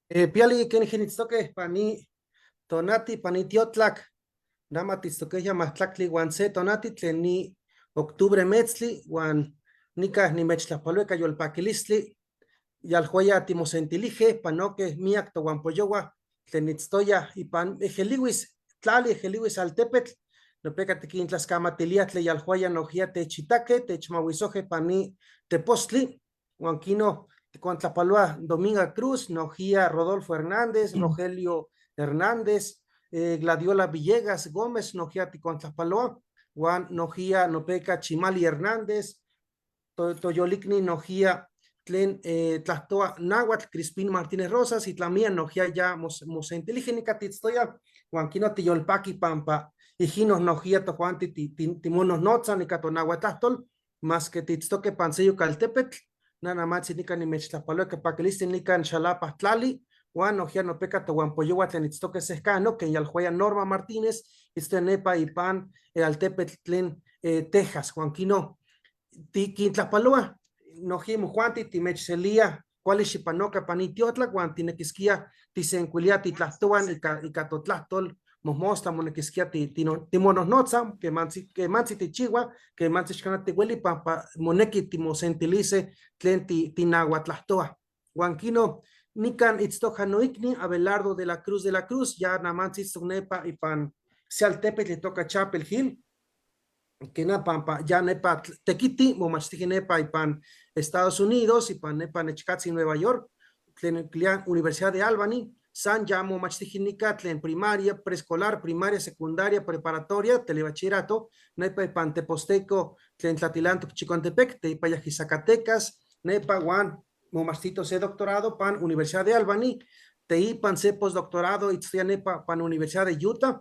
Piali quenije nitztoque pani tonati pani tiotlac, nama titztoqueya mahtlactli huan se tonati tlen ni octubre metztli huan nica nimechtlajpaloa ica yolpaquilistli, yalhuaya timosentilije panoque miyac tohuampoyohua tlen nitztoya ipan Ejelihuis tlali, Ejelihuis altepetl, nopeca tiquintlascamatilia tlen yalhuaya nojia techitaque, techmahuisoje pani tepostli, huan quino ticontlapaloa Dominga Cruz, nojia Rodolfo Hernández, Rogelio Hernández, Gladiola Villegas Gómez, nojia ticontlapaloa, huan nojia nopeca Chimali Hernández, toyolicni nojia tlen tlahtoa náhuatl, Crispín Martínez Rosas, y tlamia nojia ya mosentilige nica titztoya, huan quino tiyolpaqui pampa ijinos nojia tojuanti timonohnotza nica tonahuatlahtol, masque titztoque pan seyuc altepetl, nanamatzi nica nimechtlajpaloa ica paquilistli nican Xalapa tlali, huan nojia nopeca tohuampoyohua tlen itztoque sejcano, quen yalhuaya Norma Martínez, itztoya nepa ipan altepetl tlen Texas, huan quino tiquintlajpaloa nojia mojuanti timechselia cuali xipanoca pan itiotlac huan tinequisquia tisencuilia titlahtohuan ica totlahtol mojmostla monequisquia timonohnotza, quemantzi tichihua, quemantzi xcana tihueli pampa monequi timosentilise tlen tinahuatlahtoa. Huan quino nican itztoca noicni Abelardo de la Cruz de la Cruz, ya namantzi itztoc nepa ipan se altepetl itoca Chapel Hill, quena pampa ya nepa tequiti, momachtiji nepa ipan Estados Unidos, ipan nepa nechcatzi Nueva York, tlen quilia Universidad de Albany, san ya momachtiji nica tlen primaria, preescolar, primaria, secundaria, preparatoria, telebachillerato, nepa ipan Teposteco, tlen Tlatilantoc Chicontepec, teipa yaji Zacatecas, nepa huan momachtito se doctorado pan Universidad de Albany, teipan se postdoctorado itztoya nepa pan Universidad de Utah,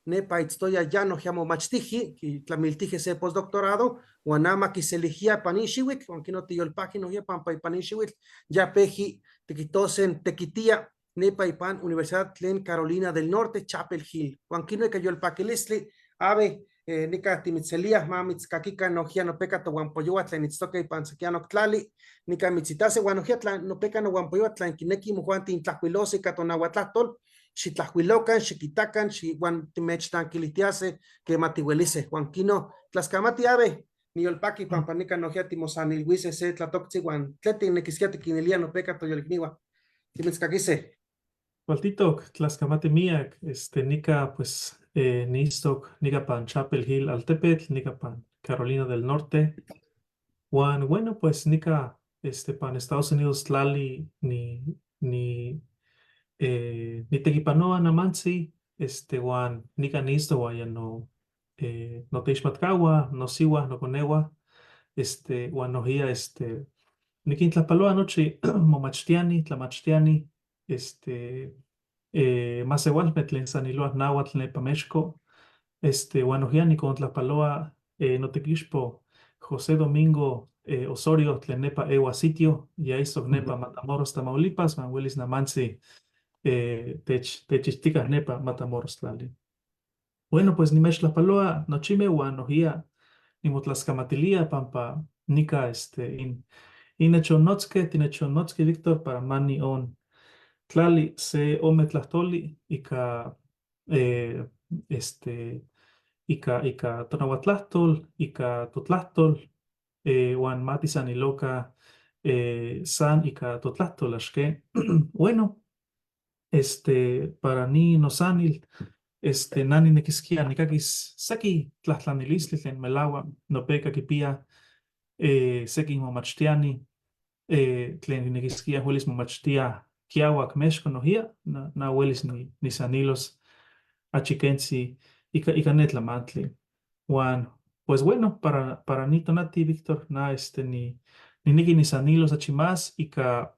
nepa itztoya ya nojia momachtiji, quitlamiltije se postdoctorado, huan ama quiselijía pan in xihuitl, huan quino tiyolpaqui nojia pampa ipan in xihuitl, ya peji tiquitosen tequitia nepa ipan Universidad tlen Carolina del Norte, Chapel Hill. Huan quino ica yolpaquilistli, ave, nica timitzeliah, ma mitzcaquica nojia nopeca tohuampoyohua tlen itztoque ipan sequianoc tlali, nica mitzitase huan nojia tlan nopeca nohuampoyohua tlen quinequi mojuanti intlajcuilose ica tonahuatlahtol, xitlajcuilocan, xiquitacan, huan timechtanquilitiase quema tihuelise. Huan quino tlascamati ave, niyolpaqui pampa nica nojia timosanilhuise se tlatoctzi huan tlen tinequisquia tiquinilia nopeca toyolicniua. Timitzcaquise. Cualtitoc, tlascamati miyac, nica pues niitztoc nica pan Chapel Hill altepetl, nica pan Carolina del Norte. Huan bueno pues nica pan Estados Unidos tlali ni nitequipanoa namantzi, huan nica niitztoc huan ya no noteixmatcahua, nosihua, noconehua, huan nojia niquintlajpaloa nochi momachtiani, tlamachtiani, masehualme tlen saniloa náhuatl nepa Mexco, huan nojia nicontlajpaloa notequixpo José Domingo Osorio tlen nepa ehua sitio, ya itztoc nepa Matamoros, Tamaulipas, huan huelis namantzi techixticaj nepa Matamoros tlali. Bueno, pues nimechtlajpaloa nochime huan nojia nimotlascamatilia pampa nica innechonnotzque, tinechonnotzqui Víctor para ma nion tlali se ome tlahtoli ica ica tonahuatlahtol, ica totlahtol, huan ma tisaniloca san ica totlahtol, axque. Bueno, para ni nosanil, na ninequisquia nicaquis sequi tlahtlanilistli tlen melahua nopeca quipia sequin momachtiani tlen quinequisquia huelis momachtia quiahuac Mexco nojia, na huelis nisanilos achi quentzi ica ne tlamantli. Huan pues bueno, para ni tonati Víctor, na niniqui nisanilos achi más ica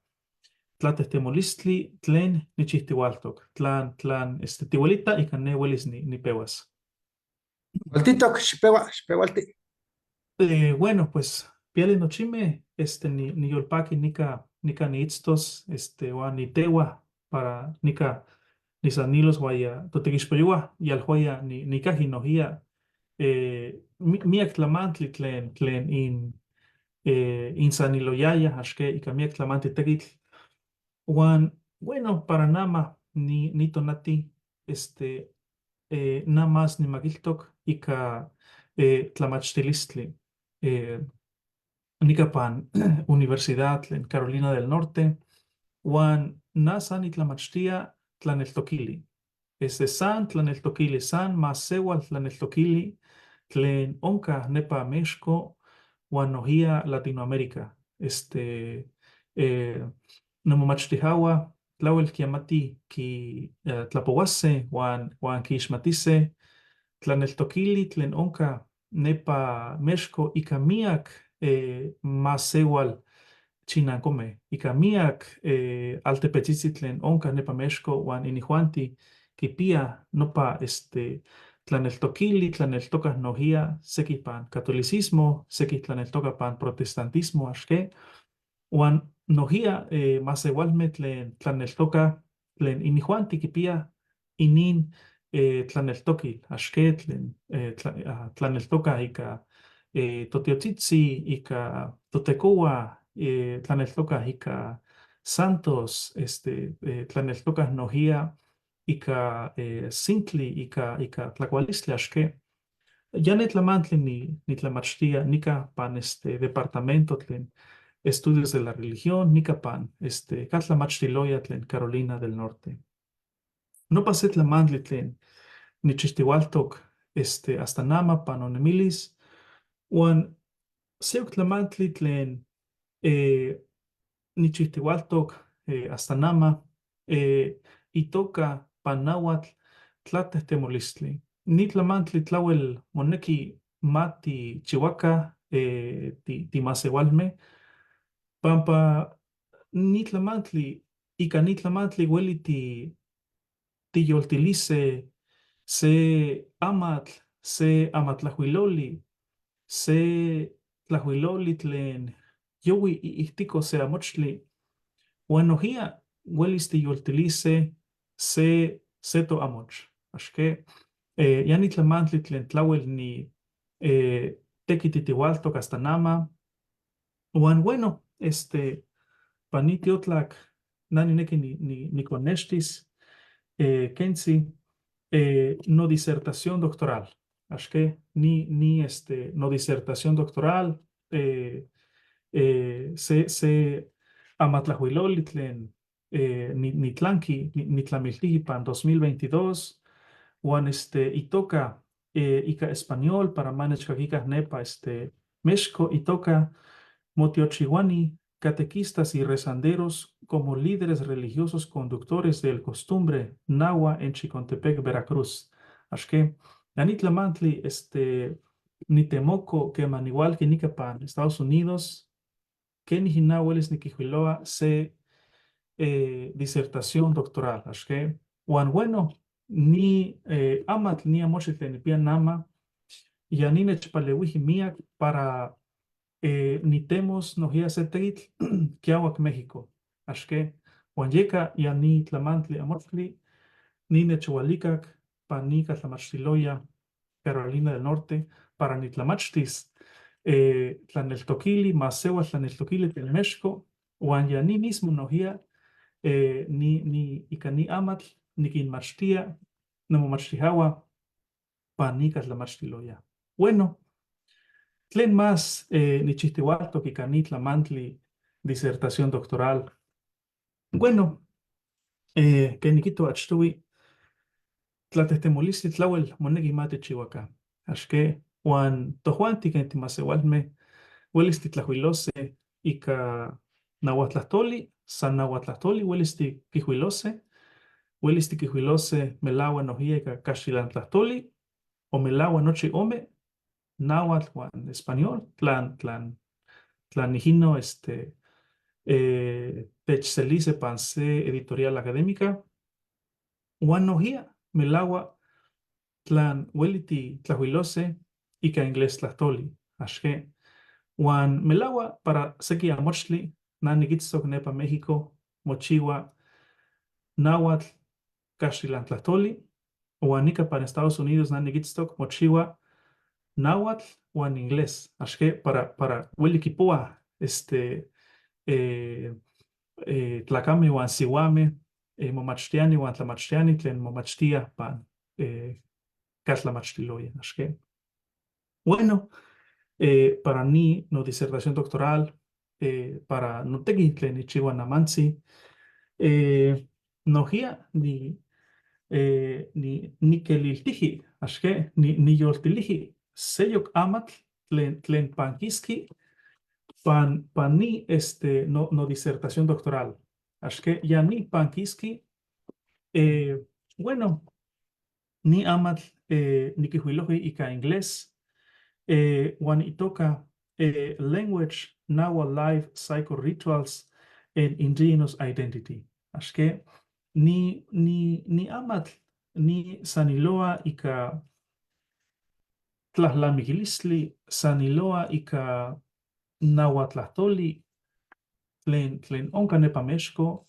tlatejtemolistli tlen nichihtihualtoc, tlan tihuelita ica ne huelis nipehuas. Cualtitoc, xipehua, xipehualti. Bueno, pues piali nochime, niyolpaqui nica niitztos, huan nitehua para nica nisanilos huaya totequixpoyohua yalhuaya nicaji nojia miyac tlamantli tlen insaniloyaya axque ica miyac tlamantli tequitl. Huan Bueno, para nama ni, ni tonati, este, na más nimaquiltoc ica tlamachtilistli. Nica pan Universidad tlen Carolina del Norte, huan na san nitlamachtia tlaneltokili. Este san tlaneltokili, san masewal tlaneltokili tlen onka nepa Mexco huan nojia Latinoamérica. Este, nomomachtijahua tlawel kiamati ki tlapowase huan, huan kiixmatise tlaneltokili tlen onka nepa Mexco ika miak masewal chinancome, ika miak altepetzitzi tlen onka nepa Mexco huan inijuanti kipia nopa este tlaneltokili, tlaneltokaj nojia seki pan catolicismo, seki tlaneltoka pan protestantismo, axque, huan nojia masewalme tlen tlaneltoka tlen inijuanti kipia inin tlaneltokil, axque tlen tlaneltoka ika totiotzitzi, ika totecohua, tlaneltoka ika santos, este, tlaneltoka nojia ika sintli, ika, ika tlacualistli, axque. Ya ne tlamantli ni, nitlamachtia nica pan este departamento tlen estudios de la religión, nica pan este catlamachtiloya tlen Carolina del Norte. Nopa se tlamantli tlen nichixtihualtok este hasta nama pan nonemilis, huan seyok tlamantli tlen nichixtihualtok hasta nama itoka pan nahuatl tlatehtemolistli. Ni tlamantli tlawel moneki ma tichihuaca timasewalme, pampa ni tlamantli, ika ni tlamantli hueli ti tiyoltilise se amatl, se amatlajcuiloli, se tlajcuiloli tlen yohui iijtico se amochtli, huan nojia huelis tiyoltilise se setoamoch. Axque ya ni tlamantli tlen tlawel ni tequititihualtok hasta nama. Huan bueno, este, pan ni tiotlac na nineki niconextis quentzi no disertación doctoral. Axque ni, ni este, no disertación doctoral se, se amatlajcuiloli tlen nitlanqui nitlamiltiji pan 2022 huan este itoka ika español para ma nechcaquica nepa este Mexco, itoka "Motiochihuani, catequistas y rezanderos como líderes religiosos conductores del costumbre nahua en Chicontepec, Veracruz". Axque, ya ni tlamantli este nitemoco queman igual que nica pan Estados Unidos, kenijin na huelis niquijcuiloa se disertación doctoral. Axque, huan bueno, ni amatl ni amochtli tlen nipia nama, ya ni nechpaleuiji miac para nitemos nojia se tequitl quiahuac México. Axque, huan yeca ya ni tlamantli amochtli ni nechualicac pan ni tlamachtiloya Carolina del Norte para nitlamachtis tlaneltokili, masewal tlaneltokili tlen Mexco, huan ya ni mismo nojia ni, ni ika ni amatl niquinmachtia nomomachtijahua pan nica tlamachtiloya. Bueno, tlen más nichihtihualtok ika ni tlamantli disertación doctoral. Bueno, ken niquihto achtohui, tlatehtemolistli tlawel moneki ma tichihuaca. Axque, huan tojuanti ken timasewalme huelis titlajcuilose ika nahuatlahtoli, san nahuatlahtoli huelis tiquijcuilose, huelis tiquijcuilose melahua nojia ika caxtilantlahtoli, o melahua nochi ome, náhuatl huan español, tlan, tlan, tlan nijino este, techselise pan se editorial académica, huan nojia melahua tlan hueli titlajcuilose ika inglés tlahtoli. Axque, huan melahua para seki amochtli, na niquitztoc nepa México, mochiwa náhuatl caxtilantlahtoli, huan nica pan Estados Unidos na niquitztoc mochiwa náhuatl huan inglés. Axque para hueli quipoa este, tlacame huan sihuame. Momachtiani huan tlamachtiani tlen momachtiaj pan caltlamachtiloya. Axque. Bueno, para ni no disertación doctoral, para notequi tlen nichiua namantzi, nojía ni niqueliltiji, axque, niyoltiliji seyok amatl tlen panquisqui pan ni este no disertación doctoral. Axque ya ni panquisqui, bueno, ni amatl niquijcuiloji ica inglés, huan itoca Language, Nahuatl Life, Cycle Rituals and Indigenous Identity. Axque ni amatl ni saniloa ica tlalnamiquilistli, saniloa ica nahuatlahtoli tlen onca nepa Mexco,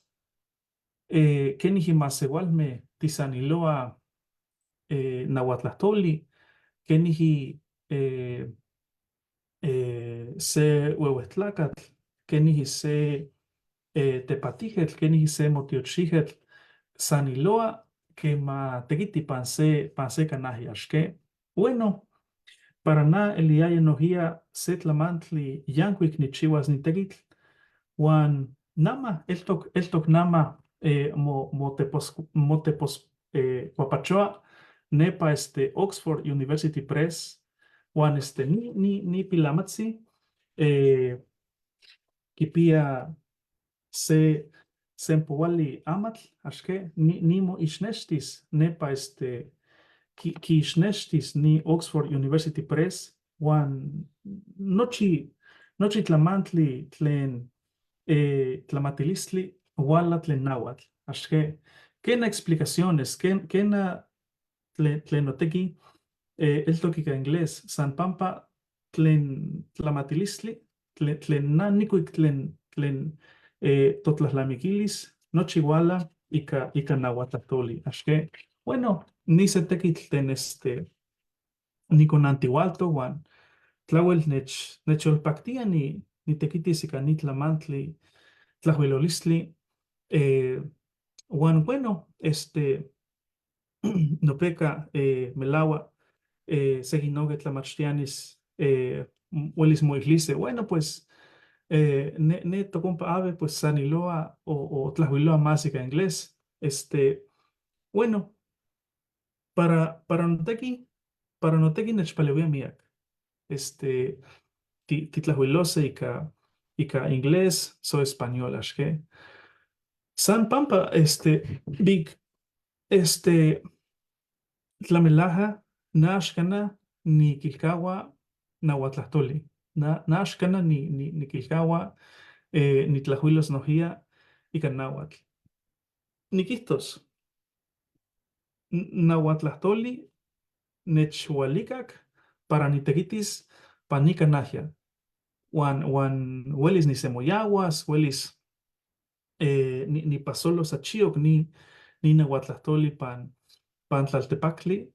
kenijqui masehualme tisaniloa nahuatlahtoli, kenijqui se huehuetlacatl, kenijqui se tepatijetl, kenijqui se motiochijetl, saniloa quema tequiti pan se canaji. Axque, bueno, para na eliyaya nojía se tlamantli yancuic nichihuas ni tequitl, huan nama eltoc nama motepos cuapachoa nepa este Oxford University Press, huan este ni pilamatzi quipia se sempohuali amatl, axque ni moixnextis nepa este quixnextis ni Oxford University Press, huan nochi tlamantli tlen tlamatilistli huala tlen nahuatl. Axque quena explicaciones, quena tlen notequi eltoc ica inglés, san pampa tlen tlamatilistli, tlen na nicuic tlen totlalnamiquilis, nochi huala ica nahuatlahtoli. Axque, bueno, ni se tequitl tlen este niconantihualto huan tlahuel nechyolpactia nitequitis ica ni tlamantli tlajuilolistli, huan bueno, este nopeca melahua sequinoque tlamachtianis huelis moilise, bueno, pues ne tocompa ave pues saniloa o tlajuiloa más ica inglés. Este, bueno, para notequi nechpaleuia miac. Este, titlajuilose ica inglés so español, axque. San pampa, este, big, este, tlamelaja, na axcana niquilcahua nahuatlahtoli. Na axcana niquilcahua nitlajuilos nojía ica nahuatl. Niquihtos, nahuatlahtoli nechhualicac para nitequitis pa nicanahia. Huan huelis nisemoyahuas, huelis nipasolos achioc ni nahuatlahtoli pan tlaltepactli.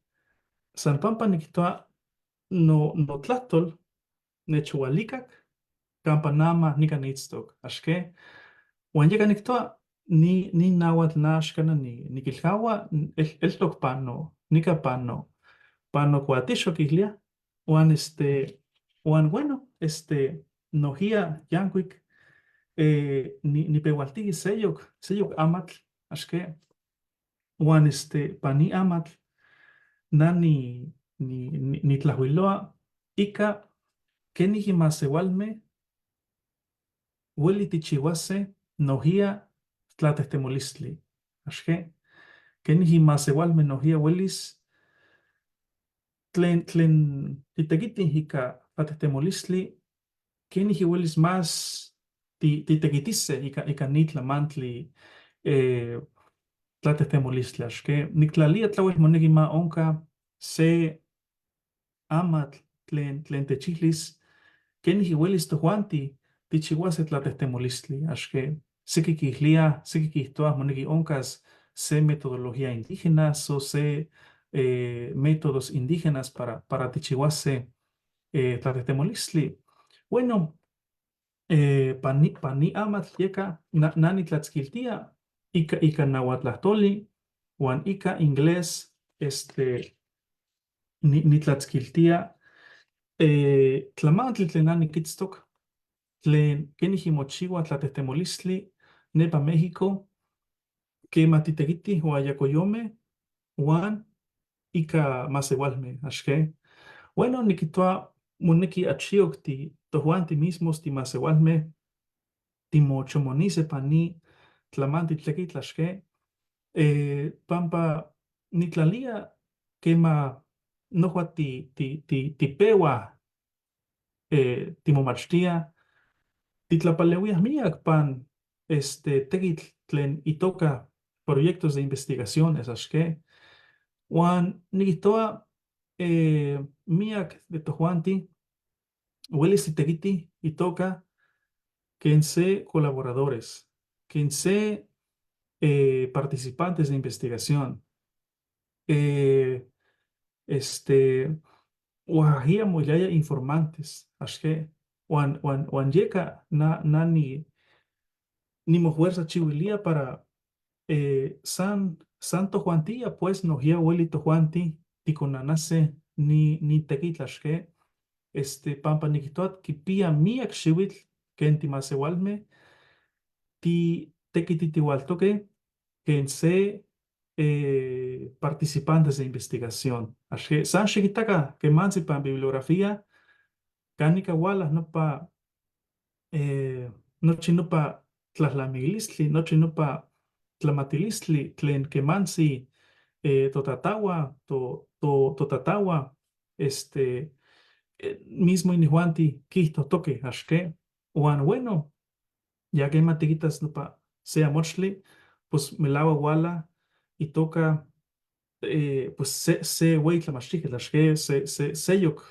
San pampa niquihtoa notlahtol nechhualicac campa nama nican itztoc. Axque, huan yeca nictoa ni nahuatl na axcana niquilcahua eltoc pano, nica pano, pano cuatixo quihlia. Huan este, huan bueno, este, nojía yancuic nipehualtiji seyok amatl, axque, huan este, pani amatl, na nitlajuiloa ica kenijqui masehualme hueli tichihuase nojía tlatehtemolistli. Axque, kenijqui masehualme nojía huelis tlen titequitih ica tlatehtemolistli, kenijqui huelis más titequitise ica ni tlamantli tlatehtemolistli. Axque, nictlalia tlahuel monequi ma onca se amatl tlen techihlis kenijqui huelis tojuanti tichihuase tlatehtemolistli. Axque, seki quihlia, seki quihtoa monequi oncas se metodología indígena, so se métodos indígenas para tichihuase tlatehtemolistli. Bueno, pani amatl yeka na nitlatzquiltia. Ika nahuatlahtoli huan ika inglés este nitlatzquiltía tlamantli tlen na niquitztoc tlen quenijqui mochihua tlatejtemolistli nepa México quema titequitij huayacoyome huan ika masehualme, axque. Bueno, niquihtoa monequi achiyoc tojuanti mismos timasehualme timochomonise pan ni tlamantli tlequitl, axque, pampa nitlalia quema nohua tipehuaj timomachtíaj, titlapalehuíaj miyac pan este tequitl tlen itoca proyectos de investigaciones, axque. Huan niquihtoa miyac de tojuanti huelis titequitij itoca quen se colaboradores, quen se participantes de investigación. Este, huajajia moiliaya informantes, axque. Huan yeca na nimofuerzachihuilía para san tojuantia pues nojquiya hueli tojuanti ticonanase ni tequitl, axque. Este, pampa niquihtoa quipiya miyac xihuitl quen timasehualme titequititihualtoque quen se participantes de investigación. Axque san xiquitaca quemantzi pan bibliografía canica huala nopa nochi nopa tlalnamiquilistli, nochi nopa tlamatilistli tlen quemantzi totatahua, totatahua, este, mismo inijuanti quiijtohtoque, axque. Huan bueno, ya quema tiquitas nopa se amochtli, pues melahua huala itoca pues se hueyi tlamachtijquetl, axque, se seyoc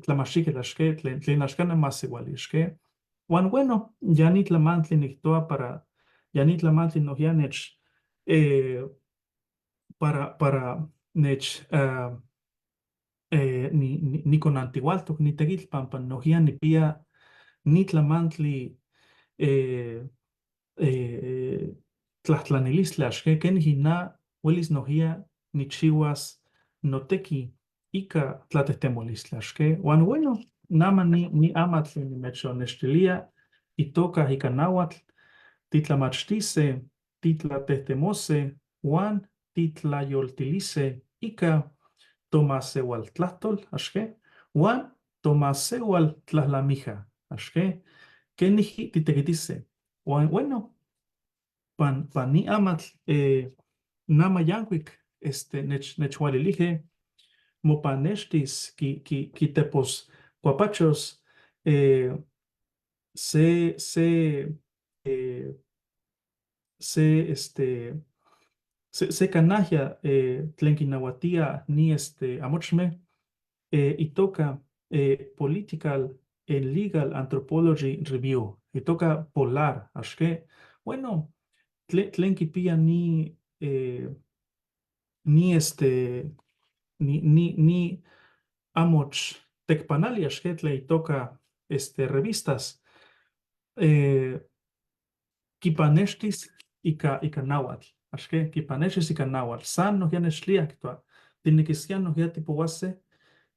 tlamachtijquetl, axque, tlen axcana masehuali, axque. Huan bueno, ya ni tlamantli niquihtoa para, ya ni tlamantli nojquiya nech para nech niconantihualtoc ni tequitl pampa nojquiya nipiya ni tlamantli tlahtlanilistli, axque, quenijqui na huelis nojquiya nichihuas notequi ika tlatejtemolistli, axque. Huan bueno, nama ni amatl nimechonextilía itoca ika nahuatl, titlamachtise, titlatejtemose huan titlayoltilise ika tomasehualtlahtol, axque, huan tomasehualtlahlamija, axque, quenijqui titequitise. Huan bueno, pan ni amatl nama yancuic este nechhualilije mopanextis quitepos cuapachos se este se canajia tlen quinahuatía ni este amochme itoca Political and Legal Anthropology Review, itoca Polar, axque. Bueno, tlen quipiya ni este ni amoch tecpanali, axque, tlen itoca este revistas quipanextis ika nahuatl, axque, quipanextis ika nahuatl. San nojquiya nechtliaj quihtoa, tijnequisquía nojquiya tipohuase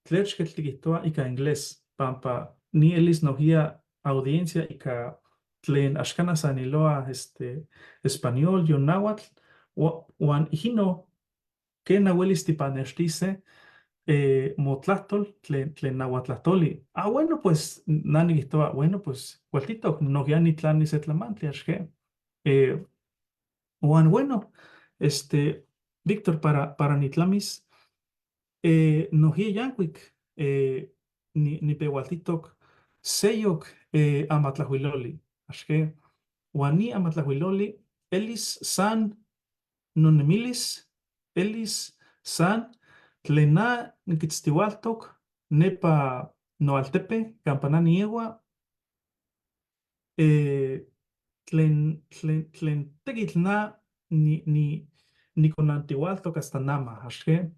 tlechquetl tiquihtoa ika inglés, pampa ni elis nojquiya audiencia ika tlen axcana saniloa este español yon nahuatl, huan ijino quena huelis tipanextise motlahtol tlen nahuatlahtoli. Ah, bueno, pues na niquihtoa, bueno, pues cualtitoc, nojquiya nitlani se tlamantli, axque. Huan bueno, este, Víctor, para nitlamis, nojquiya yancuic nipehualtitoc seyoc amatlajcuiloli, axque. Huan ni amatlajcuiloli elis san nonemilis, elis san tlen na niquitztihualtoc nepa noaltepe campa na niehua, tlen tequitl na niconantihualtoc hasta nama, axque.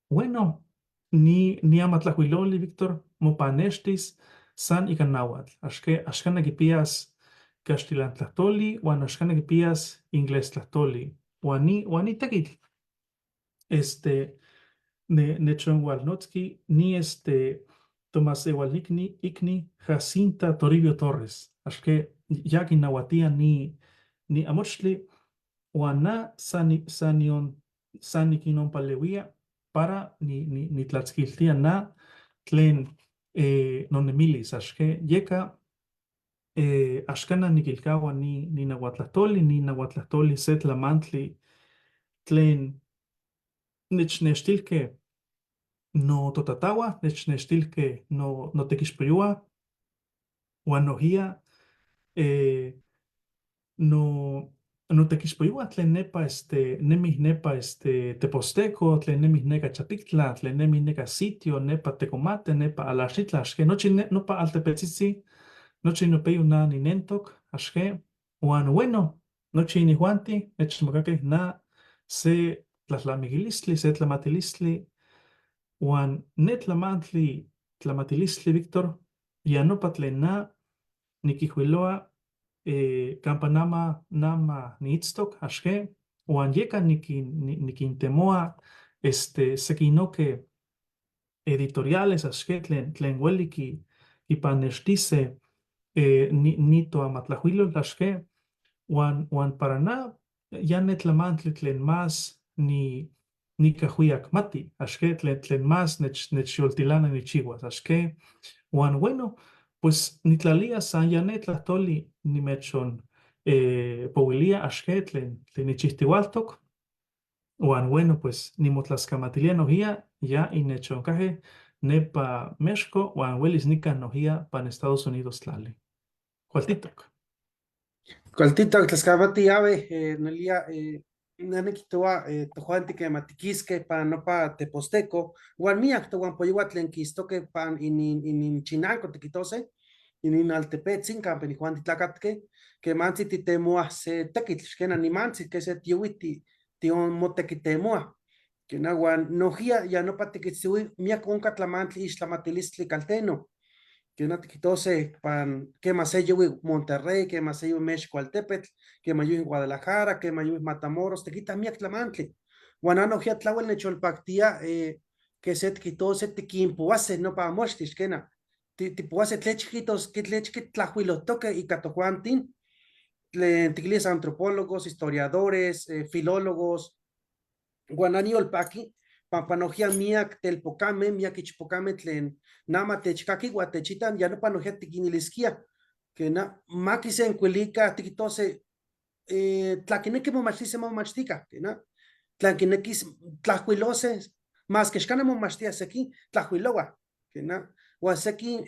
Bueno, ni amatlajcuiloli, Víctor, mopanextis san ika nahuatl, axque. Axcana quipias caxtilan tlajtoli huan axcana quipiyas inglés tlajtoli. Huan ni, huan ni tequitl, este, nechonhualnotzqui ni este tomasehualicni icni Jacinta Toribio Torres. Axque ya quinahuatía ni amochtli huan na san niquinompaleuía para nitlatzquiltía na tlen nonemilis. Axque yeca axcana niquilcahua ni nahuatlahtoli, ni nahuatlahtoli se tlamantli tlen nechnextilque nototatahua, nechnextilque notequixpoyohua huan nojía no notequixpoyohua tlen nepa este nemij nepa este Teposteco, tlen nemij neka Chapictla, tlen nemij neka sitio nepa Tecomate, nepa Alaxitla, axque nochi nopa altepetzitzi, nochi nopeyo na ninentoc, axque huan bueno, nochi inijuanti nechmacaque na se tlalnamiquilistli, se tlamatilistli, huan ne tlamantli tlamatilistli, Víctor, ya nopa tlen na niquijcuiloa campa nama niitztoc, axque huan yeca niquintemoa este sequinoque editoriales axque tlen hueli quipanextise ni toamatlajcuilol axque huan para na ya ne tlamantli tlen más nicajuiac mati, axque tlen más nechyoltilana nichihuas, axque huan bueno, pues nitlalia san ya ne tlahtoli nimechon pohuilia axque tlen nichihtihualtoc, huan bueno, pues nimotlascamatilia nojía ya innechoncaje nepa México huan huelis nican nojía pan Estados Unidos tlali. Cualtitoc. Cualtitoc, tlascamati ave, nelia, naniquitoa, tojuanti que matiquisque pan nopa Teposteco, huan miak tohuan poyua tlen quistoque pan inin chinanco tiquitose, inin altepetzin campa inijuanti tlacatque, que mantzi titemoa se tequitl, xquena nimantzi, que se tiuiti tion motequitemoa, que na huan nojía ya nopa tiquitziui miak onca tlamantli ixtlamatilistli calteno, que na tiquitose pan quema se yuwi Monterrey, quema se yuwi México altepetl, quema yuwi Guadalajara, quema yuwi Matamoros, tiquita miak tlamantli. Huan nojía tlauel necholpactia que se tiquitose tiquimpoase nopa amochtli, xquena, tipoase tlechquitos, que tlechqui tlajuilotoque ica tojuantin, tlen tiquilis antropólogos, historiadores, filólogos, huan aniolpaqui, pampa nojía miak telpocame, miak ichpocame tlen nama techcaqui huan techitan, ya nopa nojía tiquinilisquia, que na maquisencuilica tiquitose, tlaquinequi momachtise momachtica, que na tlaquinequis tlajuilose, más que xcana momachtia sequi, tlajuiloa, que na huan sequi,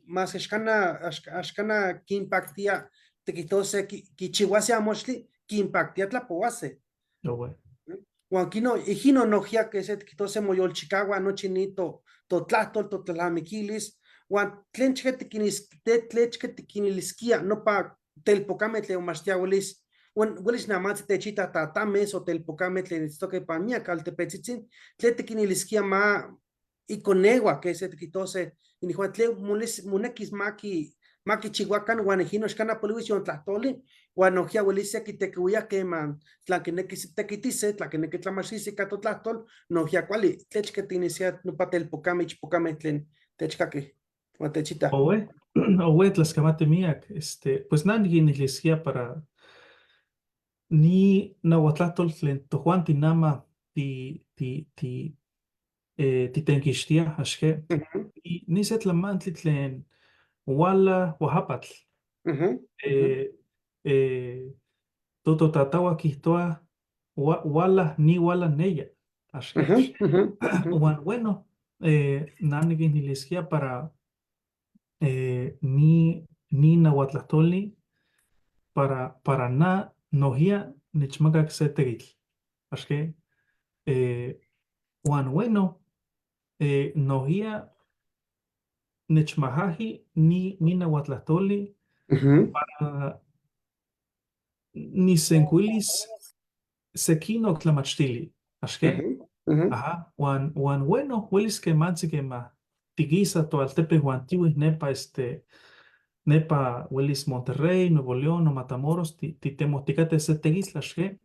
más que xcana, axcana quimpactia, tiquitose, quichihuase amochtli, quimpactia tlapoase. No, güey. Huan quino, ijino nojía que se tiquitose moyolchicahua nochi ni totlahtol, totlalamiquilis, huan tlen chque tiquinis, te, tlechque tiquinilisquia, nopa telpocame tlen omachtia huelis, huan huelis namatzi techita tatames o telpocame tlen itztoque pan miak altepetzitzin, tlen tiquinilisquia ma iconehua que se tiquitose, inijuan tlen monequis ma kichihuacan, huan ijino xcana polihuis yon tlahtoli, huan nojía huelis se quitequihuia queman tlan quinequis tequitise, tlan quinequi tlamachise ica totlahtol, nojía cuali, tlechque tinisia nopa telpocame, ichpocame tlen techcaqui, huan techita. Owe, owe, tlascamati miak, este, pues na niquinilisquia para ni nahuatlahtol tlen tojuanti nama titenquixtia, axque, ni se tlamantli tlen huala oaxapatl. Tototataua quihtoa huala ni huala neya, axque. Huan bueno, na niquinilisquia para ni nahuatlahtoli para na nojía nechmacac se tequitl, axque, huan bueno, nojía nechmajaji ni nahuatlahtoli para nisencuilis sequinoc tlamachtili, axque, ajá, huan bueno, huelis quemantzi quema tiquisa toaltepe huan tiuih nepa este Nepa huelis Monterrey, Nuevo León o Matamoros titemohticate se tequitl axque.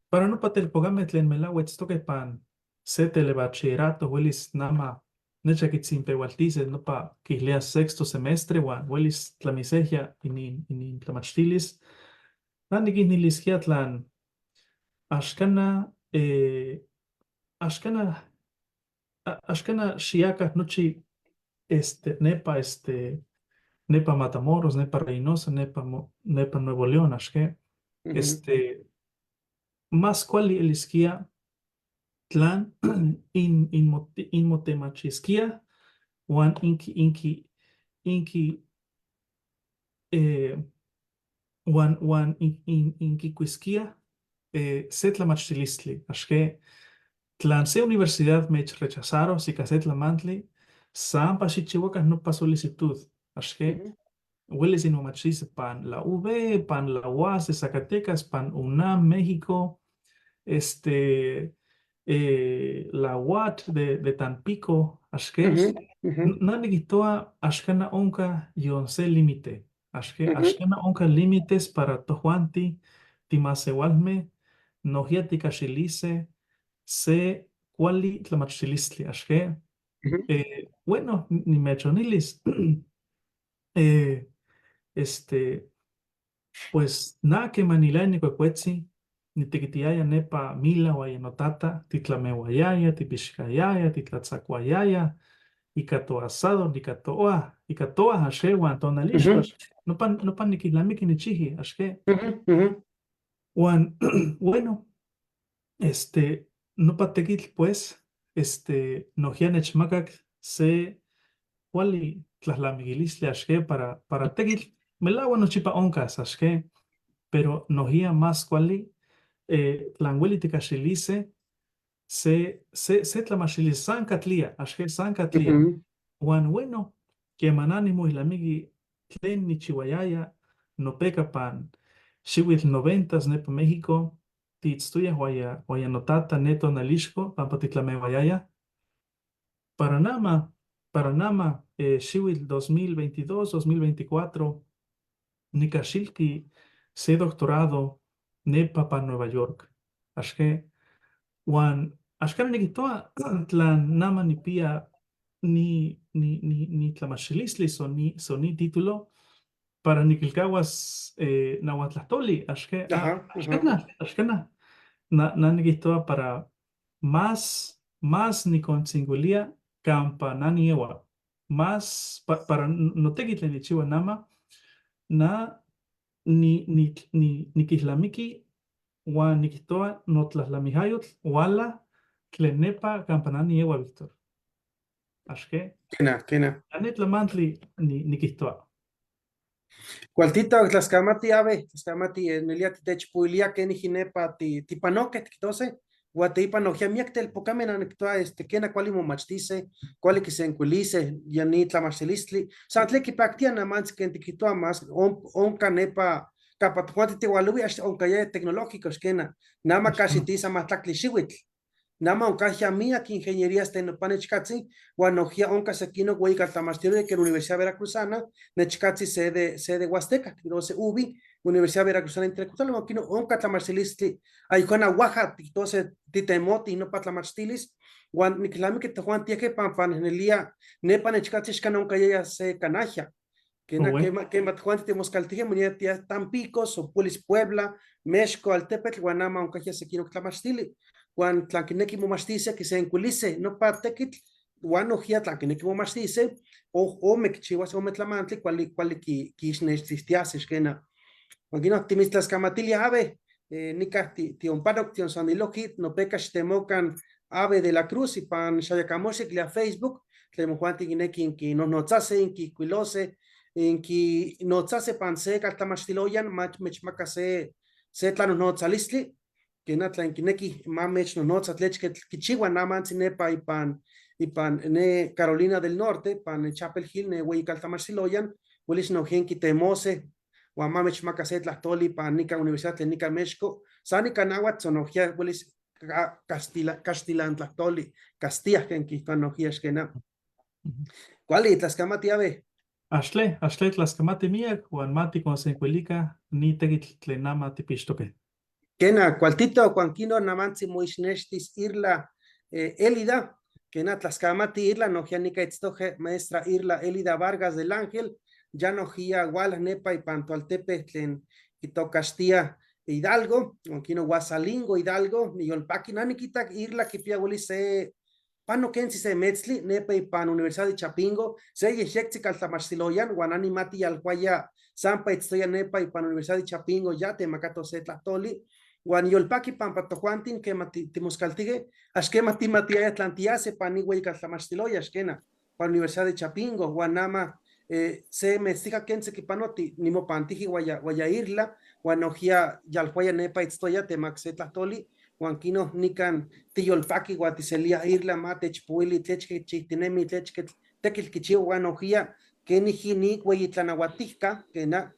Para nopa telpocame tlen melahua itztoque pan se telebachillerato huelis nama necha quitzinpehualtise nopa quilea sexto semestre huan huelis tlamisejya inin tlamachtilis. Na niquinilisquia tlan axcana axcana axcana xiaca nochi este nepa este nepa Matamoros, nepa Reynosa, nepa Nuevo León, axque este más cuali elisquia tlan inmotemachisquia huan inqui huan inquicuisquia se tlamachtilistli, axque tlan se universidad mechrechazaros ica se tlamantli, sampa xijchihuaca nopa solicitud, axque huelis inmomachtise pan la UB, pan la UAS de Zacatecas, pan UNAM México, este la UAT de Tampico, axque na niquihtoa axcana onca yon se límite, axque axcana onca límites para tojuanti timasewalme nojia ticaxilise se cuali tlamachtilistli, axque bueno, nimechonilis este pues na quemanilaya nicuecuetzi nitequitiaya nepa mila huaya notata, titlamehuayaya, tipixcayaya, titlatzacuayaya, ica toasado, ica toa, ica toa axque huan tonalixco, nopa niquilnamiqui nichiji, axque. Huan, bueno, este, nopa tequitl pues, este, nojia nechmacac se cuali tlahlamiquilistli axque para tequitl, melahua nochipa oncas axque, pero nojia más cuali tlan ueli ticaxilise se tlamachtilis san catlia, axque san catlia. Huan bueno, queman na nimoilnamiqui tlen nichihuayaya nopeca pan xihuitl noventas nepa México, tiitztoya huaya notata ne tonalixco pampa titlamehuayaya. Para nama xihuitl 2022, 2024, nicaxilqui se doctorado nepa pan Nueva York. Axque, huan axcana niquihtoa tlan nama nipia ni tlamachtilistli so ni título para niquilcahuas nahuatlahtoli, axque, axcana, axcana, na niquihtoa para más nicontzincuilia campa na niewa, más para notequitl tlen nichiua nama, na niquilnamiqui huan niquihtoa notlahlamijahyotl huala tlen nepa campa na niewa, Víctor. Axque. Quena, quena. Ya ne tlamantli niquihtoa. Cualtito, tlascamati, ave, tlascamati, nelia titechpuilia keniji nepa tipanoque, tiquitose, huan nojia miac telpocame nanictoa, este, quena cuali momachtise, cuali quisencuilise, ya ni tlamachtilistli, san tlen quipactia namantzi ken tiquihtoa más, onca nepa, campa tojuanti tihualohui axta oncayaya tecnológicos, quena, nama casi tisa mahtlactli xihuitl, nama oncahya miac ingenierías ten nopa nechcatzi, huan nojia onca sequinoc hueyical que Universidad Veracruzana, nechcatzi sede Huasteca, tiquitose UVI, Universidad Veracruzana Intercultural, huan quino onca tlamachtilistli, ayucana Oaxaca, tiquitose titemoti nopa tlamachtilis, huan niquilnamiqui tojuan tiaque pampa nelia nepa nechcatzi axcan oncayaya se canajia, quena quema tojuanti timoscaltijque monia tia Tampico, Sopulis Puebla, Mexco, Altepetl, huan nama oncahya sequinoc tlamachtili, huan tlan quinequi momachtise quisencuilise nopa tequitl, huan nojia tlan quinequi momachtise, ome quichihuas ome tlamantli cuali cuali quixnextistiase xquena. Huan quino timitztlascamatilia ave, nica tionpanoc tionsaniloqui, nopeca xitemocan Ave de la Cruz ipan xayacamoxic lia Facebook, tlen mojuanti quinequi inquinonotzase, inquihcuilose, inquinotzase pan se caltlamachtiloyan, mechmaca se tlanonotzalistli, quena tlen quinequi ma mechnonotza tlechque quichiua namantzi nepa ipan ne Carolina del Norte, pan Chapel Hill, ne hueyical-tlamachtiloyan, huelis nojia inquitemose, huan ma mechmaca se tlahtoli pan nica Universidad tlen nica Mexco, san nica náhuatl, son nojia huelis castilan tlahtoli, Castilla ken quihtoa nojia xquena. Cuali, tlascamati, ave. Axtle, axtle tlaskamati miyac huan ma tikonsenkuilica ni tekitl tlen nama tipixtoque. Kena, cualtito, cuanquino, namantzi moixnextis Irla Elida, kena tlaskamati Irla, nojia nica itztoje maestra Irla Elida Vargas del Ángel, ya nojia huala nepa ipan toaltepe tlen kitocaxtia Hidalgo, huanquino Huasalingo Hidalgo, niyolpaqui, naniquitak Irla kipia hueli se pano kensi se metzli, nepa ipan Universidad de Chapingo, se yejyectzi caltlamachtiloyan, huan animati yalhuaya sampa itztoya nepa ipan Universidad de Chapingo, ya temakato se tlahtoli, huan yolpaqui pampa tojuantin quema timoscaltique, ax quema timatiaya tlantiase pan ni hueyi caltlamachtiloya, axquena, pan Universidad de Chapingo, huan nama se metztija ken sequipanoti, nimopantiji guaya, guaya irla, huan nojia yalhuaya nepa itztoya temac se tlahtoli, huan kino nikan tiyolpaqui huan tiselia irla ma techpuili tlechque chihtinemi tlechque tekitl kichiwa huan nojia keniji ni hueyi tlanahuatijca, kena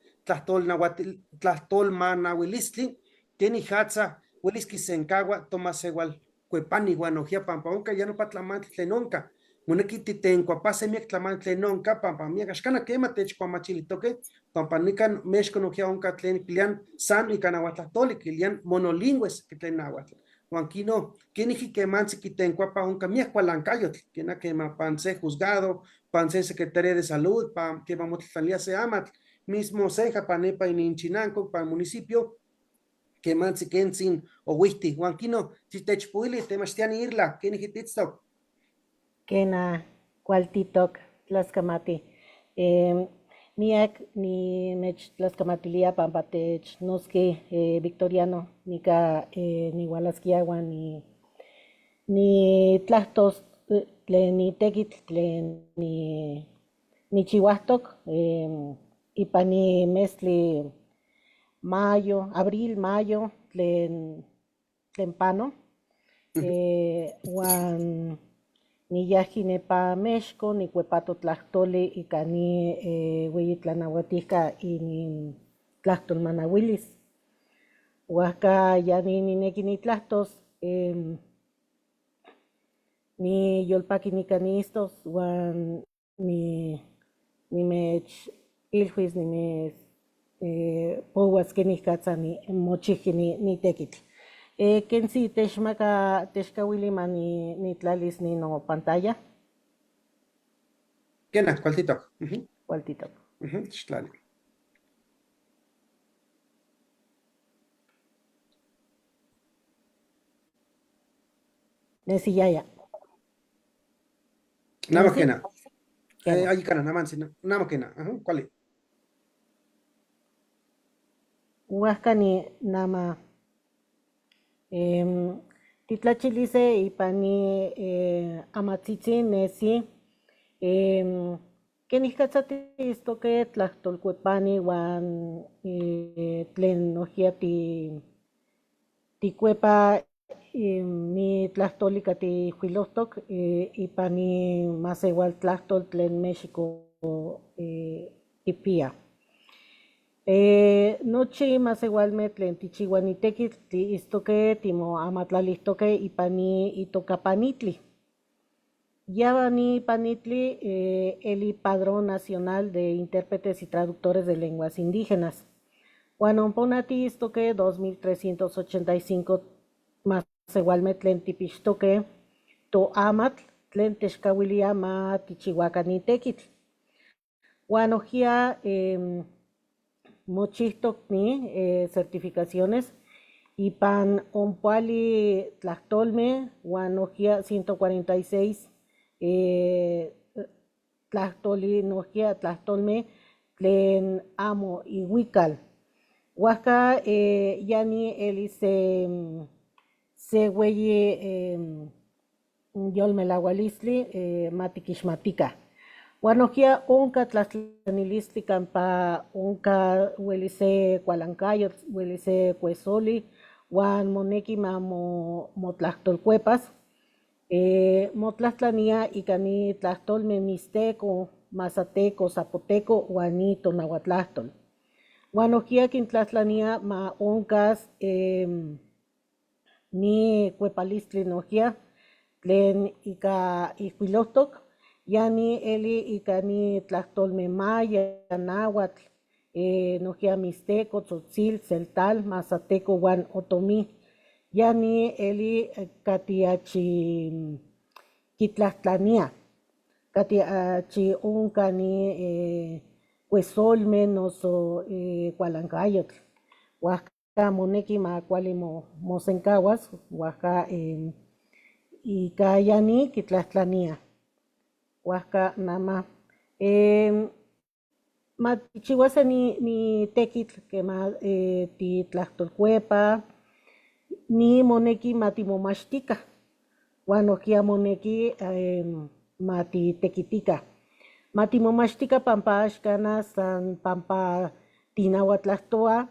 tlahtolmanahuilistli, kenijatza huelis kisencahua tomaseualcuepani huan nojia pampa onca ya nopa tlamantli tlen onca. Moneki titencuapase miak tlamantli tlen onca pampa miak axcana quema techcuamachilitoque pampa nican mexco nojia onca tlen kilian san ika nahuatlahtoli, kilian monolingües tlen nahuatl. Huan kino, keniji quemantzi kitencuapa onca miak cualancayotl, kena quema pan se juzgado, pan se secretaría de salud, pan quema motlalia se amatl, mismo ceja pan nepa inin chinanco, pan municipio, quemantzi kentzin ohuihti. Huan kino, techpuili, temachtiani irla, keniji titztoc. Kena cualtitoc tlaskamati. Miak ni mech tlaskamatilia pampa tech noski Victoriano nika nihualaskia huan ni tlahtos tlen ni tekitl tlen ni nichihuahtok ipan ni meztli mayo, abril, mayo tlen pano. Huan niyajqui nepa Mexco, nicuepato tlahtoli ika ni hueyi tlanahuatijca inin tlahtolmanahuilis. Huajca ya ni nineki nitlahtos, niyolpaqui nica niistos huan nimech ilhuis, nimech pohuas kenikatza ni mochijqui ni tekitl. Kensi techmaka techkawili ma nitlalis ni no pantalla. Kena, cualtitoc. Cualtitoc. Xtlali. Nesi yaya. Nama kena. Ayi kana, namansi, nama kena. Cuali. Huajca ni nama titlachilise ipan ni amatzitzin nesi kenikatza tiitztoque tlahtolcuepani huan tlen nojkia ticuepa ni tlahtoli katli ijkuilohtok ipan ni masewal tlahtol tlen México kipia. Nochi masewalme tlen tichiua ni tekitl tiitztoque timoamatlalihtoque ipan ni itoka panitli. Ya ni panitli el Padrón Nacional de Intérpretes y Traductores de Lenguas Indígenas. Huan ompona tiitztoque 2385 masewalme tlen tipixtoque toamatl tlen techkawilia ma tichiuakan ni tekitl. Huan nojkia mochihtok ni certificaciones ipan ompoali tlahtolme huan nojkia 146 tlahtoli nojkia tlahtolme tlen amo ihuical. Huajca ya ni eli se hueyi yolmelahualistli ma tikixmatika. Huan nojkia onka tlahtlanilistli kampa onka ueli se kualankayotl, ueli se kuesoli, huan moneki ma motlahtolkuepas. Motlahtlania ika ni tlahtolme mixteco, mazateco, zapoteco huan ni tonahuatlahtol. Huan nojkia kintlahtlania ma onkas ni kuepalistli nojkia tlen ika ijkuilohtok Ya ni eli ika ni tlahtolme maya, náhuatl, nojquiya mixteco, tzotzil, tzeltal, mazateco huan otomí. Ya ni eli cati achi quitlajtlania, cati achi onca ni cuesolme noso cualancayotl. Huajca moneki ma cuali mosencahuas, huajca ika ya ni quitlajtlania. Huajca nama ma tichihuase ni tekitl quema titlahtolcuepa, ni moneki ma timomachtica, huan nojquiya moneki ma titequitica. Ma timomachtica pampa axcana san pampa tinahuatlahtoa,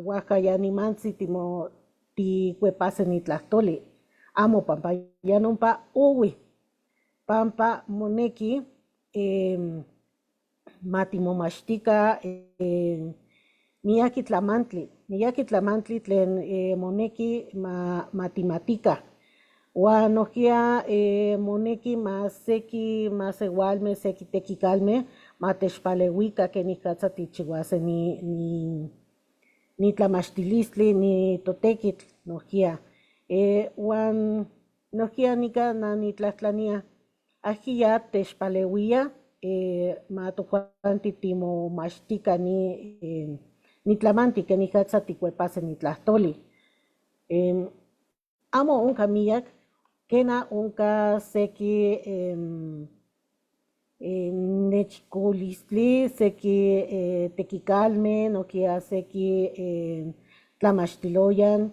huajca ya nimantzi ticuepase ni tlahtoli. Amo pampa ya nompa ohui, pampa moneki ma timomachtica miyaqui tlamantli, miyaqui tlamantli tlen moneki ma timatica. Huan nojquiya moneki ma seki masehualme, seki tequicalme ma techpalehuica quenicatza tichihuase ni tlamachtilistli, ni totequitl nojquiya. Huan nojquiya nica na nitlajtlania ajquiya techpalehuia ma tojuanti timomachtica ni tlamanti quenicatza ticuepase ni tlahtoli. Amo onca miyac, quena onca seki nechcolistli, seki tequicalme, nojquiya seki tlamachtiloyan,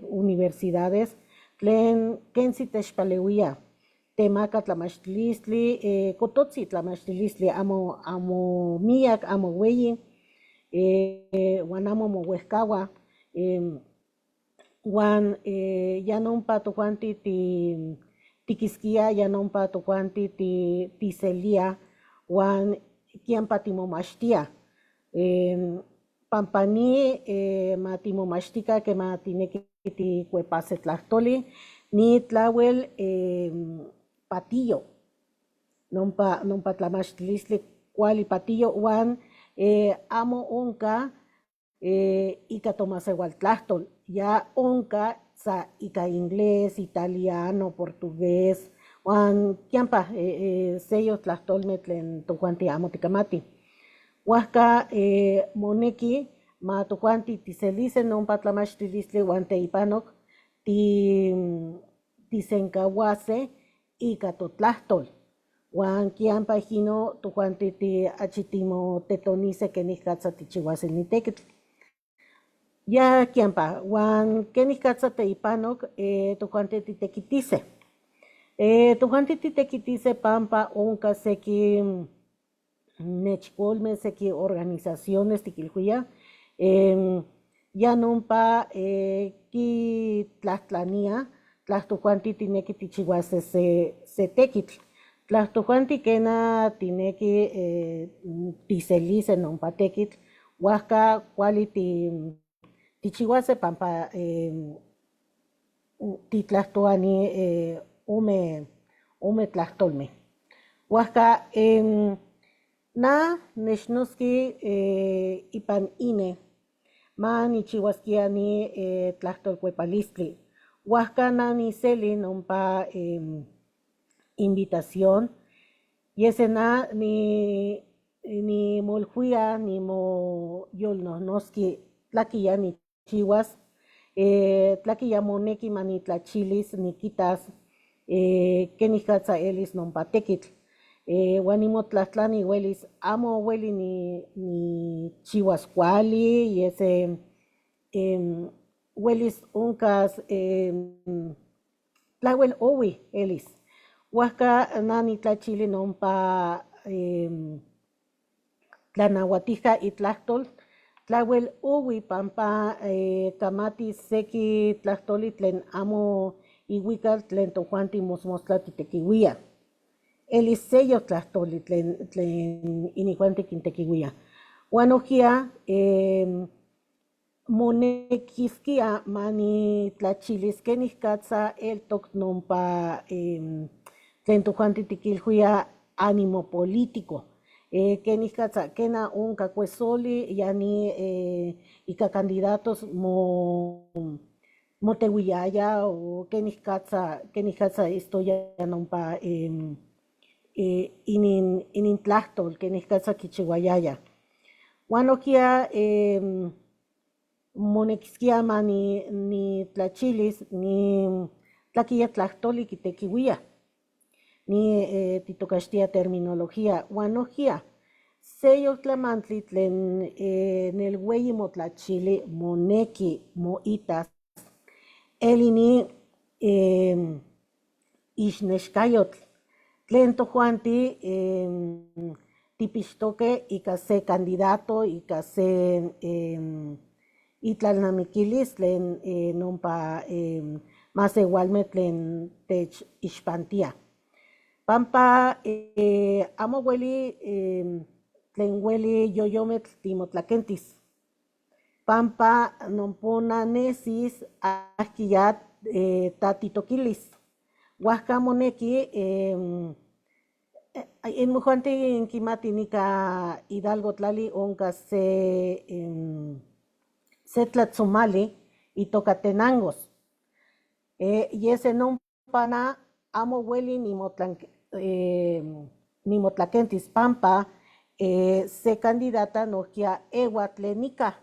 universidades, tlen quentzi techpaleuia, temaca tlamachtilistli, cototzi tlamachtilistli, amo miyac, amo hueyi, huan amo mohuejcahua, huan ya nompa tojuanti tiquisquia, ya nompa tojuanti tiselia, huan quiempa timomachtia. Pampa ni ma timomachtica quema tinequi ticuepase tlahtoli, ni tlahuel patillo, nompa tlamachtilistli cuali patillo, huan amo onca ika tomasehualtlahtol, ya onca sa ika inglés, italiano, portugués, huan quiampa seyoc tlahtolme tlen tojuanti amo ticamati. Huajca moneki ma tojuanti tiselise nompa tlamachtilistli huan teipanoc tisencahuase ika totlahtol. Huan quiampa ijkino tojuanti achi timotetonise quenicatza tichihuase ni tequitl. Ya quiampa, huan quenicatza teipanoc tojuanti titequitise. Tojuanti titequitise pampa onca seki nechcolme, seki organizaciones tiquilhuia, ya nompa quitlajtlania tla tojuanti tinequi tichihuase se tequitl. Tla tojuanti quena tinequi tiselise nompa tequitl, huajca cuali tichihuase pampa titlahtoa ni ome tlahtolme. Huajca na nechnotzqui ipan ine ma nichihuasquia ni tlahtolcuepalistli. Huajca na niseli nompa invitación, yese na nimolhuia, nimoyolnohnotzqui tlaquiya nichihuas, tlaquiya moneki ma nitlachilis, niquitas quenicatza elis nompa tequitl. Huan nimotlajtlani huelis amo hueli nichihuas cuali, yese huelis oncas tlahuel ohui elis. Huajca na nitlachili nompa tlanahuatijca itlahtol, tlahuel ohui pampa camati seki tlahtoli tlen amo ihuical tlen tojuanti mosmostla titequihuia. Elis seyoc tlahtoli tlen inijuanti quintequihuia. Huan nojquiya monequisquia ma nitlachilis quenicatza eltoc nompa tlen tojuanti tiquilhuia ánimo político. Kenikatza kena onka kuesoli ya ni ika candidatos motehuiyaya o kenikatza istoya nompa inintlajtol kenikatza kichihuayaya. Huan nojquiya monekisquia ma nitlachilis ni tlaquiya tlahtoli kitequihuía ni titocaxtia terminología huan nojquiya seyoc tlamantli tlen nel hueyi motlachili moneki moitas eli ni ixnexcayotl tlen tojuanti tipixtoque ika se candidato, ika se itlalnamiquilis tlen nompa masewalme tlen tech ixpantia. Pampa amo hueli tlen hueli yoyometl timotlaquentis. Pampa nompona nesis ajquiya tatitoquilis. Huajca moneki inmojuanti inquimati nica Hidalgo tlali onka se tlatzomali itoca Tenangos. Y ese nompana amo hueli nimotlaquentis pampa se candidata nojquiya ewa tlen nica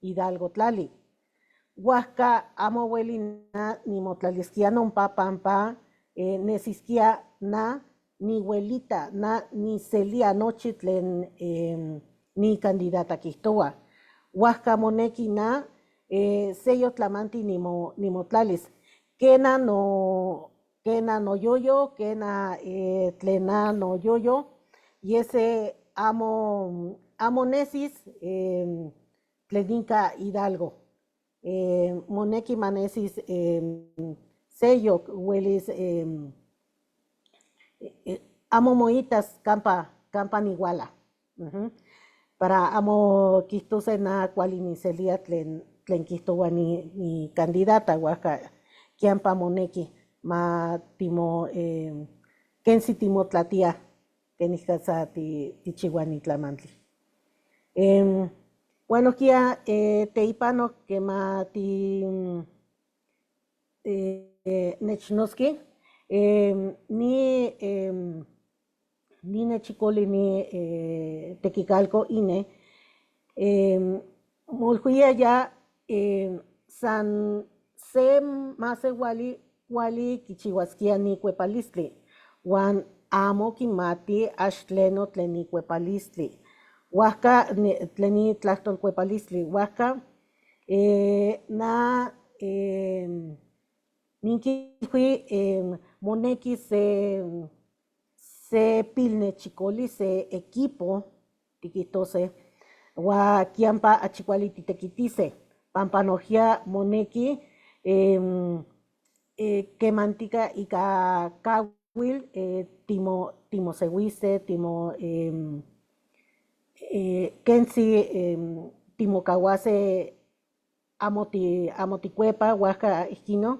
Hidalgo tlali. Huajca amo hueli na nimotlalisquia nompa pampa nesisquia na nihuelita, na niselia nochi tlen ni candidata quihtohua. Huajca moneki na seyoc tlamanti nimotlalis. Kena noyoyo, kena tlen na noyoyo, y ese amo nesis tlen nica Hidalgo. Moneki manesis seyoc huelis amo moitas campa nihuala. Para amo quihtose na cuali niselia tlen quihtohua ni candidata, huajca kiampa moneki ma timo kensi timotlatia kenikatza tichihua ni tlamantli. Huan nojquiya teipano quema ti nechnotzqui ni ni nechicoli ni tequicalco ine molhuia ya san se masewali cuali quichihuasquia ni cuepalistli huan amo quimati ax tleno tlen ni cuepalistli. Huajca tlen ni tlahtol cuepalistli, huajca na ninquilhui moneki se pilnechicoli, se equipo tiquihtose huan kiampa achi cuali titequitise pampa nojquiya moneki quemantica ika cahuil timosehuise, timo quentzi timocahuase amo ticuepa, huajca ihquino.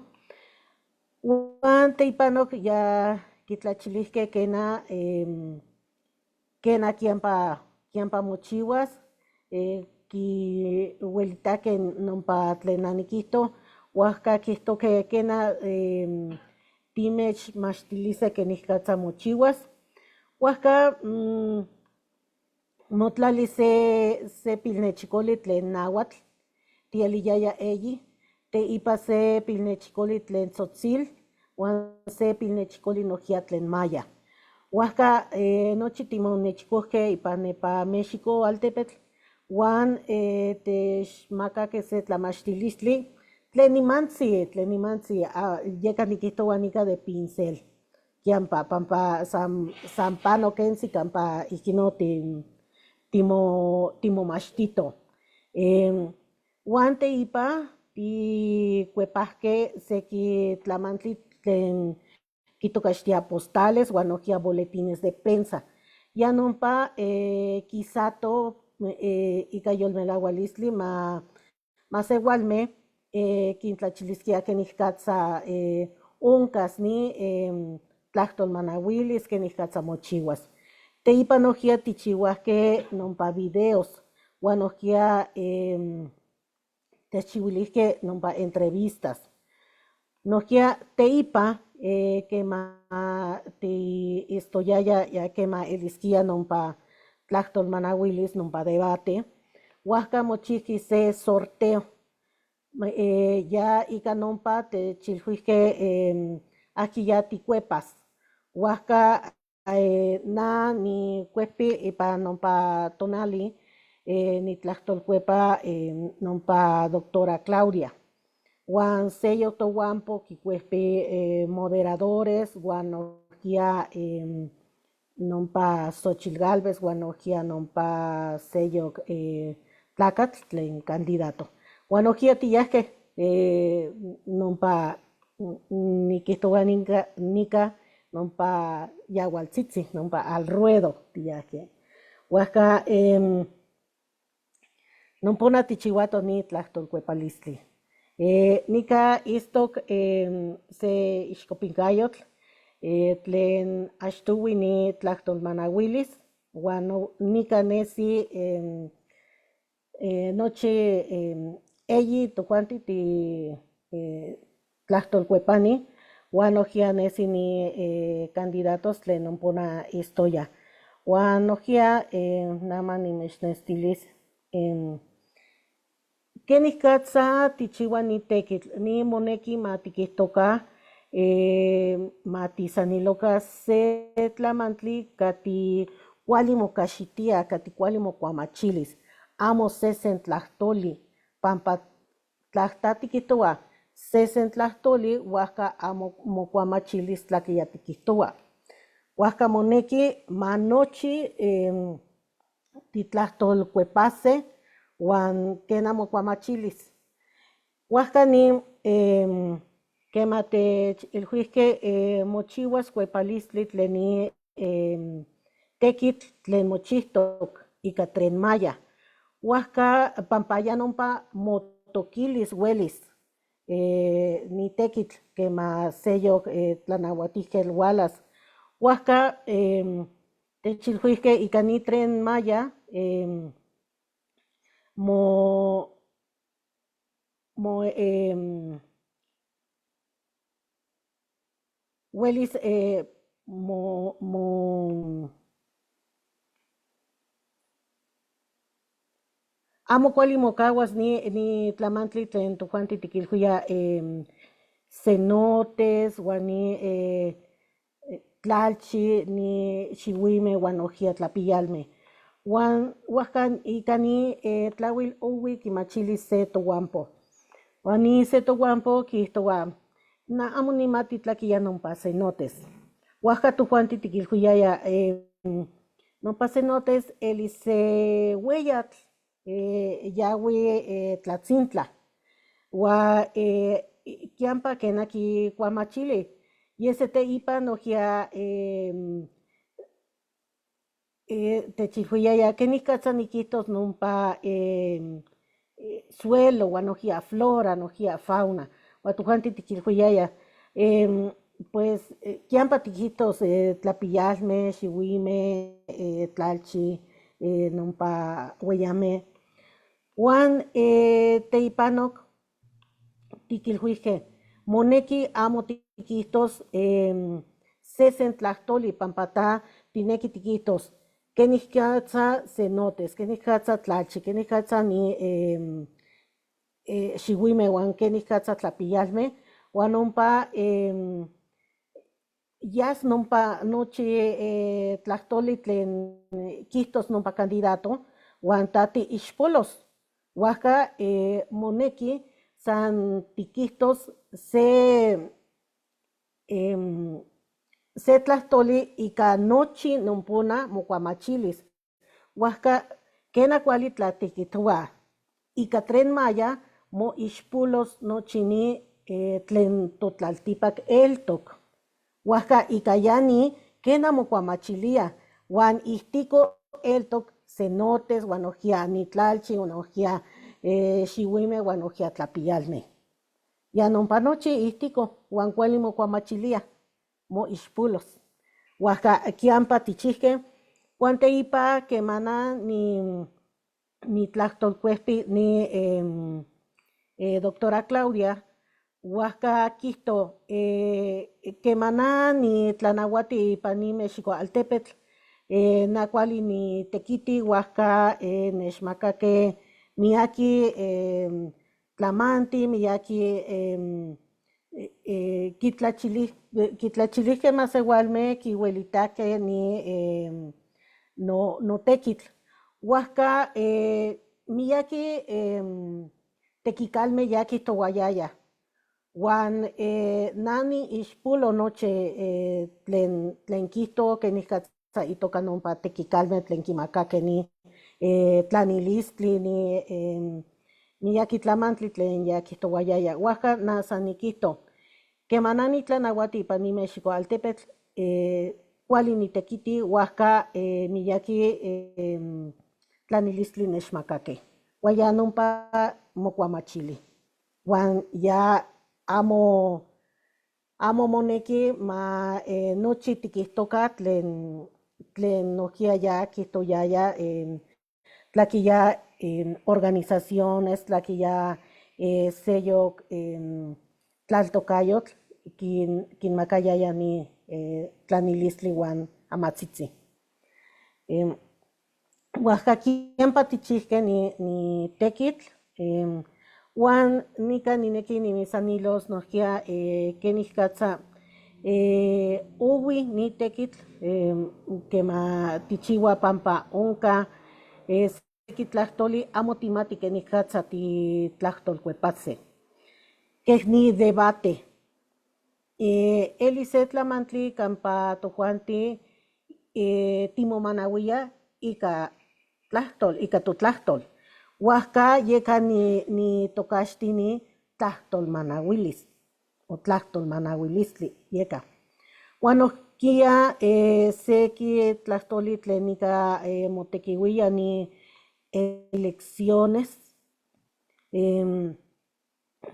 Huan teipanoc ya quitlachilihque kena kiampa mochihuas, quihuelitaque nompa tlen aniquihto, huajca quihtoque kena timechmachtilise kenikatza mochihuas. Huajca motlali se pilnechicoli tlen náhuatl, tieliyaya eyi, teipa se pilnechicoli tlen tzotzil, huan se pilnechicoli nojquiya tlen maya. Huajca nochi timonechicojque ipan nepa México altepetl, huan techmacaque se tlamachtilistli tlen nimantzi, yeca niquihtohua nica de pincel, kiampa pampa san pano quentzi campa ihquino timomachtito. Huan teipa ticuepajque sequi tlamantli tlen quitocaxtia postales huan nojquiya boletines de prensa. Ya nompa quisato ika yolmelahualistli masewalme quintlachilisquia kenikatza oncas ni tlahtolmanahuilis, kenikatza mochihuas. Teipa nojquiya tijchihuajque nompa videos huan nojquiya techchihuilijque nompa entrevistas. Nojquiya teipa quema tiitztoyaya ya quema elisquía nompa tlajtolmanahuilis nompa debate, huajca mochijqui se sorteo. Ya ica nompa techilhuijque ajquiya ticuepas. Huajca na nicuejpi ipan nompa tonali nitlajtolcuepa nompa doctora Claudia. Huan seyoc tohuampo quicuejpi moderadores huan nojquiya nompa Xochitl Gálvez huan nojquiya nompa seyoc tlacatl tlen candidato. Huan nojquiya tiyajque nompa niquijtohua nica nompa yahualtzitzi, nompa al ruedo tiyajque. Huajca nompona tijchihuato ni tlajtolcuepalistli. Nica itztoc se ixcopincayotl tlen achtohui ni tlajtolmanahuilis huan nica nesi nochi eyi tojuanti ti tlajtolcuepani huan nojquiya nesi ni candidatos tlen nompona itztoya. Huan nojquiya nama nimechnextilis quenicatza tijchihua ni tequitl, ni monequi ma tiquijtoca ma tisaniloca se tlamantli cati cuali mocaxitia, cati cuali mocuamachilis, amo sesen tlajtoli, pampa tlajta tiquijtohua sesen tlajtoli, huajca amo mocuamachilis tlaque ya tiquijtohua. Huajca monequi ma nochi titlajtolcuepase huan quena mocuamachilis. Huajca ni quema techilhuijque mochihuas cuepalistli tlen ni tequitl tlen mochijtoc ica Tren Maya. Huajca pampa ya nompa motoquilis huelis ni tequitl quema seyoc tlanahuatijquetl hualas. Huajca techilhuijque ica ni Tren Maya mo mo huelis mo mo amo cuali mocahuas ni tlamantli tlen tojuanti tiquilhuia cenotes huan ni tlalchi ni xihuime huan nojquiya tlapiyalme. Huan huajca ica ni tlahuil ohui quimachilis se tohuampo. Huan ni se tohuampo quiijtohua na amo nimati tlaque ya nompa cenotes. Huajca tojuanti tiquilhuiyaya nompa cenotes eli se hueyatl yahui tlatzintla. Huan quiampa quena quicuamachili. Yese teipa nojquiya techilhuiyaya quenicatza niquihtos nompa suelo huan nojquiya flora, nojquiya fauna. Huan tojuanti tiquilhuiyaya pues quiampa tiquihtos tlapiyalme, xihuime, tlalchi, nompa hueyame. Huan teipanoc tiquilhuijque monequi amo tiquihtos sesen tlajtoli pampa ta tinequi tiquihtos quenicatza cenotes, quenicatza tlalchi, quenicatza ni xihuime huan quenicatza tlapiyalme huan nompa yas nompa nochi tlajtoli tlen quihtos nompa candidato huan ta tiixpolos. Huajca monequi san tiquihtos se tlajtoli ica nochi nompona mocuamachilis. Huajca quena cuali tla tiquihtohua ica Tren Maya moixpolos nochi ni tlen totlaltipac eltoc. Huajca ica ya ni quena mocuamachilia huan ihtico eltoc cenotes huan nojquiya ni tlalchi huan nojquiya xihuime huan nojquiya tlapiyalme. Ya nompa nochi ihtico huan cuali mocuamachilia moixpolos. Huajca quiampa tichijque Huan teipa quema na ni nitlajtolcuejpi ni doctora Claudia, huajca quijto quema na nitlanahuati ipan ni Mexicoaltepetl, na cuali nitequiti, huajca nechmacaque miyaqui tlamanti, miyaqui quitlachilijque masehualme quihuelitaque ni no notequitl. Huajca miyaqui tequicalme ya quijtohuayaya huan na niixpolo nochi tlen quijto quenicatza itoca nompa tequicalme tlen quimacaque ni tlanilistli ni miyaqui tlamantli tlen ya quijtohuayaya. Huajca na san niquijto quema na nitlanahuati ipan ni Mexicoaltepetl cuali nitequiti, huajca miyaqui tlanilistli nechmacaque. Huan ya nompa mocuamachili. Huan ya amo monequi ma nochi tiquijtoca tlen nojquiya ya quijtoyaya tlaqui ya organizaciones, tlaqui ya seyoc tlaltocayotl quinmacayaya ni tlanilistli huan amatzitzi. Huajca quempa tichijque ni tequitl, huan nica ninequi nimitzanilos nojquiya quenicatza ohui ni tequitl quema tichihua pampa onca sequi tlahtoli amo timati quenicatza titlahtolcuepase. Quej ni debate. Eli se tlamantli campa tojuanti timomanahuiya ica tlahtol, ica totlahtol. Huajca yeca ni tocaxti ni tlahtolmanahuilis o tlahtolmanahuilistli yeca. Huan nojquiya sequi tlahtoli tlen nica motequihuiya ni elecciones,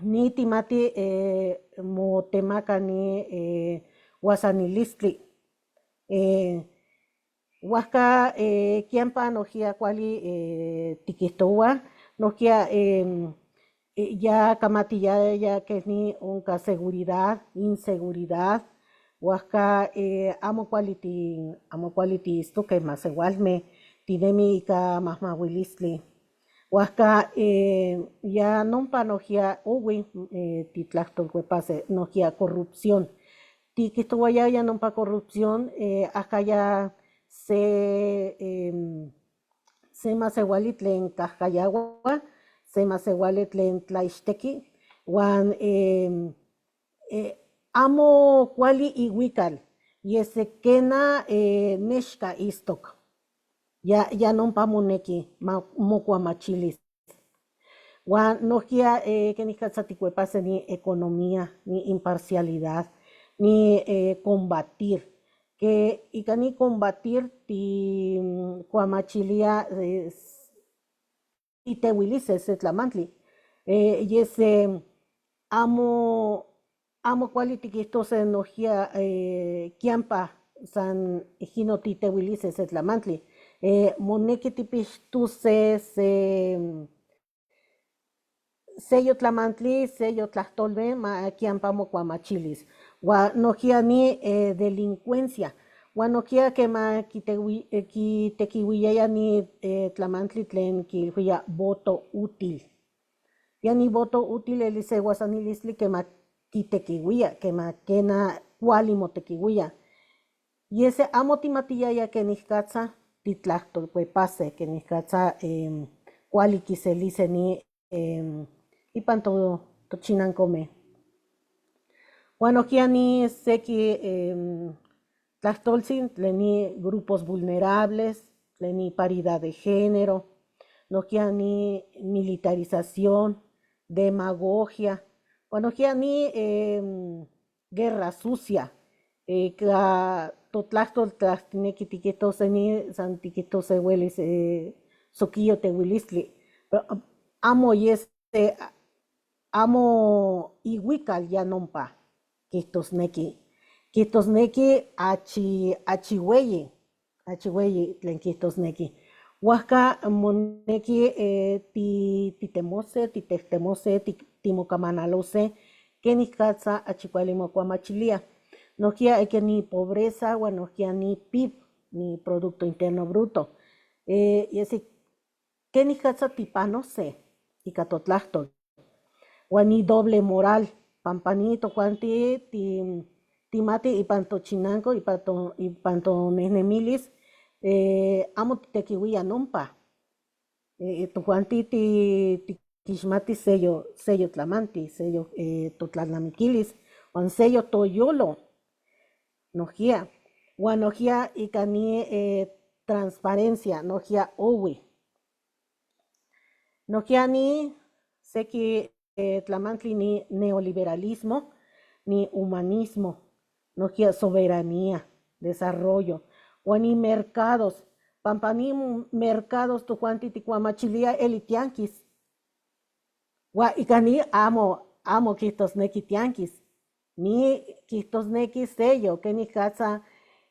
ni timati motemaca ni huasanilistli. Huajca quiempa nojquiya cuali tiquijtohua, nojquiya ya camatiyaya quej ni onca seguridad, inseguridad, huajca amo cuali amo cuali tiitztoque masehualme, tinemi ica majmahuilistli. Huajca ya nompa nojquiya ohui titlahtolcuepase nojquiya corrupción. Tiquijtohuayaya nompa corrupción acaya se masehuali tlen cajcayahua, se masehuali tlen tlaixtequi, huan amo cuali ihuical, yese quena nexca itztoc. Ya nompa monequi mocuamachilis. Huan nojquiya quenicatza ticuepase ni economía, ni imparcialidad, ni combatir. Que ica ni combatir ticuamachilia titehuilise se tlamantli. Yese amo cuali tiquijtose nojquiya quiampa san ijquino titehuilise se tlamantli. Monequi tipixtuse seyo tlamantli, seyo tlahtolme ma quiampa mocuamachilis. Huan nojquiya ni delincuencia. Huan nojquiya quema quitequihuiyaya ni tlamantli tlen quiilhuiya voto útil. Ya ni voto útil eli se huasanilistli quema quitequihuiya, quema quena cuali motequihuiya. Yese amo timatiyaya quenicatza titlahtolcuepase, quenicatza cuali quiselise ni ipan tochinancome. Huan nojquiya ni sequi tlahtoltzin tlen ni grupos vulnerables, tlen ni paridad de género, nojquiya ni militarización, demagogia, huan nojquiya ni guerra sucia, ca totlahtol tlahtinequi tiquijtose ni san tiquijtose huelis soquillo tehuilistli, pero amo yese, amo ihuical ya nompa quihtosnequi, quihtosnequi achi hueyi. Achi hueyi tlen quihtosnequi. Huajca moneki titemose, titejtemose, timocamanalose, quenicatza achi cuali mocuamachilia. Nojquiya que ni pobreza, huan nojquiya ni PIB, ni Producto Interno Bruto. Y así, quenicatza tipanose ica totlahtol. Huan ni doble moral, pampa ni tojuanti timati ipan tochinanco, ipan tonejnemilis, amo titequihuia nompa. Tojuanti tiquixmati seyo tlamanti, seyo totlalnamiquilis, huan seyo toyolo, nojquiya. Huan nojquiya ica ni transparencia, nojquiya ohui. Nojquiya ni sequi tlamantli ni neoliberalismo, ni humanismo, nojquiya soberanía, desarrollo, huan ni mercados, pampa ni mercados tojuanti ticuamachilia eli tianquis. Huan ica ni amo quihtosnequi tianquis, ni quihtosnequi sello, quenicatza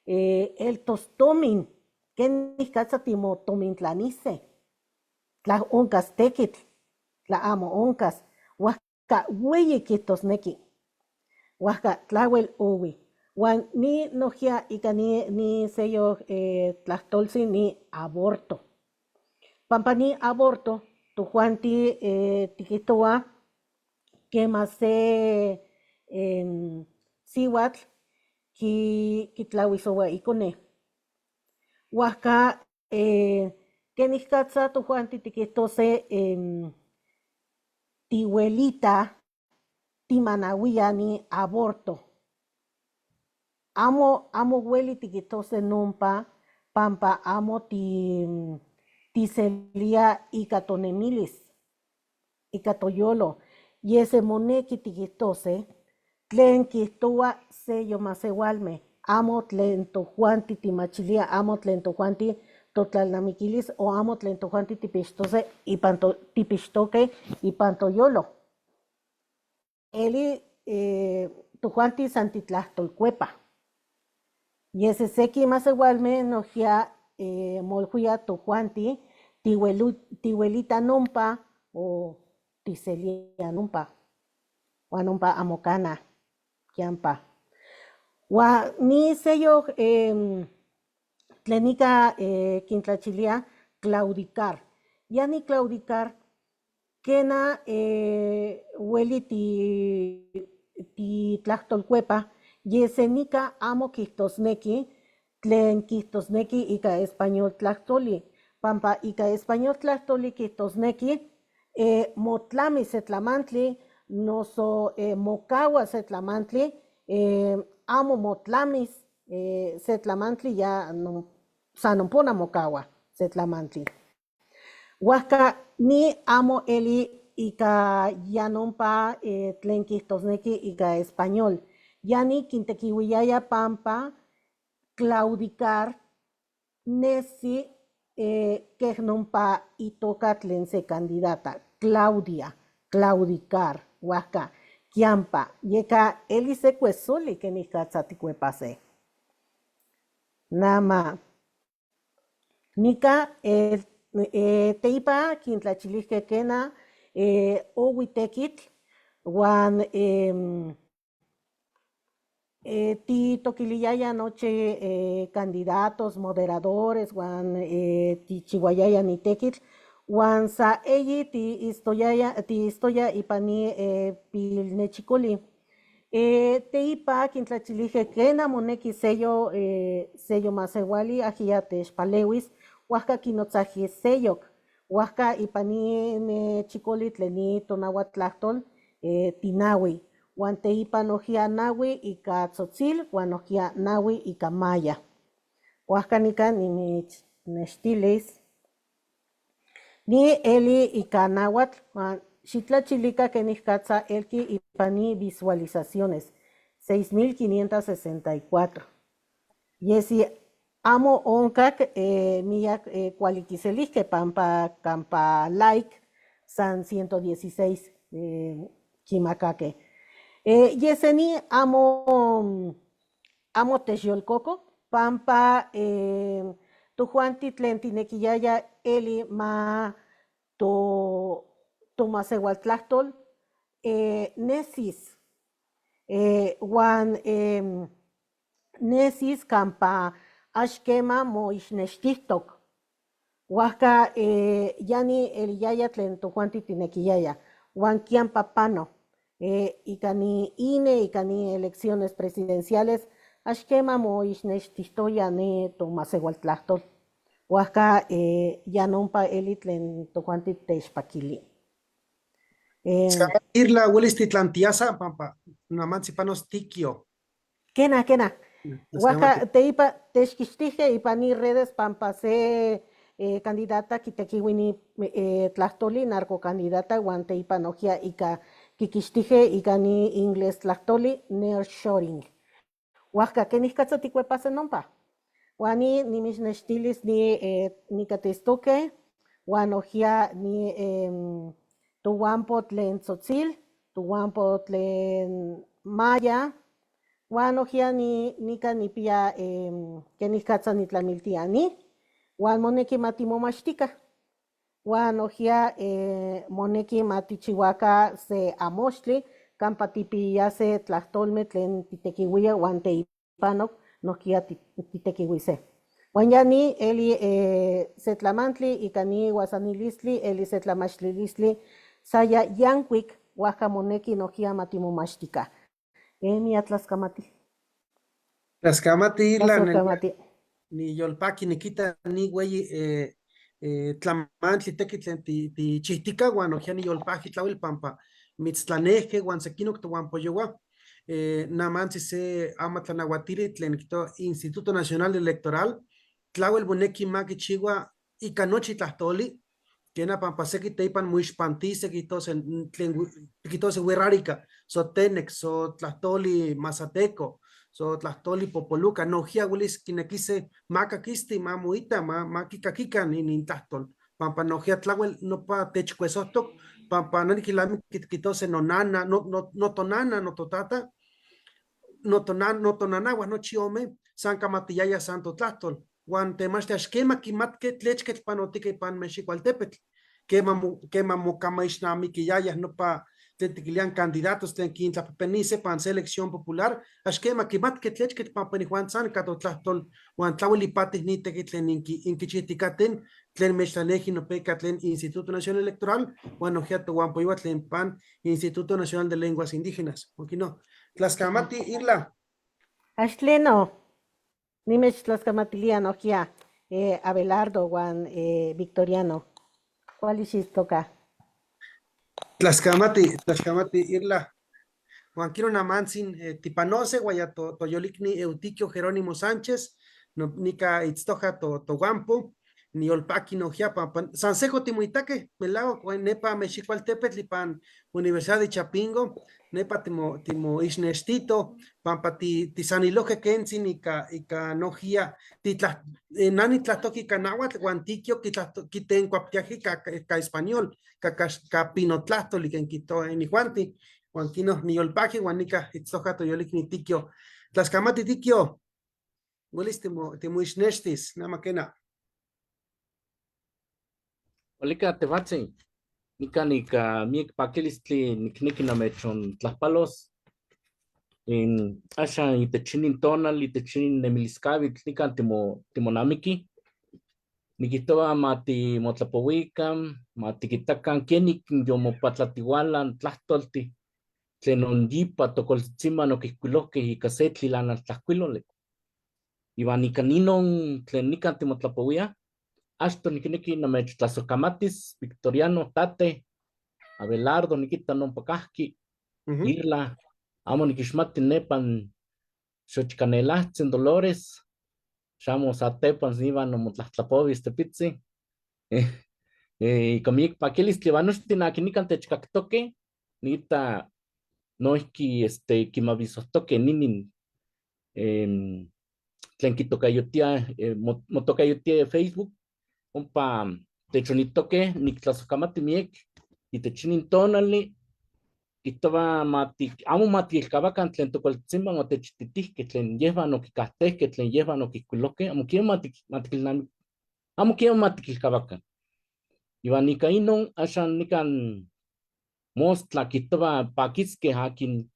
el tostomin, quenicatza timotomintlanise, tla oncas tequitl, tla amo oncas, huajca hueyi quihtosnequi, huajca tlahuel ohui. Huan ni nojquiya ica ni sello tlahtoltzi ni aborto. Pampa ni aborto, tojuanti tiquihtohua quema se sihuatl quitlahuisohua icone. Huajca quenicatza tojuanti tiquihtose tihuelita timanahuia ni aborto. Amo hueli tiquihtose nompa pampa amo tiselia ica tonemilis, ica toyolo. Y ese moneki tiquihtose tlen quihtohua seyo masewalme, amo tlen tojuanti timachilia, amo tlen tojuanti totlalnamiquilis o amo tlen tojuanti tipixtose ipan to, tipixtoque ipan toyolo. Eli tojuanti san titlahtolcuepa. Y ese seki masewalme nojquiya molhuia tojuanti tihuelita nompa o tiselia nompa. Huan nompa amo cana, kiampa. Huan ni seyo tlen nica quintlachilia claudicar. Ya ni claudicar quena hueli titlahtolcuepa yesenica amo quihtosnequi tlen quihtosnequi ica español tlahtoli. Pampa ica español tlahtoli quihtosnequi motlami se tlamantli, noso mocahua se tlamantli, amo motlamis se tlamantli ya no, san ompona mocahua se tlamantli. Huajca ni amo eli ica ya nompa tlen quihtosnequi ica español. Ya ni quintequihuiyaya pampa claudicar nesi quej nompa itoca tlen se candidata, Claudia, claudicar, huajca, kiampa, yeca eli se cuesoli quenicatza ticuepase. Nama, nica teipa quintlachilijque quena ohui tequitl, huan titoquiliyaya nochi candidatos, moderadores, huan tichihuayaya ni tequitl, huan sa eyi tiistoya ipan ni pilnechicoli. Teipa quintlachilijque quena moneki seyo masewali ajiya techpalewis, huajca quinotzajque seyok, huajca ipan ni nechicoli tlen ni tonahuatl tinahui, huan teipa nojquiya nahui ica tzotzil, huan nojquiya nahui ica maya. Huajca nica nimechnextilis. Ni eli ica náhuatl, huan xitlachilica quenicatza elqui ipan ni visualizaciones, 6564. Yesi amo oncac miyac cuali quiselijque pampa campa like san 116 quimacaque. Yeseni amo techyolcoco pampa Tojuanti tlen tinequiyaya eli ma to tomasewaltlahtol nesis huan nesis campa ax quema moixnextijtoc. Huajca ya ni eliyaya tlen tojuanti tinequiyaya. Huan quiampa pano ica ni INE, ica ni elecciones presidenciales, ax quema moixnextijtoya ne tomasewaltlahtol. Huajca ya nompa eli tlen tojuanti techpaquili. Irla welis titlantiasa pampa namantzi panos Tiquio. Quena, quena. Huajca teipa techquixtijque ipan ni redes pampa se candidata quitequihui ni tlahtoli narcocandidata huan teipa nojquiya ica quiquixtijque ica ni inglés tlahtoli nearshoring. Huajca quenicatza ticuepase nompa. Huan ni nimixnextilis ni nicatistoque huan nojquiya ni tohuampo tlen tzotzil, tohuampo tlen maya, huan nojquiya ni nica nipia quenicatza nitlamiltia ni, huan monequi ma timomachtica. Huan nojquiya monequi ma tichihuaca se amoxtli campa tipiyase tlahtolme tlen titequihuiya huan teipanoc nojquiya titequihuise. Huan ya ni eli se tlamantli ica ni huasanilistli, eli se tlamachtilistli saya yancuic, huajca monequi nohquiya ma timomachtica. Miatlascamati. Tlascamati Irla, Tlascamati. Ni yolpaqui nikita ni güey tlamantli tequitl tlen tichihtica huan nojquiya ni yolpaqui tlawel pampa mitztlanejque huan sequinoc tohuampoyohua namantzi se amatlanahuatili tlen quito Instituto Nacional Electoral tlawel monequi ma kichiua ica nochi tlahtoli quena pampa sequi teipan moixpantise quihtose tlen quihtose wixárika so tenec so tlahtoli mazateco so tlahtoli popoluca nojquiya huelis quinequise ma caquisti ma moita ma quicaquican inintlahtol pampa nojquiya tlawel nopa techcuesohtoc pampa na niquilnamiqui quihtose nonana no notonana nototata notonanahua nochi ome san camatiyaya san totlahtol huan temachtli ax quema quimatque tlechquetl panotica ipan Mexicoaltepetl quema quema mocamaixnamiquiyayaj nopa tlen tiquilian candidatos tlen quintlapejpenise pan selección popular ax quema quimatque tlechquetl pampa inijuan san ica totlahtol huan tlawel ipatij ni tequitl tlen inquichihticaten tlen mechtlaneji nopeca tlen Instituto Nacional Electoral huan nojquiya tohuampoyohua tlen pan Instituto Nacional de Lenguas Indígenas. No. Tlascamati Irla. Ax tleno, nimechtlascamatilia nojquiya Abelardo huan Victoriano. Cuali xistoca. Tlascamati, tlascamati Irla. Huan quiero namantzin tipanose huaya toyolicni Eutiquio Jerónimo Sánchez, no, nica itztoja tohuampo, niyolpaqui nojquiya pampa san seco timoitaque, melahua nepa Mexicoaltepetl ipan Universidad de Chapingo, nepa timoixnextito, pampa tisanilohque kentzin ika nojquiya nani tlahtoqui ika náhuatl huan Tiquio quitencuaptiaji ka español, ka pinotlahtoli ken quihtowa inijuanti, huan quino niyolpaqui huan nica itztoja toyolicni Tiquio. Tlascamati Tiquio, huelis timoixnextis, nama quena. Olika tejuatzin, nikan ika miek pakilistli nikneki namechontlajpalos. In axan itech inin tonal, itech inin nemiliscavitl, nikan timonamiki. Nikihtowa ma timotlapowikan, ma tikitakan kenik yomopatlatiuala n tlahtoltih tlen onyipa tokoltzitzinman okijkuilojkeh ika se tlilanaltlajkuiloli. Iwan ika ninon tlen nikan timotlapowiah, achtoh nikneki namechtlasojkamatis, Victoriano, Tate, Abelardo, nikita nompa kahki, Irla, amo nikixmati nepan Xochcanelahtzin Dolores, xamo satepan iwan nomotlahtlapovis tepitzin. Ika miek pakilistli iwan nochtin akin nikan techkaktokeh, nikita noihki kimavisohtokeh ninin tlen kitokayotia, motokayotia Facebook, ompa techonitokeh, niktlasojkamati miek itech inin tonali, kihtowa amo ma tikilkawakan tlen tokualtzitzinman otechititihkeh, tlen yehwan okikahtehkeh, tlen yehwan okijkuilojkeh, amo kion ma Amo quema ma tiquilcahuacan. Iwan ika inon axan nikan mostla kijtowa paquiskeh akin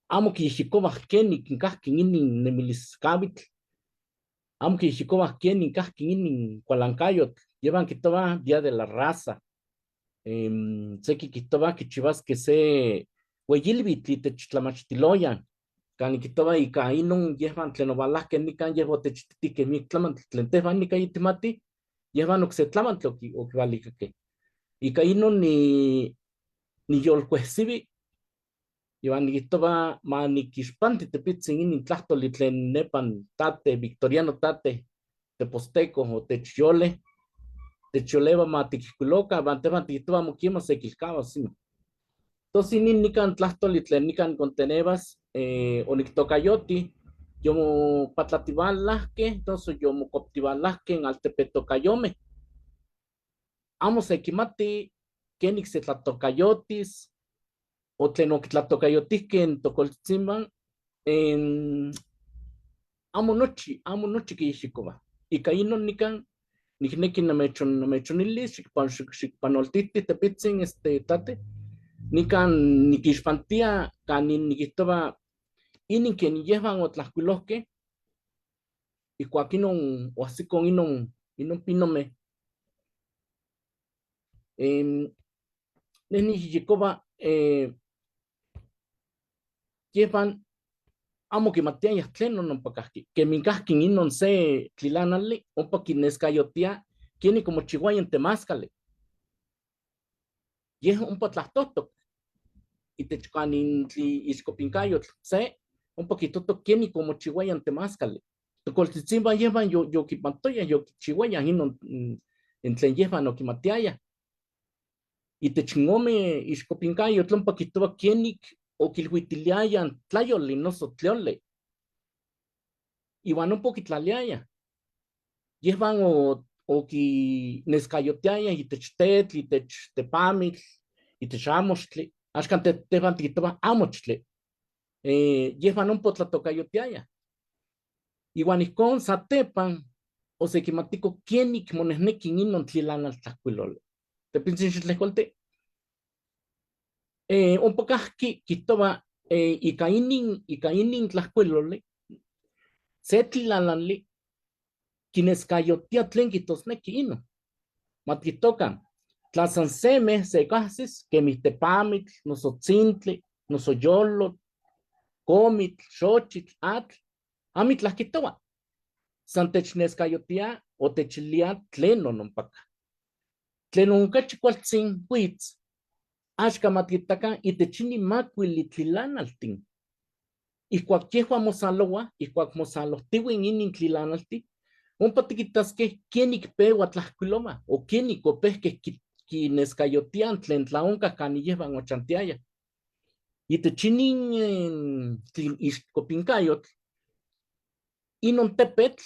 amo kiyejyekowah kenik kahki inin nemilis kawitl, amo kiyejyekowah kenin kahki inin kualankayotl, yehwan kijtowah Día de la Raza. Seki kijtowah kichiwaskeh se weyilwitl itech tlamachtiloyan, kanin kijtowa ika inon yehwan tlen owalahkeh nikan yehwan otechititihkeh miek tlamantli tlen tehwan nikan yitimati, yehwan okse tlamantli okiwalikakeh. Ika inon niyolkuehsiwi iwan nikijtowa ma nikixpanti tepitzin inin tlahtoli tlen nepan tate Victoriano tate Tepozteco otechyole, techyolewa ma tikijkuiloka, iwan tehwan tikijtowa amo kiema sekilkawas inon. Tos inin nikan tlahtoli tlen nikan nikontenevas oniktokayoti yomopatlatiwalahkeh, noso yomokuaptiwalahkeh in altepetokayomeh. Amo sekimati kenik se tlatokayotis o tlen okitlatokayotihkeh in tokoltzitzinwan, amo nochi, amo nochi kiyejyekowah. Ika inon nikan nikneki namechonilis xikpanoltihti tepitzin este tate, nikan nikixpantia kanin nikijtowa inin ken yehwan otlajkuilojkeh ijkuak inon oajsiko inon pinomeh. Neh niyejyekowa yehwan amo kimatiayah tlenon ompa kahki, kemin kahki inon se tlilanali ompa kineskayotia kenik omochiuaya in temaskali. Yeh ompa tlahtohtok itech kanin ixkopinkayotl se ompa kijtohtok kenik omochiuaya in temaskali. Tokoltzitzinwan yehwan yokipanotoyah, yokichiuayah inon in tlen yehwan okimatiayah. Itech in ome ixkopinkayotl ompa kijtowa kenik okilhuitiliayah in tlayoli noso tlioli iwan ompa okitlaliayah. Yehwan okineskayotiayah itech tetl, itech tepamitl, itech amoxtli, axkan tehwan tikijtowah amochtli. Yehwan ompa otlatokayotiayah. Iwan ijkon satepan osekimatiko kenik monehneki inon tlilanaltlajkuiloli. Tepintzin xitlejkolti. Ompa kahki kijtowa ika inin tlajkuiloli se tlilanali kineskayotia tlen kijtosneki inon. Ma tikijtokan, tla san semeh sekahsis kemih tepamitl, noso tzintli, noso yolotl, komitl, xochitl, atl, amitlah kijtowa. San techneskayotia o techilia tlenon ompaka. Tlenon okachi kualtzin witz, axkan ma tikitakan itech inin makuili tlilanaltin. Ijkuak yehwan mosalowah, ijkuak mosalohtiuin inin tlilanalti, ompa tikitaskeh kenik pewa tlajkuilowa o kenik opehkeh kineskayotian tlen tlaonkah kanin yehwan ochantiayah. Itech inin tlin ixkopinkayotl, inon tepetl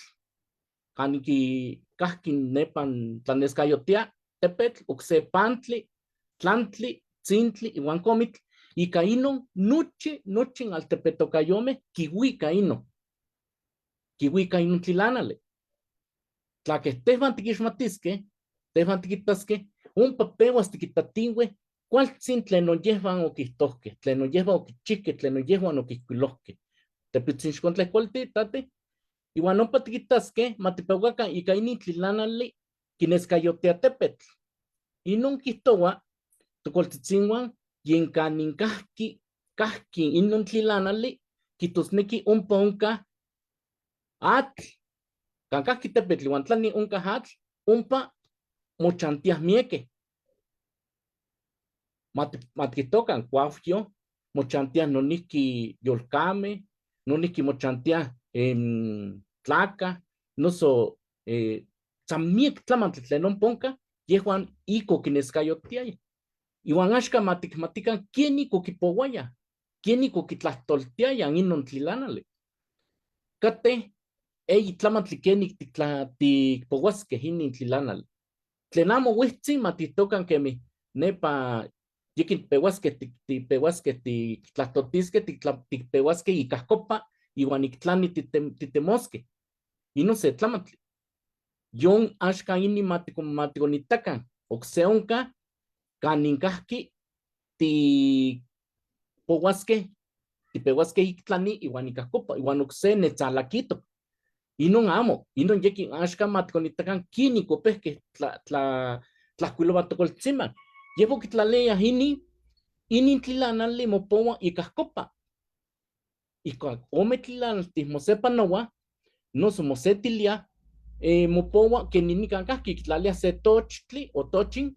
kanin kahki nepan tlaneskayotia tepetl, okse pantli, tlantli, tzintli iwan komitl, ika inon nochi, nochi in altepetokayomeh kiwika inon, kiwika inon tlilanali. Tlakeh tehwan tikixmatiskeh, tehwan tikitaskeh, ompa pewas tikitatinweh kualtzin tlenon yehwan okijtohkeh, tlenon yehwan okichihkeh, tlenon yehwan okijkuilohkeh. Tepitzin xikontlejkualti, tate, iwan ompa tikitaskeh ma tipewkakan ika inin tlilanali kineskayotia tepetl. Inon kijtowa tokoltzitzinwan yen kanin kahki, kahki inon tlilanali kijtosneki ompa onkah atl, kan kahki tepetl iwan tlani onkah atl, ompa mochantiah miekeh. Ma tikijtokan kuawyo mochantiah nonihki yolkameh, nonihki mochantiah tlakah, noso san miek tlamantli tlen ompa onkah, yehwan ik okineskayotiayah. Iwan axkan ma tikmatikan kenik okipowayah, kenik okitlahtoltiayah inon tlilanali. Kateh eyi tlamantli kenik tikpowaskeh inin tlilanali. Tlen amo huihtzi ma tiktokan kemih nepa yikin pewaskeh, tipewaskeh, tiktlahtotiskeh, tikpewaskeh ikahkopa iwan iktlani titemoskeh. Inon se tlamantli. Yon axkan inin matikonitakan okse onka kanin kajki tipowaskej tipewaskej iktlani iwan ikajkopa iwan okse netzalakitok. Inon amo, inon yekin axkan matikonitakan kinik opejkej tlajkuilowa tokoltziman. Yehua kitlaleyah inin, inin tlilanali mopowa ikajkopa. Ijkuak ome tlilanaltih mosepanowa, noso mosetilia, mopowa kenin nikan kajki kitlalia se tochtli o tochin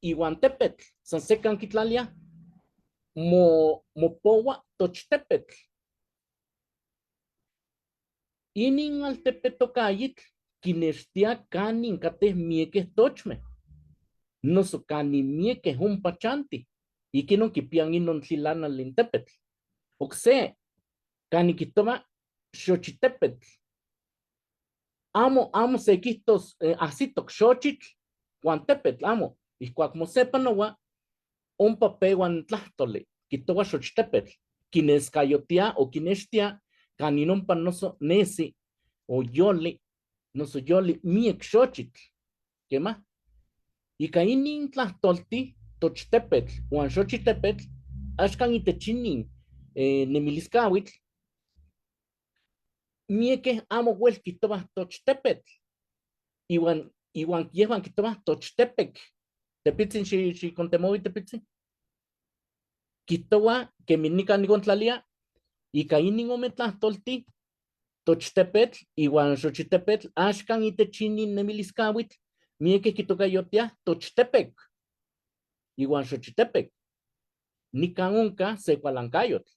iwan tepetl, san sekan kitlalia mopowa tochtepetl. Inin altepetokayitl kinextia kanin kateh miekeh tochmeh, noso kanin miekeh ompa chantih, ikinon kipian inon tlilanali n tepetl. Okse, kanin kijtowa Xochitepetl, amo, amo se kijtos ajsitok Xochitl huan tepetl, amo, ijkuak mosepanowa ompa pewa n tlahtoli, kijtowa Xochitepetl, kineskayotia o kinextia kanin ompa noso nesi o yoli, noso yoli miek xochitl, kema. Ika inin tlahtolti Tochtepetl huan Xochitepetl axkan itech inin nemiliscauitl, miekej amo wel kijtowaj Tochtepetl, iwan, iwan yehwan kijtowaj Tochtepec, tepitzin xikontemowi tepitzin, kijtowa kemi nikan nikontlalia, ika inin ome tlahtolti Tochtepetl iwan Xochitepetl axkan itech inin nemiliscauitl miekej kitokayotiaj Tochtepec iwan Xochitepec, nikan onka se kualankayotl,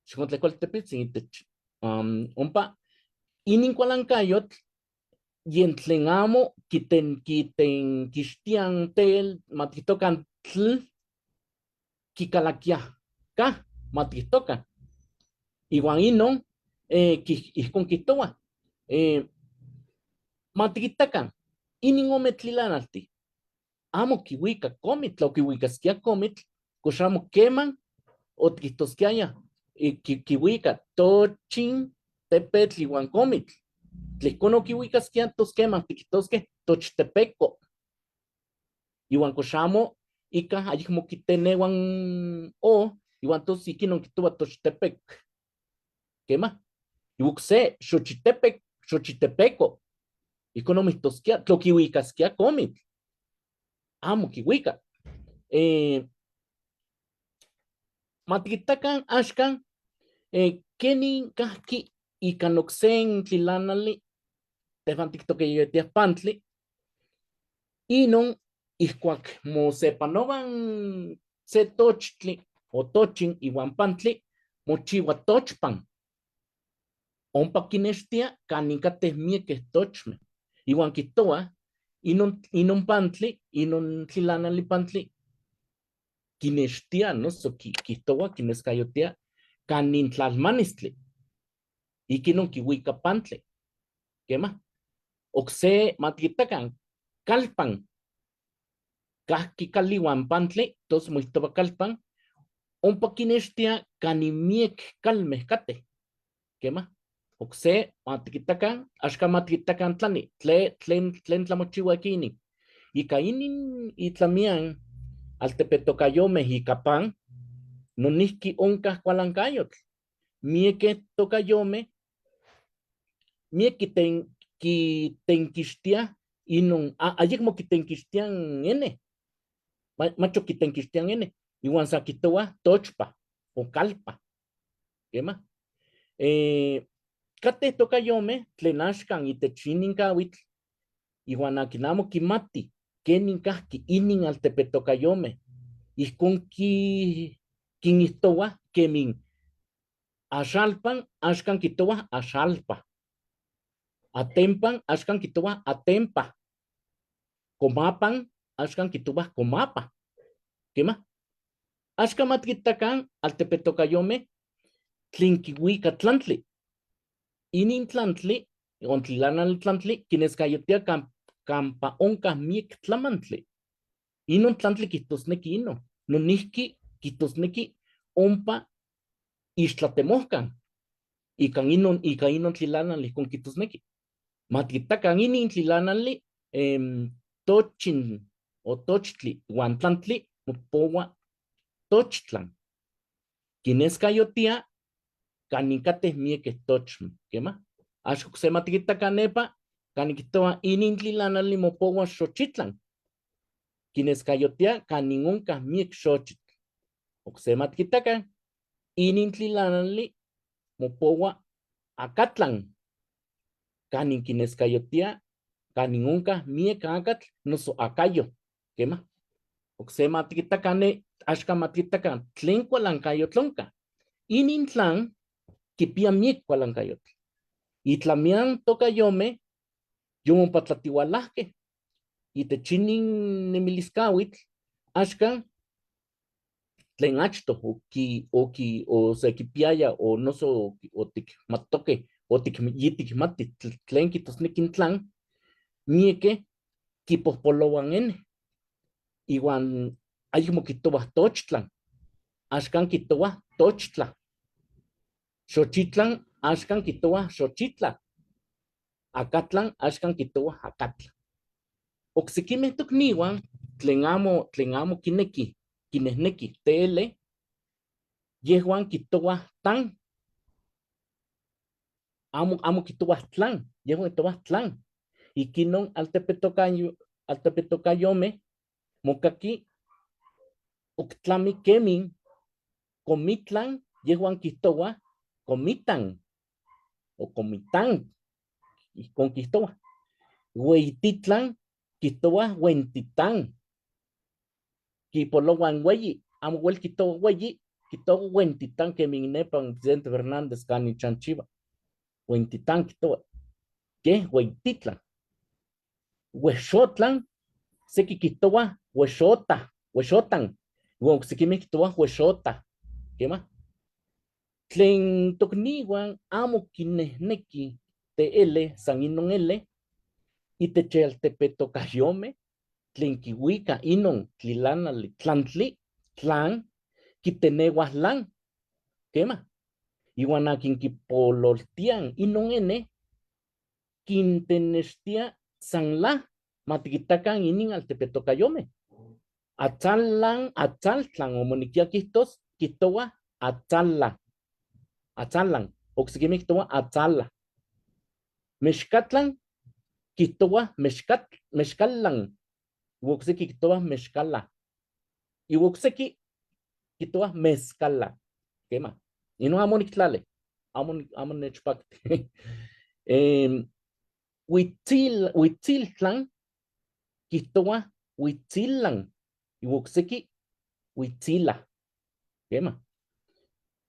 xikontlejkuali tepitzin itech ompa, inin kualankayotl yen tlen amo kitenkixtian tel ma tikijtokan tl kikalakiaj ka ma tikijtokan, iwan inon ijkon kijtowa, ma tikitakan inin ome tlilanaltih amo kiwika komitl, o kiwikaskia komitl, kox amo keman otikijtoskiaya kiwika tochin tepetl iwan komitl, tla ijkon okiwikaskia tos keman tikijtoskej tochtepeko, iwan kox amo ikaj ayekmo kitenewan o, iwan tos ikinon kijtowa tochtepek, kema, iwan okse xochitepek, xochitepeko, ijkon omijtoskia, tla okiwikaskia komitl, amo kiwika. Ma tikitakan axkan kenin kajki ika okse tlilanali tehwan tiktokeyetiaj pantli, inon ijkuak mosepanowan se tochtli o tochin iwan pantli, mochiwa tochpan. Ompa kinextia kanin kateh miekeh tochmeh. Iwan kijtowa inon pantli, inon tlilanali pantli, kinextia noso kijtowa, kineskayotia kanin tlalmanistli. Ikinon kiwika pantli. Kema. Okse ma tikitakan, kalpan. Kajki kali iwan pantli, tos moijtowa kalpan, ompa kinextia kanin miek kalmeh kateh. Kema. Okse ma tikitakan, axkan ma tikitakan tlani, tlen tlamochiwa ikinin. Ika inin itlamian altepetokayomeh ika pan, nonihki onkah kualankayotl. Miekeh tokayomeh, miek kitenkixtiah inon, ayekmo kitenkixtian ene, mach ok kitenkixtian ene, iwan sa kijtowah tochpa o kalpa, kema. Kateh tokayomeh tlen axkan itech inin kawitl, iwan akin amo kimati kenin kajki inin altepetokayomeh, ijkon kinijtowah kemin axalpan, axkan kijtowah axalpa, atempan, axkan kijtowah atempa, komapan, axkan kijtowah komapa, kema. Axkan ma tikitakan altepetokayomeh tlen kiwika tlantli. Inin tlantli, on tlilanali tlantli, kineskayotia kampa onkah miek tlamantli. Inon tlantli kijtosneki inon, nonihki kijtosneki ompa ixtlatemohkan, ikan inon, ika inon tlilanali ijkon kijtosneki. Ma tiquitacan inin tlilanali tochin o tochtli uan tlantli mopohua tochtlan. Quinescayotia canin cateh miekeh tochmeh, quema? Ax okse ma tiquitacan nepa canin quihtohua inin tlilanali mopohua xochitlan. Quinescayotia canin oncah miek xochitl. Okse ma tiquitacan inin tlilanali mopohua acatlan. Canin quinescayotia canin oncah miek acatl noso acayo, quema? Okse ma tiquitacan ne, axcan ma tiquitacan tlen cualancayotl oncah. Inin tlan quipia miek cualancayotl. Itlamian tocayome yomopatlatihualahque itech inin nemiliscahuitl, axcan tlen achtoh oki oki o sekipiaya o noso otikmatokeh o yitikmati tlen kijtosneki in tlan, miekeh kipohpolowan ene iwan ayekmo kijtowah tochtlan, axkan kijtowah tochtla, xochitlan axkan kijtowah xochitla, acatlan axkan kijtowah acatla. Oksekimeh tokniwan tlen amo tlen amo kineki kinehneki TL, yehwan kijtowah tan, amo amo kijtowah tlan, yehwan kijtowah tlan. Ikinon altepetokayo altepetokayomeh mokaki oktlami kemin komitlan, yehwan kijtowah komitan o komitan, ijkon kijtowah. Hueyititlan kijtowah huentitán, kipolowan hueyi, amo wel kijtowa hueyi, kijtowa huentitán kemin nepa Presidente Fernández kanin chanchiwa, huentitán kijtowa, keh hueyititlan. Huexotlan, seki kijtowa huexota, huexotan, iwan oksekimeh kijtowah huexota, kema. Tlen tokniwan amo kinehneki TL san inon L, itech altepetokayomeh tlen kiwika inon tlilanali tlantli, tlan, kitenewah lan, kema, iwan akin kipololtian inon N, kintenextia san la, ma tikitakan inin altepetokayomeh. Atzalan, Atzaltlan, omonekia kijtos, kijtowa Atzala, Atzalan, oksekimeh kijtowa Atzala. Mexcatlan, kijtowa Mexcat, Mexcalan, iwan okseki kijtowa Mexcala. Iwan okseki kijtowa Mezcala. Kema, inon amo niktlali, amo, amo nechpakti. Huitzil, Huitziltlan, kijtowa huitzilan iwan okseki huitzila. Kema.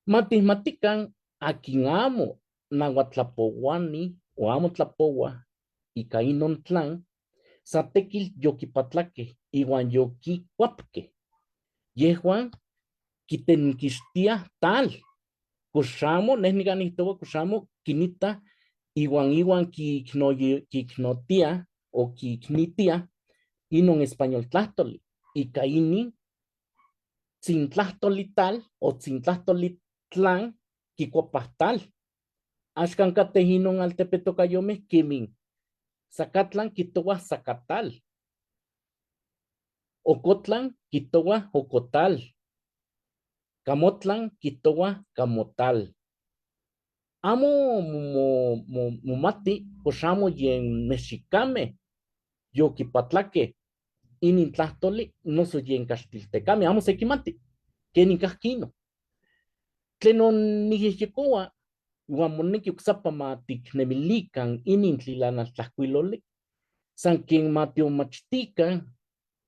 Ma tijmatikan akin amo nahuatlapowani o amo tlapowa ika inon tlan, sa tekil yokipatlakeh iwan yokikuapkeh. Yehwan kitenkixtiah tal, kox amo, neh nikan nijtowa kox amo kinita iwan iwan kiknotia o kiknitia inon español tlahtoli ika inin tzintlahtoli tal o tzintlahtoli tlan kikuapah tal. Axkan kateh inon altepetokayomeh kemin Zacatlan kijtowah Zacatal, Ocotlan kijtowah Ocotal, Camotlan kijtowa Camotal. Amo momati kox amo yen mexicameh yokipatlakeh inin tlahtoli noso yen kaxtiltecameh, amo sekimati kenin kahki inon. Tlenon niyejyekowa iwan moneki oksapa ma tiknemilikan inin tlilanaltlajkuiloli, san ken ma tiomachtikan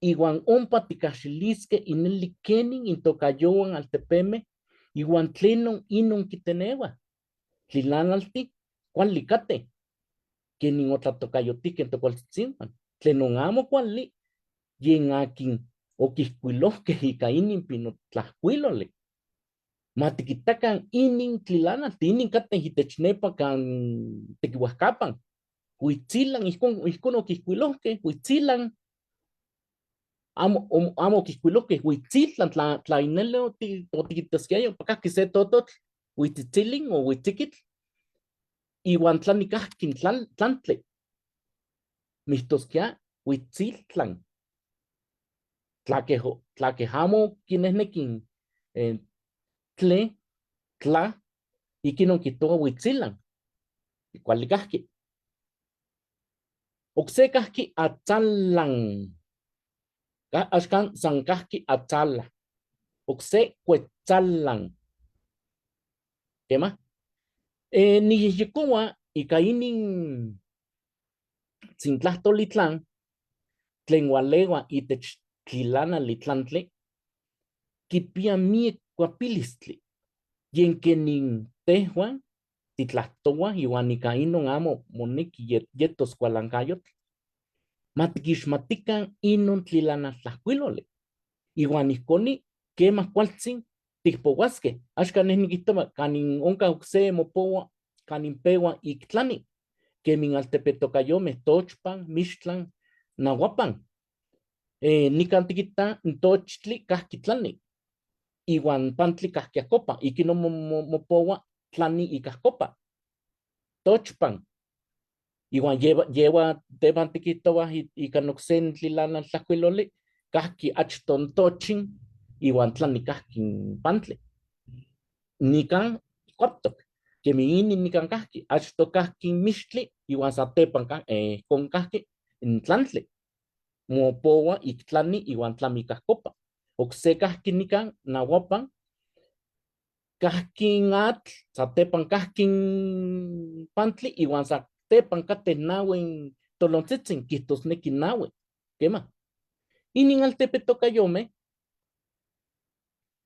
iwan ompa tikahxiliskeh ineli kenin intokayowan altepemeh iwan tlenon inon kitenewah, tlilanalti kuali kateh, kenin otlatokayotihkeh in tokualtzitzinwan, tlenon amo kuali yen akin okijkuilohkeh ika inin pinotlajkuiloli. Ma tikitakan inin tlilanalti, inin kateh itech nepa kan tekiuajkapan, huitzilan, ijkon, ijkon okijkuilohkeh, huitzilan, amo, amo okijkuilohkeh huitziltlan, tla, tla ineli otikitaskia ompa kahki se tototl huitzitzilin o huitzikitl, iwan tla nikahki tlan, tlantli. Mijtosquia huitziltlan. Tlaque, tlaque amo quinehnequin tle, tla, ikinon quitoa huitzilan. Cuali kahki. Okse kahki atzalan. Axkan san kahki atzala. Okse cuetzalan. Quema. Niyejyekoa ika inin tzintlahtoli tlan tlen walewa itech tlilanali tlantli kipia miek kuapilistli yen kenin tehwan titlahtowa iwan ika inon amo moneki yetos kualankayotl, ma tikixmatikan inon tlilanaltlajkuiloli iwan ijkoni kemah kualtzin tikpowaskeh. Axkan neh nikijtowa kanin onkah okse mopowa kanin pewa iktlani, kemin altepetokayomeh Tochpan, Mixtlan, Nahuapan. Nikan tikita n tochtli kahki tlani iwan pantli kahki ajkopa, ikinon mopowa tlani ika ajkopa. Tochpan. Iwan yewa teban tikijtowah ika okse n tlilanaltlajkuiloli kahki achto n tochin iwan tlani kahki n pantli. Nikan kuaptok, kemi inin nikan kahki, achto kahki n mixtli iwan satepan ijkon kahki n tlantli. Mopowa ik tlani iwan tlami ika ajkopa. Okse kahki nikan Nahuapan, kahki n atl, satepan kahki n pantli iwan satepan kateh nawi n tolontzitzin, kijtosneki nawi, kema. Inin altepetokayomeh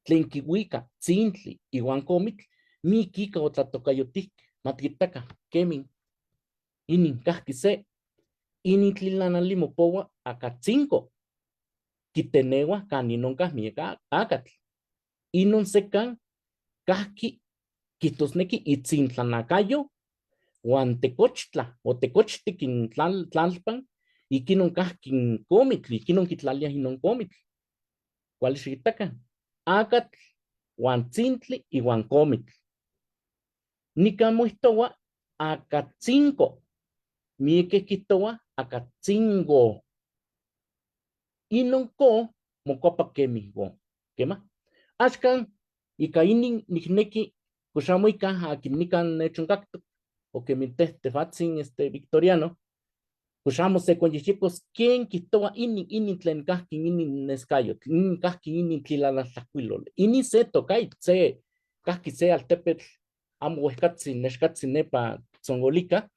tlen kiwika tzintli iwan komitl, miek ika otlatokayotihkeh, ma tikitaka kemin inin kahki se, inin tlilanali mopowa akatzinko, kitenewa kanin onkah miek akatl. Inon sekan kahki kijtosneki itzintlanakayo uan tekochtla o tekochtik in tlalpan ikinon kahki in komitl, ikinon kitlaliah inon komitl. Kuali xikitakan, akatl uan tzintli iwan komitl. Nikan moijtowa akatzinko, miekeh kijtowa akatzingo. Inon ko mokuapa kemih go. Kema? Axkan ika inin nikneki kox amo ikah akin nikan nechonkaktok o kemin teh tefatzin este Victoriano, kox amo sekonyejyekos ken kijtowa inin, inin tlen kahki inin neskayotl, inin kahki inin tlilalaltlajkuiloli. Inin se tokayt, se kahki se altepetl amo wehkatzin nexkatzin nepa Tzongolika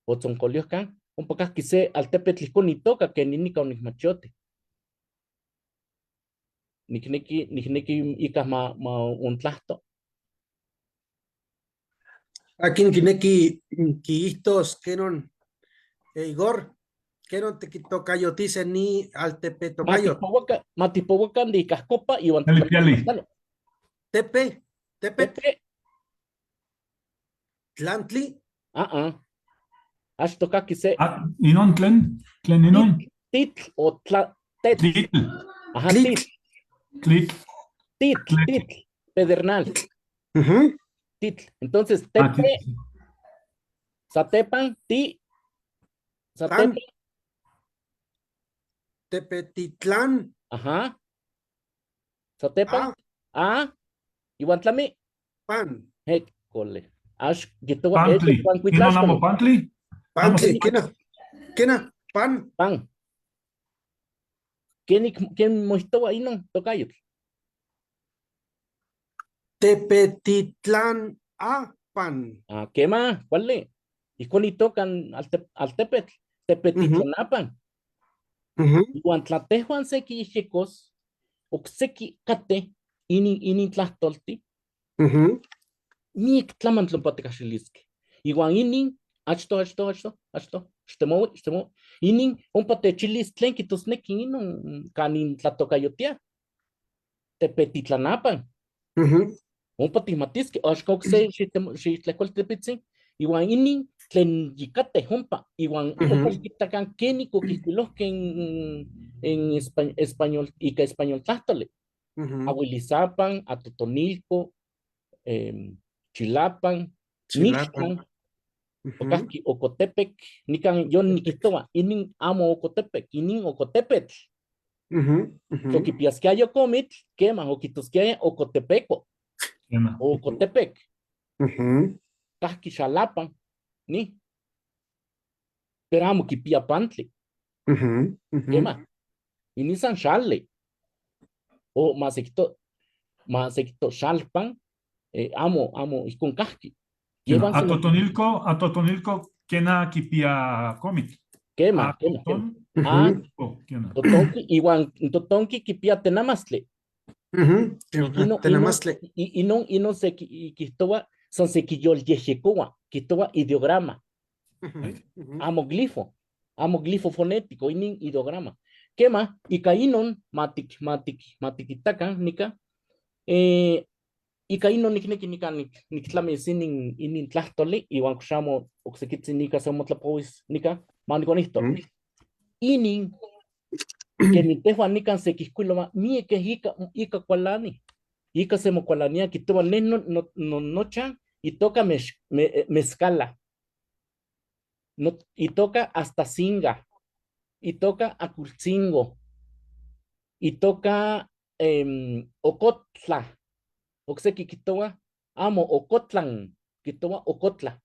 o Tzonkoliohkan, ompa kahki se altepetl ijkon itoka kenin nika onikmachiote. Nikneki, nikneki ikah ma ontlahto. Akin kineki kiihtos kenon Igor, kenon tikitokayotise ni altepetokayot. Matipowaka de ikahkopa iwan Piali, piali. Tepe, tepe. Tepe. Tlantli. Ah, ah. Achto kaki se. Ah, inon tlen, tlen inon. Titl o tla, tetl. Tlitl. Ajá, Tlitl. titl. Tlitl. Titl, Tlitl. titl. Pedernal. Ujú. Titl. Entonces, Ah, tepe, titl. Satepan, ti, Satepan. Tan. Tepetitlán. Ajá. Satepan. Ah. Ah. Iwan tlami. Pan. Hecole. Ax, kitowa, Pantli. Juan Inon amo Cuitlaxcoli. pantli. Pantli. Amo. Kena. Kena. Pan. Pan. ¿Quién moijtowa inon tokayotl? Tepetitlán a pan. Ah, ¿qué más? ¿Cuál le? Ijkon itokan altepetl, Tepetitlanapan. Ujú. Iwan tlatejuan seki yejyekos, okseki kateh inin tlahtolti, Ujú. miek tlamantli ompa tikahxiliskeh. Iwan inin, achto, achto, achto, achto, xtemowi, xtemowi, inin ompa techilis tlen kijtosneki inon kanin tlatokayotiah, Tepetitlanapan. Ujú. Ompa tikmatiskeh, axkan okse xixtlejkualtepitzin, iwan inin tlen yikateh ompa, iwan Ujú. ompa xikitakan kenik okijkuilojkeh en español, ika español tlahtoli. Ujú. Ahuilizapan, Atotonilco, Chilapan, Chilapan. Mixtlan. Okahki Ocotepec, nikan yon nikihtowa, inin amo Ocotepec, inin Ocotepetl. Okipiasquiaya comitl, quema, okitosquiaya Ocotepeco, o Ocotepec. Kahki Xalapan, ni. Pero amo kipia pantli. Quema, inin san xale. O ma sekihto xalpan, amo, amo ijkon kahki. A Totonilco, a Totonilco, kena kipia comitl. Quema, quema, quema. Ah, totonki, iwan totonki kipia tenamastli. Tenamastli. Inon se kihtowa, san se kiyolyehyekowa, kihtowa ideograma. Amo glifo, amo glifo fonético, inin ideograma. Quema, ika inon matik, matik, matikitakan, nika, ika inon nikneki nika niktlamis inin tlahtoli, iwan kox amo oksekitzin nika se motlapowis nika, ma nikonihto. Inin, kemin tehwan nikan sekihkuilowa, miekej ika kualani, ika se mokualania, kihtowa neh no, nochan itoka mezcala, no, itoka Astacinga, itoka Acultzingo, itoka Ocotla, okseki kihtowa amo Ocotlan, kihtowa Ocotla.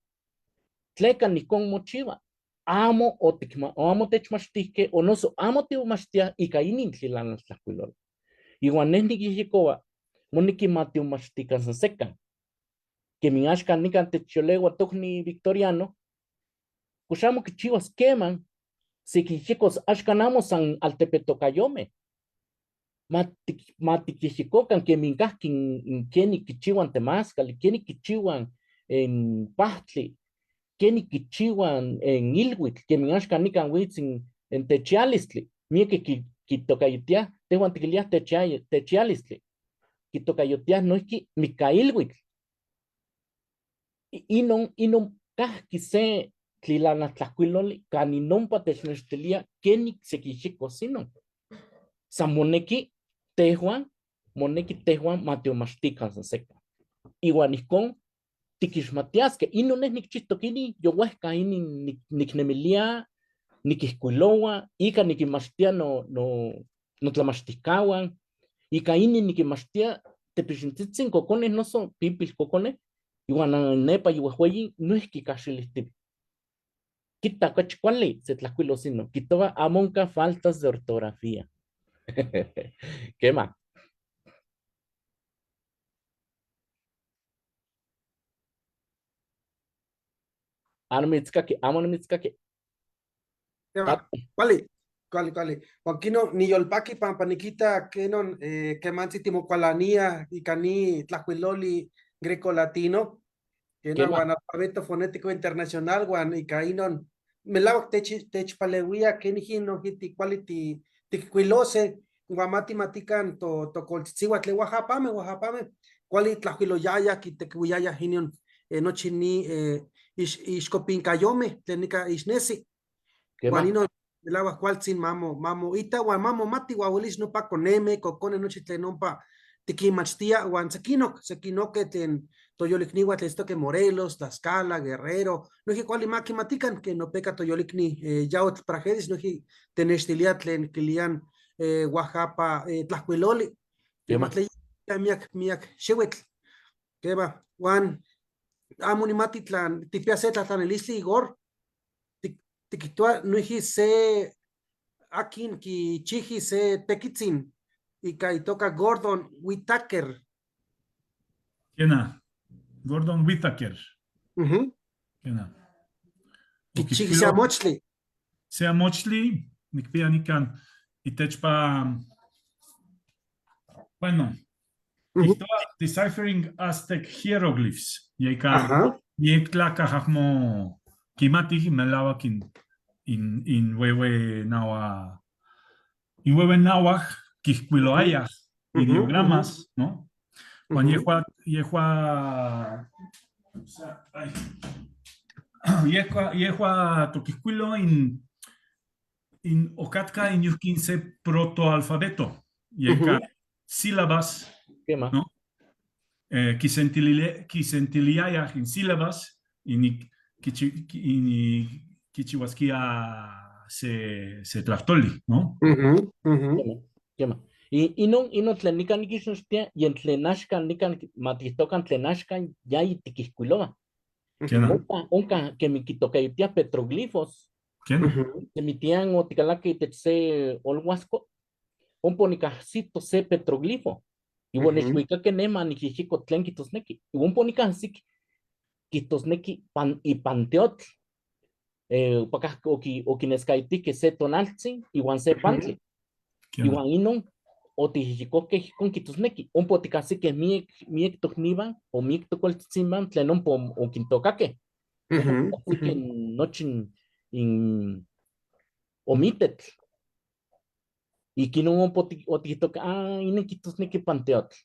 Tleka nikon mochiwa, amo otikma, o amo techmachtihkeh o noso amo timomachtiah ika inin tlilanaltlajkuiloli. Iwan neh nikyehyekowa moneki ma timomachtikan san sekan. Kemin axkan nikan techyolewa tokni Victoriano, kox amo kichiwas keman sekihyekos axkan amo san altepetokayomeh. Ma tikyehyekokan kemin kahki in kenik kichiwan temaskali, kenik kichiwan n pahtli, kenik kichiwan n ilhuitl, kemin axkan nikan witz in techialistli, miekeh kitokayotiah, tehwan tikiliah techialistli, kitokayotiah noihki mikailhuitl. Inon kahki se tlilanaltlajkuiloli kanin ompa technextilia kenik sekihyekos inon. San moneki tehwan ma timomachtikan san sekan. Iwan ijkon tikixmatiaskeh, inon neh nikchihtok inin yowehka inin niknemilia, nikihkuilowa, ika nikinmachtia no notlamachtikauan, ika inin nikinmachtia tepixintzitzin kokoneh noso pipilkokoneh, iwan nepa yiuehhueyi noihki kahxilihtiwi. Kita okachi kuali se tlahkuilos inon, kihtowa amo onka faltas de ortografía. Kema. Amo nimitzkaki, amo nimitzkaki. Kuali, kuali, kuali. Huan kinon niyolpaki pampa nikita kenon kemantzi timokualania ika ni tlajkuiloli greco-latino, kena huan alfabeto fonético internacional huan ika inon melawak techpalewia kenijin noji kuali tikkuilose huan ma timatikan tokoltzitziwan tlen oaxapameh kuali tlajkuiloyayaj kitekiuiyayaj inon nochi ni ixkopinkayomeh tlen nika ixnesi. Huan inon melawak kualtzin mamo ita huan mamo mati huan welis nopa konemeh, kokoneh nochi tlen ompa tikinmachtia huan sekinokeh tlen toyolikniwan tlen itztoke Morelos, Tlaxcala, Guerrero, noijki kuali ma kimatikan ke nopeka toyolikni Yaotl Praxedis noijki tenextilia tlen kilian Oaxapa tlajkuiloli, miak miak xiwitl, kema, huan amo nimati tlan tikpia se tlatlanilistli Igor, tikihtowa noijki se akin kichiji se tekitzin ika itoka Gordon Whittaker. Kena, Gordon Whittaker. Kena. Kichiji se amochtli. Se amochtli, nikpia nikan itechpa, bueno, kihtowa Deciphering Aztec Hieroglyphs, yeka miek tlakaj amo kimatij melawak in wewe nahua, in wewe nahuaj kijkuiloayaj ideogramas, no? Huan yehua, o sea, ay, yehua tokijkuilo in okatka inyuhkin se protoalfabeto, yeka sílabas, Kema. no? Kisentiliayaj in sílabas, Kichihuasquía se tlahtoli, ¿no? Ujú, ujú. Quema, quema. Y inon tlen nikan nikixnoxtia yen tlen axkan nikan ma tikihtokan tlen axkan ya tiquihcuilowa. Quena. Onka kemi kitokaytiah petroglifos. Quena. Ujú. Semitian o tikalaki itech se olhuasco, ompa onikahsito se petroglifo. Iwan nechhuikakeh neh ma nikihxiko tlen kihtosneki. Iwan ompa onikahsik kihtosneki pan, ipanteotl. Opakah okineskaitihkeh se tonaltzin iwan se pantli. Quena. Iwan inon otihxikohkeh ijkon kihtosneki. Ompa otikahsikeh miek, miek tokniwan o miek tokualtzitzinwan tlen ompa okintokakeh. Otikahsikeh nochi in omitetl. Ikinon ompa otikihtoka, ah, inon kihtosneki panteotl.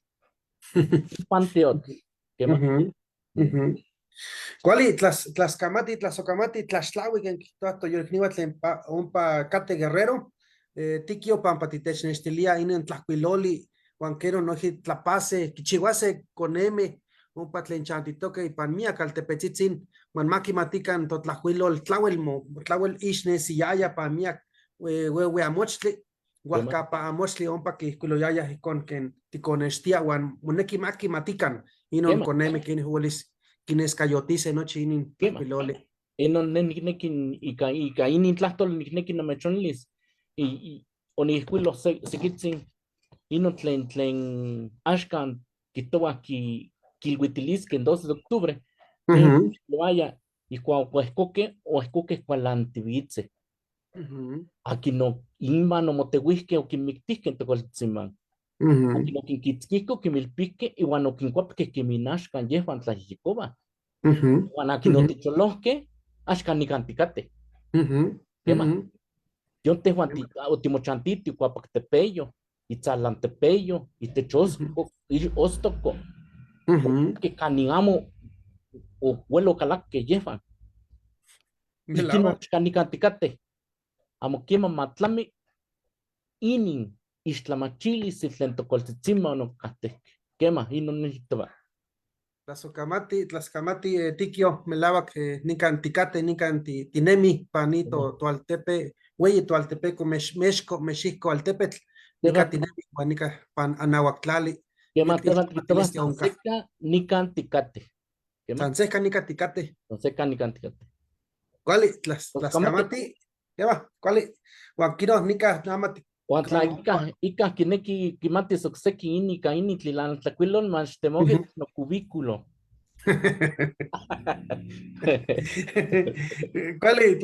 Panteotl. Quema. Ujú, ujú. Kuali, tlaskamati, tlasokamati, tlaxtlaui ken kijtowa toyolikniwa tlen ompa kate Guerrero, Tikio pampa titechnextilia inin tlajkuiloli, huan keno noijki tlapase, kichiwase koneme, ompa tlen chantitoke ipan miak altepetzitzin, huan ma kimatikan totlajkuilol tlawel mo, tlawel ixnesiyaya pan miak wewe amochtli, huajkapa amochtli ompa kijkuiloyaya ijkon ken tikonextia, huan moneki ma kimatikan inon koneme ken huelis kineskayotise nochi inin tlajkuiloli. Inon neh nikneki ika inin tlahtol nikneki namechonilis, onijkuilo sekitzin inon tlen axkan kijtowah kilhuitiliskeh en 12 de octubre. Loaya, ijkuak oehkokeh, oehkokeh kualantiwitzeh. Akin inman omotewihkeh okinmiktihkeh in tokualtzitzinman. Akin okinkitzkihkeh, okinmilpihkeh iwan okinkuapkeh kemin axkan yehwan tlayejyekowah. Iwan akin oticholohkeh, axkan nikan tikateh. Kema. Yon tehwan otimochantiti Kuapaktepeyo, Itzalantepeyo, itech Ostoko. Ke kanin amo okuelo okalakeh yehwan. Ikin axkan nikan tikateh. Amo kema matlami inin ixtlamachilis tlen tokualtzitzinman okateh. Kema, inon nijtowa. Tlasokamati, tlaskamati, Tikio, melawak, nikan tikate, nikan tinemi, pani toaltepe, weyi toaltepeco, mexco, mexihco altepetl, nikan tinemi, huan nika pan Anahuactlali. Kema, Miek tehwan tiktowa ixtlamachilistli onka. San seka nikan tikate. Kema. San seka nikan tikate. San seka nikan tikate. Kuali, Tlaskamati. tlaskamati, kema, kuali, huan kino nika nama Huan tla ikah kineki kimatis okseki ini ika ini tlilanatlakuilol, maxtemoki no cubículo. Kuali,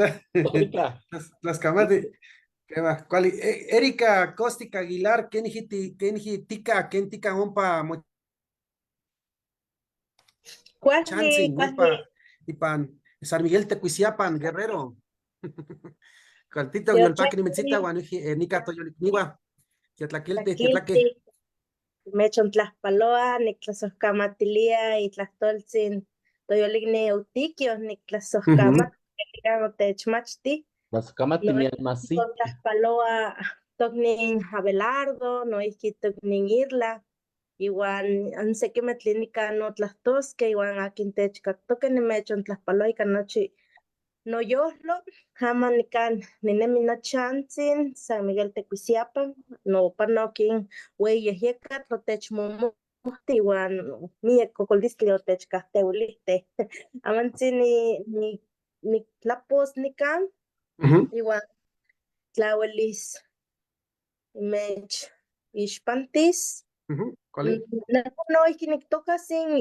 Oika. tlaskamati, kema, kuali. Erika Costica Aguilar, keniji tika, ken tika ompa mo Kuali, chantzin, kuali. ompa ipan San Miguel Tecuisiapan, Guerrero. Cualtito, yolpaki nimitzita, huan nika toyolikniwa. Tiotlaquilti, tiotlaque. Mechontlajpaloa, niktlasojkamatilia itlahtoltzin toyolikni Eutiquio, niktlasojkamati otechmachti. Tlasojkamati No, mi almacita. Tlajpaloa toknin Abelardo, noijki toknin Irla, iwan sekimej tlen nikan notlajtoskej, iwan akin techkaktokej nimechontlajpaloa ika nochi noyojlo, aman nikan ninemi nochantzin San Miguel Tecuisiapan, nopanokin weyi yejyekatl otechmomohti iwan miek kokolistli otechkahtewilihte. Amantzin niktlapos nikan, iwan tlauelis mech ixpantis. Kuali. Noijki niktokasin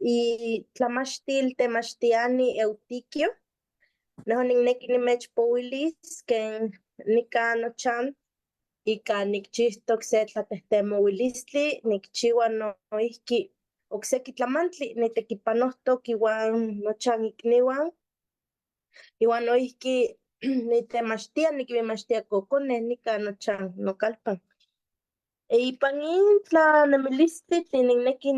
itlamachtil temachtiani Eutiquio. Nejo nikneki nimechpowilis ken nikan nochan ika nikchihtok se tlatehtemowilistli, nikchiwa noijki okseki tlamantli, nitekipanojtok iwan nochan ikniwan, iwan noijki nitemachtia, nikinmachtia kokoneh nikan nochan nokalpan. Ipan in tlanemilistli tlen nikneki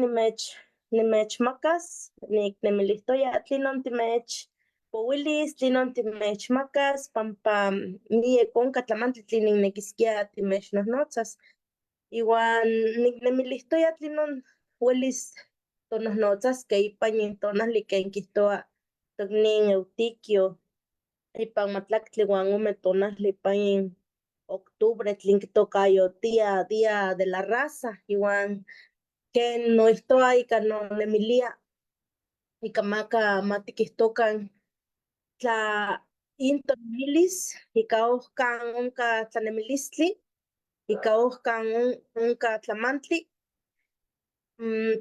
nimechmakas, niknemilihtoya tlinon timechpowilis, tlinon timechmakas, pampa miek onka tlamantli tlen niknekiskia timechnohnotzas. Iwan niknemilihtoya tlinon welis tonohnotzaskej ipan yin tonali ken kijtowa Toknin Eutiquio ipan matlactli uan ome tonali ipan in octubre tlen kitokayotia Día de la Raza iwan ken noihtoa ika nonemilia ika maka ma tikihtokan tla intonemilis ika ohkan onka tlanemilistli, ika ohkan onka tlamantli,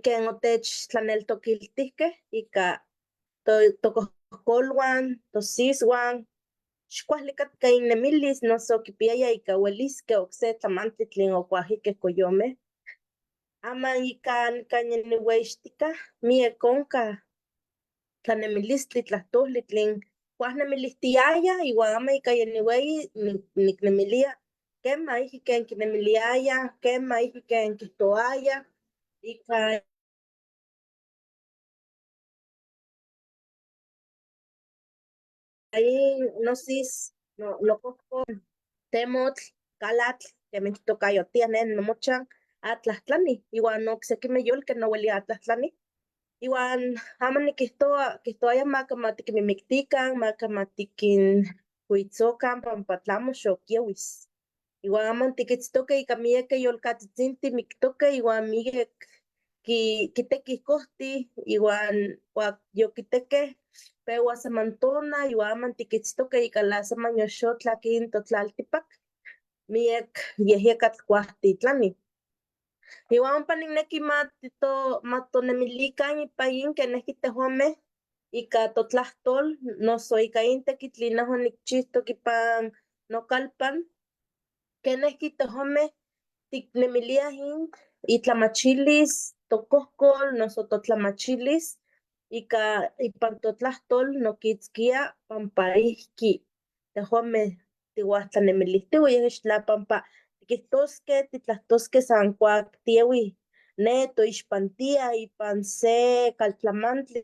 ken otechtlaneltokiltihkeh ika tokohkolwan, tosiswan, xkuajli katka innemilis noso kipiaya ika weliskeh okse tlamantli tlen okuajikeh koyomeh. Aman ika nikan niweixtikah miek onka tlanemilistli, tlahtohtli tlen kuajnemilihtiaya iwan ama ika ya niweyi niknemilia kema ijki ken kinemiliayah, kema ijki ken kihtoayah ika in nosis nokohkol temotl, kalatl, kemih kitokayotiah neh nomochan atlajtlani iwan oksekimeh yolkeh noweliah atlajtlani. Iwan aman nikihtowa, kihtoayah maka ma tikinmimiktikan, maka ma tikinkuitzokan pampa tlamo xokyewis. Iwan aman tikitztokeh ika miekeh yolkatzitzintih miktokeh iwan miek kitekih kohtih iwan kuak yokitekeh pewa saman tona iwan aman tikitztokeh ika la saman yoxotlak in totlaltipak miek yehyekatl kuajtitlani. Iwan ompa nikneki matonemilikan ipan in kenejki tejuanmeh ika totlahtol noso ika in tekitl tlen nejua nikchihtok ipan nokalpan, kenejki tejuanmeh tiknemiliah in itlamachilis tokohkol noso totlamachilis ika ipan totlahtol nokitzkia pampa ihki tejuanmeh tiwaltlanemilihtiueh yeh tla pampa tikihtoskeh titlahtoskeh san kuak tiewih ne toixpantia ipan se kaltlamantli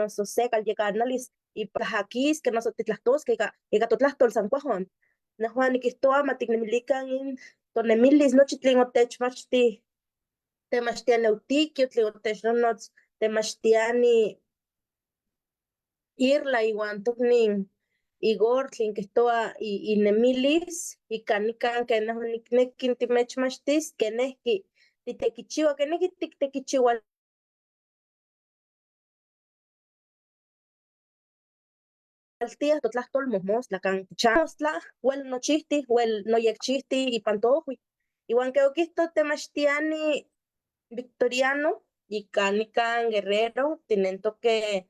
noso se kalyekkanalis ipan noso titlahtoskeh ika totlahtol san kuajuan. Nejua nikihtowa ma tiknemilikan in tonemilis nochi tlen otechmachtih temachtiani Eutiquio, tlen otechnonotz temachtiani Irla iwan toknin Igor tlen kihtowa inemilis ika nikan ken nejua nikneki timechmachtis kenejki titekichiwa, kenejki tiktekichiwaltiah totlahtol mojmostla kan mostla wel nochihtih, wel noyekchihtih ipan toohwi. Iwan ke okihto temachtiani Victoriano ika nikan Guerrero tinentokeh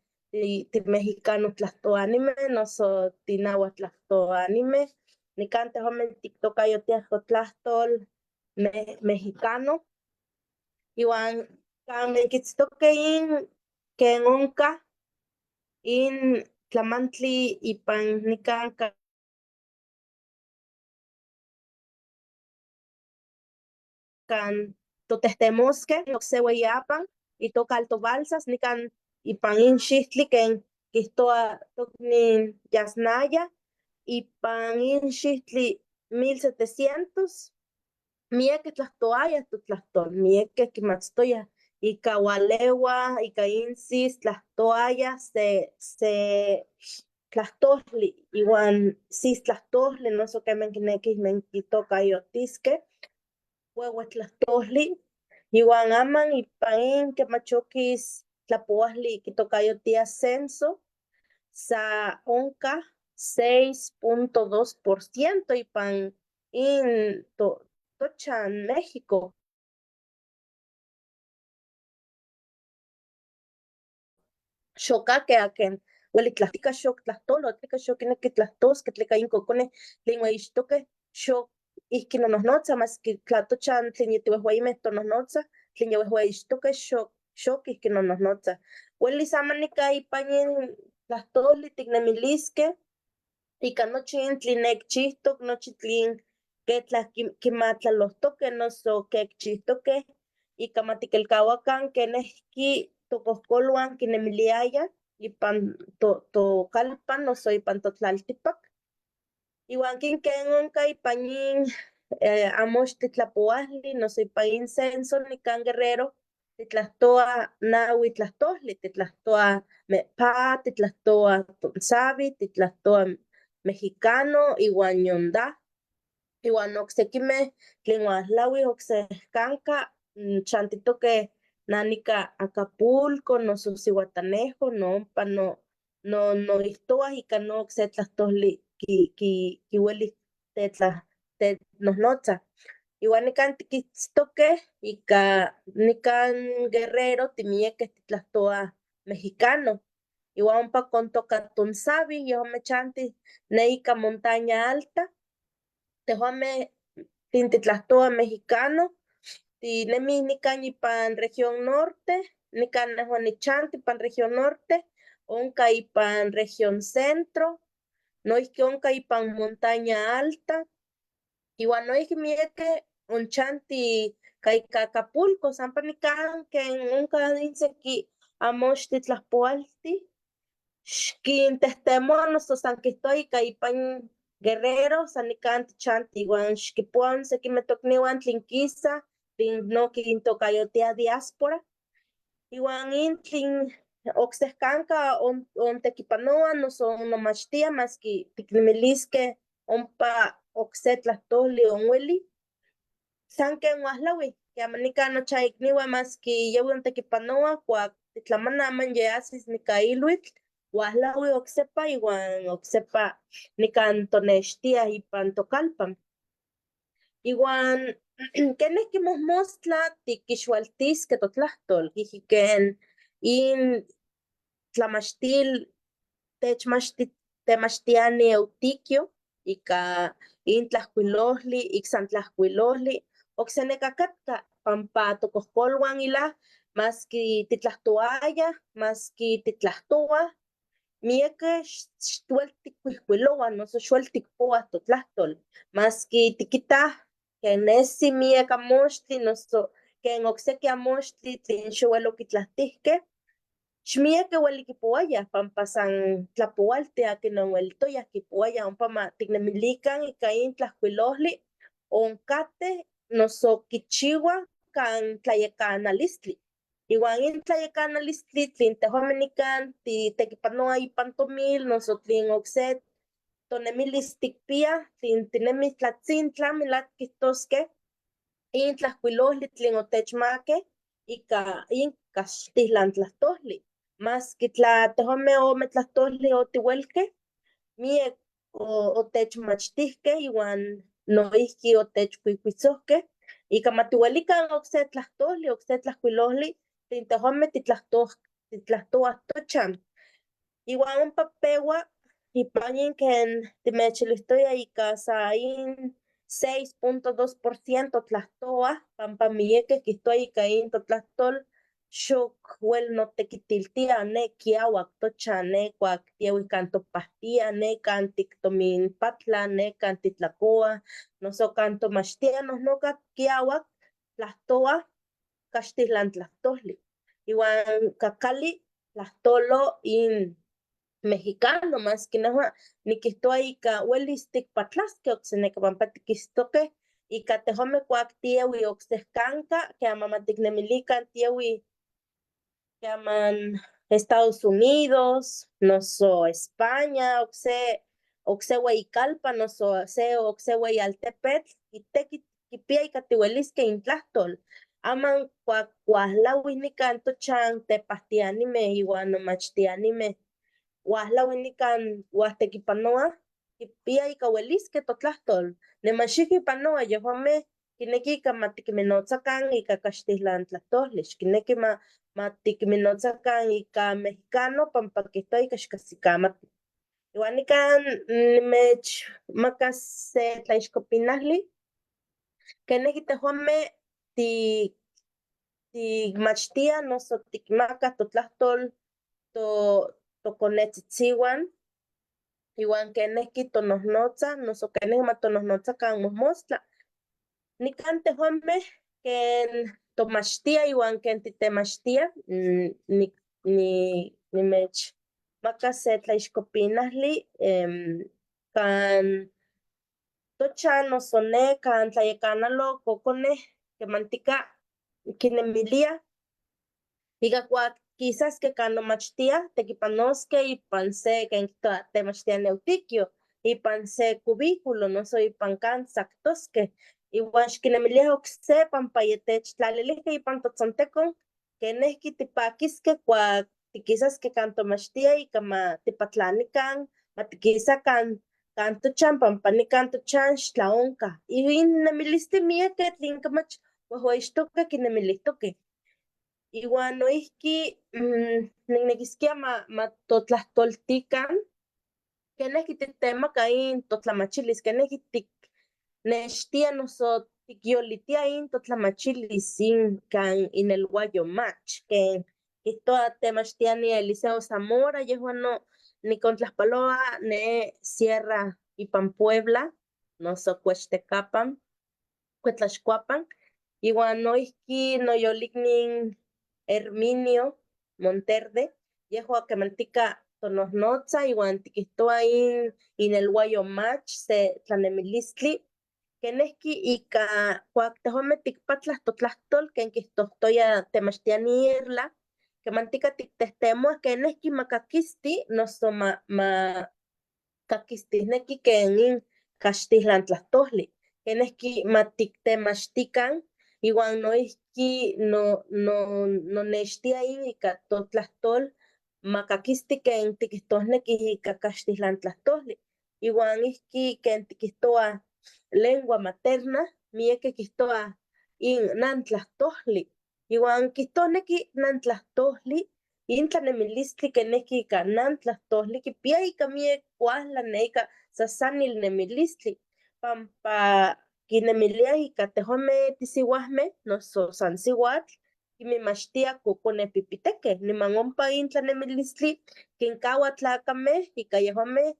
timexicano tlahtoanimeh noso tinahuatl tlahtoanimeh, nikan tejuanmeh tiktokayotiah totlahtol mexicano iwan kan nenkitztokeh in ken onka in tlamantli ipan nikan kan totehtemoskeh okse weyiapan itoka Alto Balsas nikan ipan in xihtli ken kihtowa toknin Yasnaya ipan in xihtli 1700 miekeh tlahtoayah totlahtol, miekeh kimatztoyah ika walewa, ika insis tlahtoayah se tlahtohtli iwan sistlahtohtli noso kemen kinekih menkitokayotiskeh wewetlahtohtli iwan aman ipan in kemachokis tlapowahli kitokayotia censo sa onka 6.2% ipan in tochan México. Xokakeh akin weli tlahtika xok tlahtolo, tleka xok kineki tlahtoskeh, tleka in kokoneh tlen weyixtokeh xok ihki nonohnotza maski tla tochan tlen yitiwehweyimeh tonohnotza, tlen ya wehweyixtokeh xok ihki nonohnotza. Welis aman nika ipan in tlahtoli tiknemiliskeh ika nochi in tlen nekchihtok, nochi tlen ketlah kimatlalohtokeh noso kekchihtokeh ika ma tikelkawakan kenejki tokohkolwan kinemiliayah ipan tokalpan noso ipan totlaltipak. Iwan kin ken onka ipan in amoxtli tlapowahli noso ipan in censo nikan Guerrero. Titlahtoa nahui tlahtohtli, titlahtoa me'pa, titlahtoa tonsavi, titlahtoa mexicano iwan ñonda, iwan oksekimeh tlen uahlawih oksekanka chantitokeh nanika Acapulco noso Zihuatanejo no ompa no no noijtowah ika no okse tlahtohtli ki ki kiwelih tetla tenohnotzah. Iwan nikan tikitztokeh ika nikan Guerrero timiekeh titlahtoah mexicano, iwan ompa kontoka tonsavi yejuameh chantih ne ika Montaña Alta, tejuameh tlen titlahtoah mexicano tinemih nikan ipan región norte, nikan nejua nichanti ipan región norte, onka ipan región centro, noihki onka ipan Montaña Alta, iwan noihki miekeh onchanti ka ika Acapulco, sampa nikan ken onka inseki amoxtli tlajpoaltih xkintejtemoa noso san kijtowa ika ipan Guerrero san nikan tichanti iwan xkipoa sekimeh tokniwan tlen kisah tlen no kintokayotia diáspora, iwan in tlen oksejkanka ontekipanowa noso onnomachtia maski tiknemiliskeh ompa okse tlahtoli onweli, san ken uahlawi, kema nikan nochan ikniwan maski yawi ontekipanowa kuak titlamana aman ye ajsis nika ilhuitl, uahlawi oksepa iwan oksepa nikan tonextiah ipan tokalpan. Iwan kenijki mojmostla tikixualtiskeh totlahtol, ijki ken in tlamachtil techmachti temachtiani Eutiquio ika in tlajkuilojli, ik san tlajkuilojli, okseneka katka pampa tokohkolwan ilah maski titlahtoayah, maski titlahtoah, miekeh xtuel tikkuijkuilowah noso xwel tikpowah totlahtol, maski tikitah ken nesi miek amoxtli noso ken okseki amoxtli tlen xowel okitlahtihkeh, xmiekeh weli kipowayah pampa san tlapowaltih akin onwelitoyah kipowayah ompa ma tiknemilikan ika in tlajkuilojli onkateh noso kichiwah kan tlayekanalistli, iwan in tlayekanalistli tlen tejuameh nikan titekipanoah ipan tomil noso tlen okse tonemilis tikpiah tlen tinemih tlatzintla melak kijtoskeh in tlajkuilojli tlen otechmakeh ika in kaxtijlan tlahtohtli, maski tla tejuameh ome tlahtohtli otiwelkeh, miek otechmachtihkeh iwan noihki otechkuikuitzojkeh ika ma tiwelikan okse tlahtohtli, okse tlajkuilojli tlen tejuameh titlahtoah tochan. Iwan ompa pewa ipan in ken timechilihtoya ika sa in 6.2% tlahtoa pampa miekeh kijtowa ika in totlahtol xok wel notekitiltia ne kiawak tochan, ne kuak tiahui kan topahtia, ne kan tiktominpatla, ne kan titlakoa, noso kan tomachtia nohnoka kiawak tlahtoa kaxtijlan tlahtohtli, iwan kakali tlahtolo in mexicano, maski nejua nikijtowa ika welis tikpatlaskeh okseneka pampa tikitztokeh ika tejuameh kuak tiahui oksejkanka kema ma tiknemilikan tiahui keman Estados Unidos noso España okse okse weikalpan noso se okse weialtepetl itekitl kipia ika tiweliskeh intlahtol, aman kuak uahlawih nikan tochan tepahtianimeh iwan nomachtianimeh uahlawih nikan uahtekipanoah kipia ika weliskeh totlahtol, niman xikipanoa yejuameh kineki ika ma tikminotzakan ika kaxtijlan tlahtohtli, xkineki ma ma tikminotzakan ika mexicano pampa kijtowa ika xkajsikamati. Iwan nikan nimechmakas se tlaixkopinajli kenijki tejuameh ti tikmachtiah noso tikmakah totlahtol to tokonetzitziwan iwan kenijki tonohnotzah noso kenijki ma tonohnotzakan mojmostla. Nikan tejuameh ken tomachtia iwan ken titemachtia ni ni nimechmakas se tlaixkopinajli kan tochan noso ne kan tlayekanalo kokoneh kemantika kinemiliah. Ika kuak kisaskeh kan nomachtiah tekipanoskeh ipan se ken kijtowa temachtiani Eutiquio, ipan se cubículo noso ipan kan tzaktoskeh, iwan xkinemiliah okse pampa yetechtlalilijkeh ipan totzontecon kenejki tipakiskeh kuak tikisaskeh kan tomachtia ika ma tipatlanikan, ma tikisakan kan tochan pampa nikan tochan xtlaonkah. In nemilistli miakeh tlen kemach wehweyixtokeh kinemilijtokeh. Iwan noijki niknekiskia ma matotlahtoltikan kenejki tiktemaka in totlamachilis, kenejki tiknextia noso tikyolitia in totlamachilis in kan inelwayo mach, ken kijtowa temachtiani Eliseo Zamora yehua no nikontlajpaloa ne sierra ipan Puebla noso Cuextecapan, Cuetlaxcoapan, iwan noijki noyoliknin Herminio Monterde, yehua kemantika tonohnotza iwan tikijtowa in inelwayo mach se tlanemilistli, kenejki ika kuak tejuanmeh tikpatlah totlahtol ken kijtojtoya temachtiani Irla, kemantika tiktehtemowah kenejki makakisti noso ma ma kakistijneki ken in kaxtijlantlahtoli, kenejki ma tiktemachtikan iwan noijki no no nonextia in ika totlahtol makakisti ken tikijtosnekih ika kaxtijlantlahtoli, iwan ijki ken tikijtowah lengua materna, miekeh kijtowah in nantlahtoli, Iwan kijtosneki nantlahtoli, in tlanemilistli kenejki ika nantlahtoli kipia ika miek kuajla ne ika sasanil nemilistli, pampa kinemiliaj ika tejuanmeh tisiwajmeh noso san siwatl kinmimachtia kokoneh pipitekeh, niman ompa in tlanemilistli kinkawa tlakameh ika yejuanmeh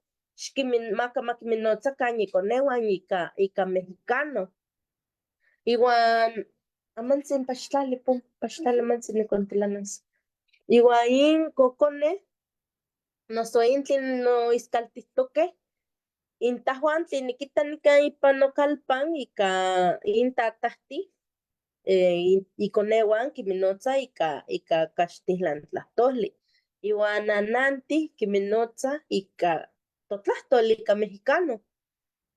xkinmaka ma kinminnotzakan ikonewan ika ika mexicano. Iwan amantzin paxtlali pum, paxtlali amantzin nikontilanas. Iwan in kokoneh noso in tlen noiskaltihtokeh, intajuan tlen nikita nikan ipan nokalpan ika in tatahtih ikonewan kinminnotza ika ika kaxtijlantlahtoli, iwan nanantih kinminnotza ika totlahtol ika mexicano.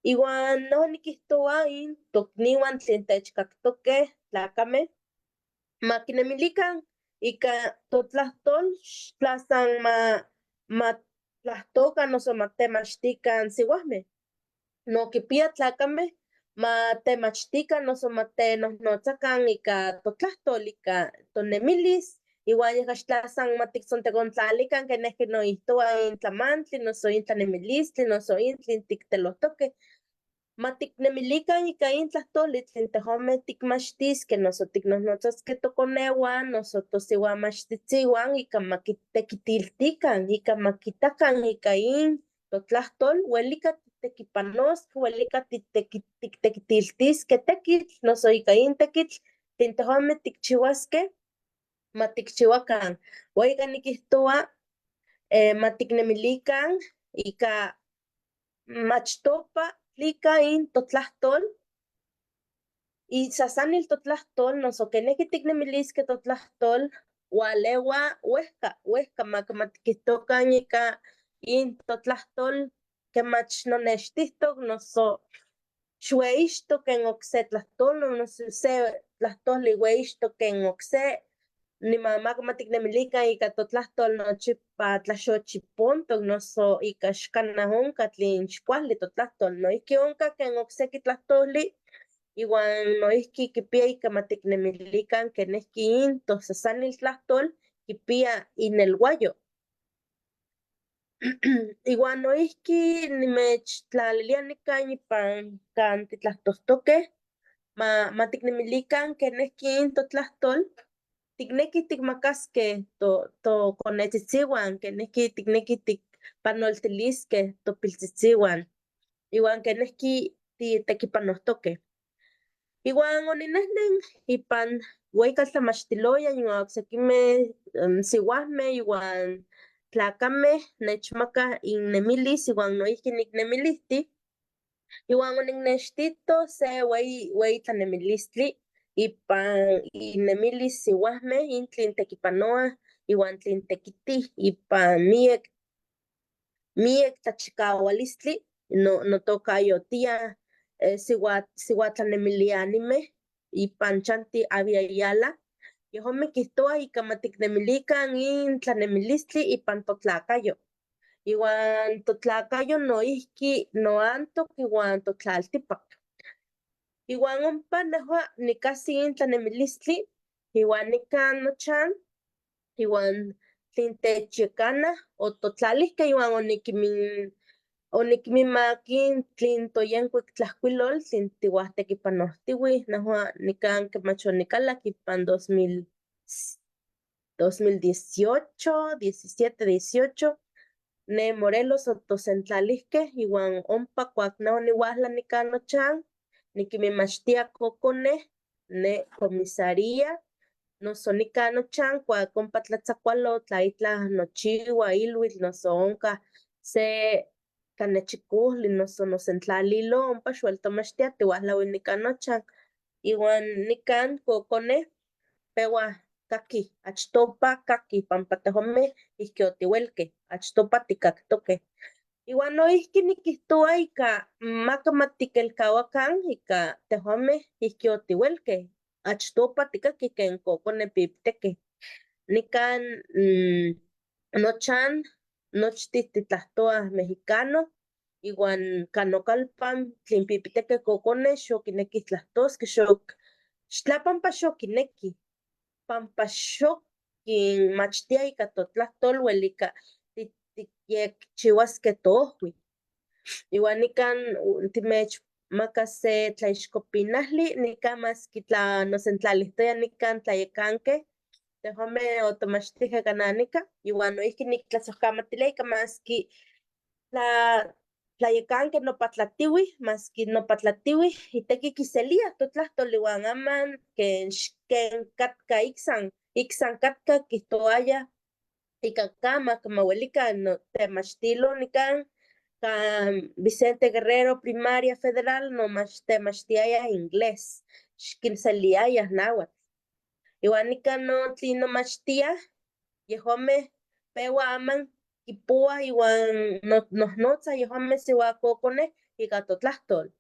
Iwan no nikijtowa in tokniwan tlen techkaktokeh tlakameh, ma kinemilikan ika totlahtol tla san ma ma tlahtokan noso ma temachtikan siwajmeh, no kipia tlakameh ma temachtikan noso ma tenohnotzakan ika totlahtol ika tonemilis, iwan yejka xtla san ma tiktzontekontlalikan kenejki noijtowa in tlamantli noso in tlanemilistli noso in tlen tiktelohtokeh, ma tiknemilikan ika in tlahtoli tlen tejuanmeh tikmachtiskeh noso tiknohnotzaskeh tokonewan noso tosiwamachtitziwan ika ma kitekitiltikan, ika ma kitakan ika in totlahtol welika titekipanosque, welika tiktekitiltiskeh tekitl noso ika in tekitl tlen tejuanmeh tikchiwaskeh ma tikchiwakan. Wan ika nikijtowa ma tiknemilikan ika machtopa tlika in totlahtol, isasanil totlahtol noso kenejki tiknemiliskeh totlahtol walewa wehka, wehka maka ma tikijtokan ika in totlahtol kemach nonextihtok noso xweyixtok ken okse tlahtoli noso se tlahtoli weyixtok ken okse, niman maka ma tiknemilikan ika totlahtol nochipa tlaxochipontok noso ika xkanaj onka tlen xkuajli totlahtol, noijki onka ken okseki tlahtoli iwan noijki kipia ika ma tiknemilikan kenejki in tosasanil tlahtol kipia inelwayo. Iwan noijki nimechtlalilia nikan ipan kan titlahtojtokeh ma ma tiknemilikan kenejki in totlahtol, tiknekih tikmakaskeh to tokonetzitziwan, kenejki tiknekih tikpanoltiliskeh topiltzitziwan iwan kenejki titekipanojtokeh. Iwan oninejnen ipan weyikaltlamachtiloyan iwan oksekimeh siwajmeh iwan tlakameh nechmakah innemilis iwan noijki niknemilihtih, iwan oniknextito se weyi weyi tlanemilistli. Ipan innemilis sihuajmeh in tlen tekipanoaj iwan tlen tekitij ipan miek miek tlachikawalistli no notokayotia sihuatlanemilianimeh ipan chanti Abya Yala, yejonmeh kijtowah ika ma tiknemilikan in tlanemilistli ipan totlakayo. Iwan totlakayo noijki noantok iwan totlaltipak. Iwan ompa nejua nikajsi in tlanemilistli iwan nikan nochan iwan tlen techyekanaj ototlalihkeh iwan onikinminmak in tlen toyenkuik tlajkuilol tlen tiwajtekipanohtiwih nejua nikan kemach onikalak ipan 2018, 17, 18, ne Morelos otosentlalihkeh iwan ompa kuak neh oniwahla nikan nochan nikinminmachtia kokoneh ne comisaría noso nikan nochan kuak ompa tlatzakualo tla itlah nochiwa ilwitl noso onkah se tlanechikohtli noso nosentlalilo ompa xweltomachtia tiwahlawih nikan nochan iwan nikan kokoneh pewah kakih, achtopa kakih pampa tejuanmeh ihki otiwelkeh, achtopa tikaktokeh. Iwan noihki nikihtowa ika maka ma tikelkawakan ika tejuanmeh ihki otiwelkeh, achtopa tikakih ken kokoneh piptekeh. Nikan nochan nochtih titlahtoah mexicano iwan kanokalpan tlen pipitekeh kokoneh xokinekih tlahtoskeh, xok xtlapampa xokinekih, pampa xokinmachtia ika totlahtol welika tikyekchiwaskeh toohwi. Iwan nikan timechmakas se tlaixkopinajli, nikan maski tla nosentlalihtoya nikan tlayekankeh, tejuanmeh otomachtijkeh kanah nika, iwan noihki niktlasojkamatilia ika maski tla tlayekankeh nopatlatiwih, maski nopatlatiwih iteki kiseliah totlahtol iwan aman ken ken katka iksan, iksan katka kijtowayah ika kama mawelikan temachtilo nikan kan Vicente Guerrero Primaria Federal temachtiayah inglés, xkinseliayah náhuatl. Iwan nikan no tlen nomachtiah yejuanmeh pewa aman kipowah iwan nohnotzah yejuanmeh siuakokoneh ika totlahtol.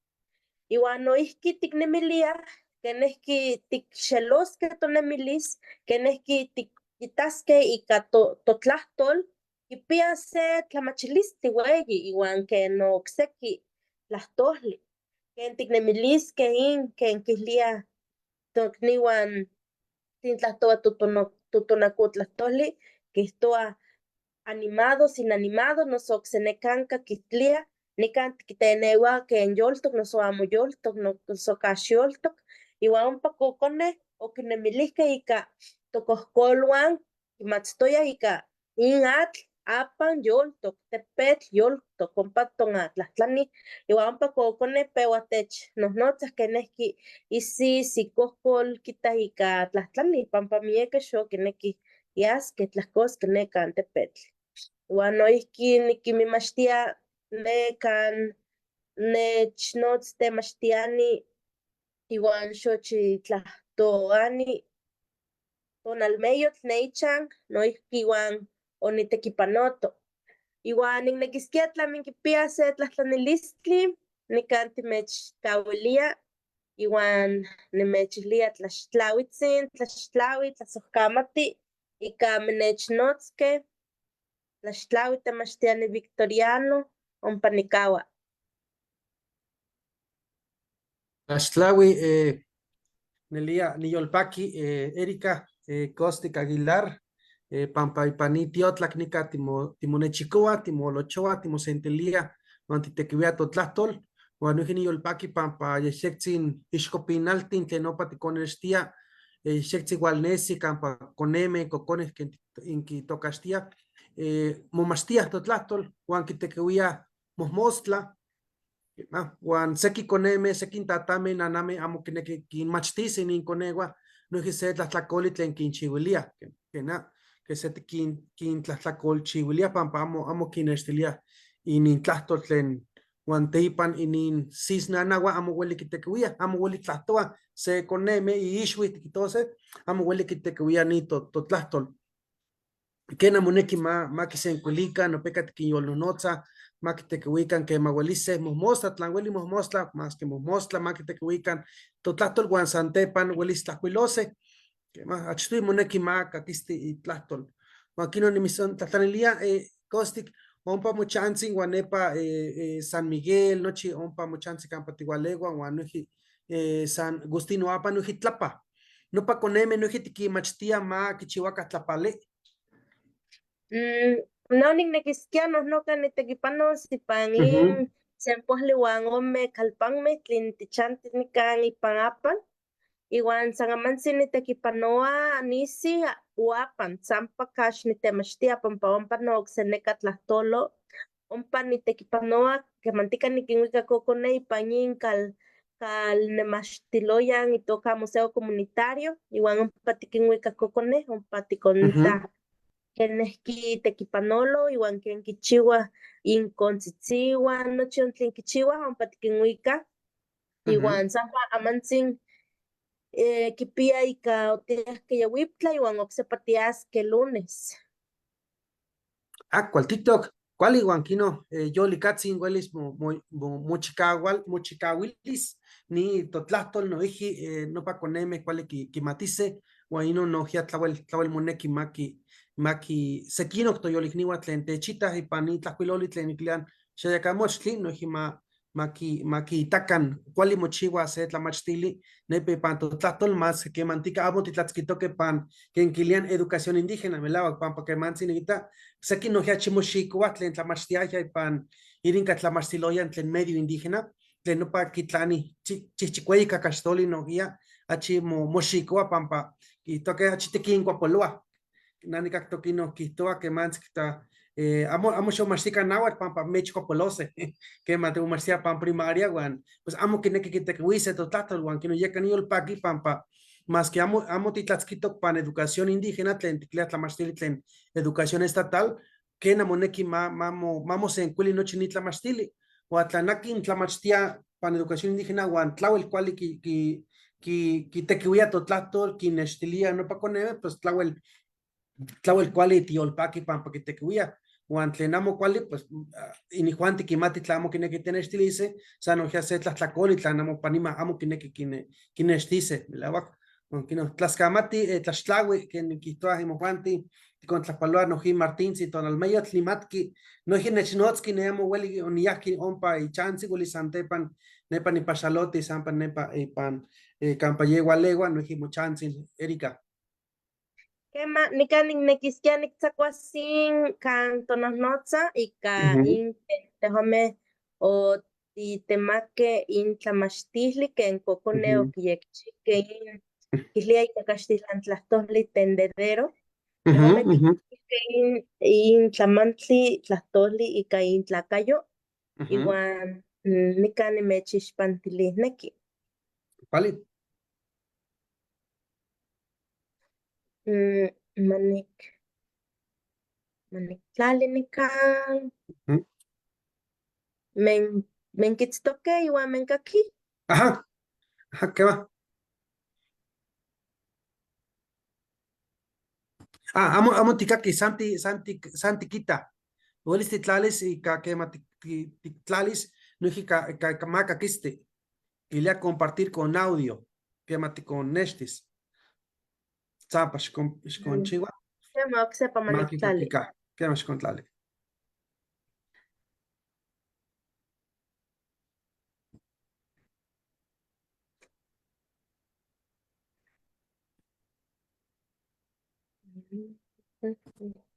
Iwan noihki tiknemiliah kenejki tikxeloskeh tonemilis, kenejki tikitaskeh ika totlahtol kipia se tlamachilistli weyi iwan ken okseki tlahtohtli, ken tiknemiliskeh in ken kihliah tokniwan tlen tlahtowa totonakutlahtohtli kihtowa animados, inanimados, noso oksenekanka kihtlia nikan tikitenewa ken yoltok noso amo yoltok noso kaxyoltok iwan ompa kokoneh okinnemilihkeh ika tokohkolwan kimatztoyah ika in atl apan yoltok, tepetl yoltok, ompa tonatlahtlanih iwan ompa kokoneh pewa technohnotzah kenejki isis ikohkol kitah ika tlahtlanih pampa miekeh xokinekih yaskeh tlahkoskeh nekan tepetl. Iwan noihki nikinmimachtia nekan nechnotz temachtiani iwan xochitlahtoani tonalmeyotl ne ichan noihki iwan onitekipanoto. Iwan niknekiskia tla minkipiah se tlahtlanilistli nikan timechkawilia iwan nimechillia tlaxtlawitzin, tlaxtlawi, tlasojkamati ika minechnotzkeh, tlaxtlawi temachtiani Victoriano, ompa nikawa. Tlaxtlawi nelia niyolpaki Erika Costic Aguilar pampa ipan ni tiotlak nika timonechikowa, timolochowa, timosentilia huan titequiwia totlahtol, huan noijki niyolpaki pampa yexyectzin ixcopinaltin tlen nopa tikonextia, yexyectzin walnesi kampa koneme, kokoneh ken inkitokaxtia, momachtiah totlahtol huan kitequiwia mojmostla, huan seki koneme, seki tatame, naname amo kineki kinmachtisi inkonewa, noijki se tlahtlakoli tlen kinchiwilia, kena, ke se kintlahtlakol pampa amo amo kinextilia inintlahtol tlen Huan teipan inin sisnanahua amo hueli kitequihuía, amo hueli tlahtoa se coneme iixui tiquitose, amo hueli kitequihuía ni totlahtol. Kena moneki ma kisenkuilikan, nopeka tikinyolnonotza, ma kitequihuikan kema huelise mojmostla, tlan hueli mojmostla, más que mojmostla, ma kitequihuikan totlahtol huan santepan huelis tlajkuilose. Kema achtui moneki ma kakisti itlahtol. Huan kino nimitzontlajtlanilia, Kostik, ompa mochantzi huan nepa San Miguel, nochi ompa mochantzi kampa tihualeua huan noijki San Agustín Oapa noijki tlapa. Nopa koneme noijki tikinmachtia ma kichihuaka tlapali. No niknekiskia nohnoka nitekipanos ipan in sempoajli huan ome kalpanmeh tlen tichanti nikan ipan Apan. Iwan san amantzi nitekipanoa nisi Uapan, tsampa kax nitemachtia pampa ompa no okseneka tlahtolo, ompa nitekipanoa kemantika nikinwika kokone ipan in kalnemachtiloyan itoka Museo Comunitario, iwan ompa tikinwika kokone, ompa tikonita kenehki tekipanolo, iwan ken kichiwa inkontzitziwan, nochi on tlen kichiwah ompa tikinwika, iwan sampa amantzin kipia ika otiahke Yahuiptla iwan oksepa tiasque lunes. Ah, kualtitok, kuali iwan kino yolikatzin welis mochikawilis ni totlahtol noijki nopa koneme kuali kimatise huan inon nohkia tlawel moneki maki sekinok toyolikniua tlen techitah ipan ni tlajkuiloli tlen ikilian xayakamochtli noijki makiitakan kuali mochiua se tlamachtili nepa ipan totlahtol mas kemantika amo titlatzkitoke pan ken kilian educación indígena melawak pampa kemantzi nikita sekin nohkia achi moxikoua tlen tlamachtiaya ipan irinka tlamachtiloyan tlen medio indígena tlen nopa kitlani chihchikueyi kakaxtoli nohkia achi moxikoua pampa kijtoke achi tikinkuapoloa nanikaktok inon kijtoa kemantzi kijtoa amo xomachtikan náhuatl pampa mechkuapolose kema timomachtia pan primaria huan pues amo kineki kitekiuise totlahtol huan kino yeka niyolpaki pampa más que amo titlatzkitok pan educación indígena tlen tiklia tlamachtili tlen educación estatal kena moneki ma mosenkuili nochi ni tlamachtili huan tlan akin tlamachtia pan educación indígena huan tlawel kuali kitekiuia totlahtol kinextilia nopa koneme pues tlawel kuali tiyolpaki pampa kitekiuia huan tlen amo kuali pues inijuanti kimati tla amo kineki tenextilise san nohkia se tlahtlakoli tlan amo panima amo kineki kinextise melawak huan kino tlaskamati tlaxtlaui ken kijtoa imojuanti tikontlajpaloa noji Martintzi tonalmeyotl nimatki noijki nechnotzki ne amo ueli oniyahki ompa ichantzi ueli santepan nepa nipaxaloti sampa nepa ipan kampa ye ualeua noijki mochantzi Erika. Kema, nikan niknekiskia niktzakuas in kan tonohnotza ika in tejuameh otitemake in tlamachtijli ken kokone okiyekchijkeh in kilia ika kaxtilantlahtoli tendedero. Tejuameh tikchijkeh in tlamantli tlahtoli ika intlakayo iwan nikan nimechixpantilisneki. Kuali. Maniktlali nikan. Menkitztokeh iwan menkakij. Ajá, ajá, ¿qué va? Ah, amo tikaki, Santi, Santi, Santi kita. Uelis titlalis ika kema titlalis noijki ka ma kakisti. Ilia compartir con audio, kema tikonnextis. Tsampa xkonchiua. Kema oksepa maniktlali. Kema xkontlali.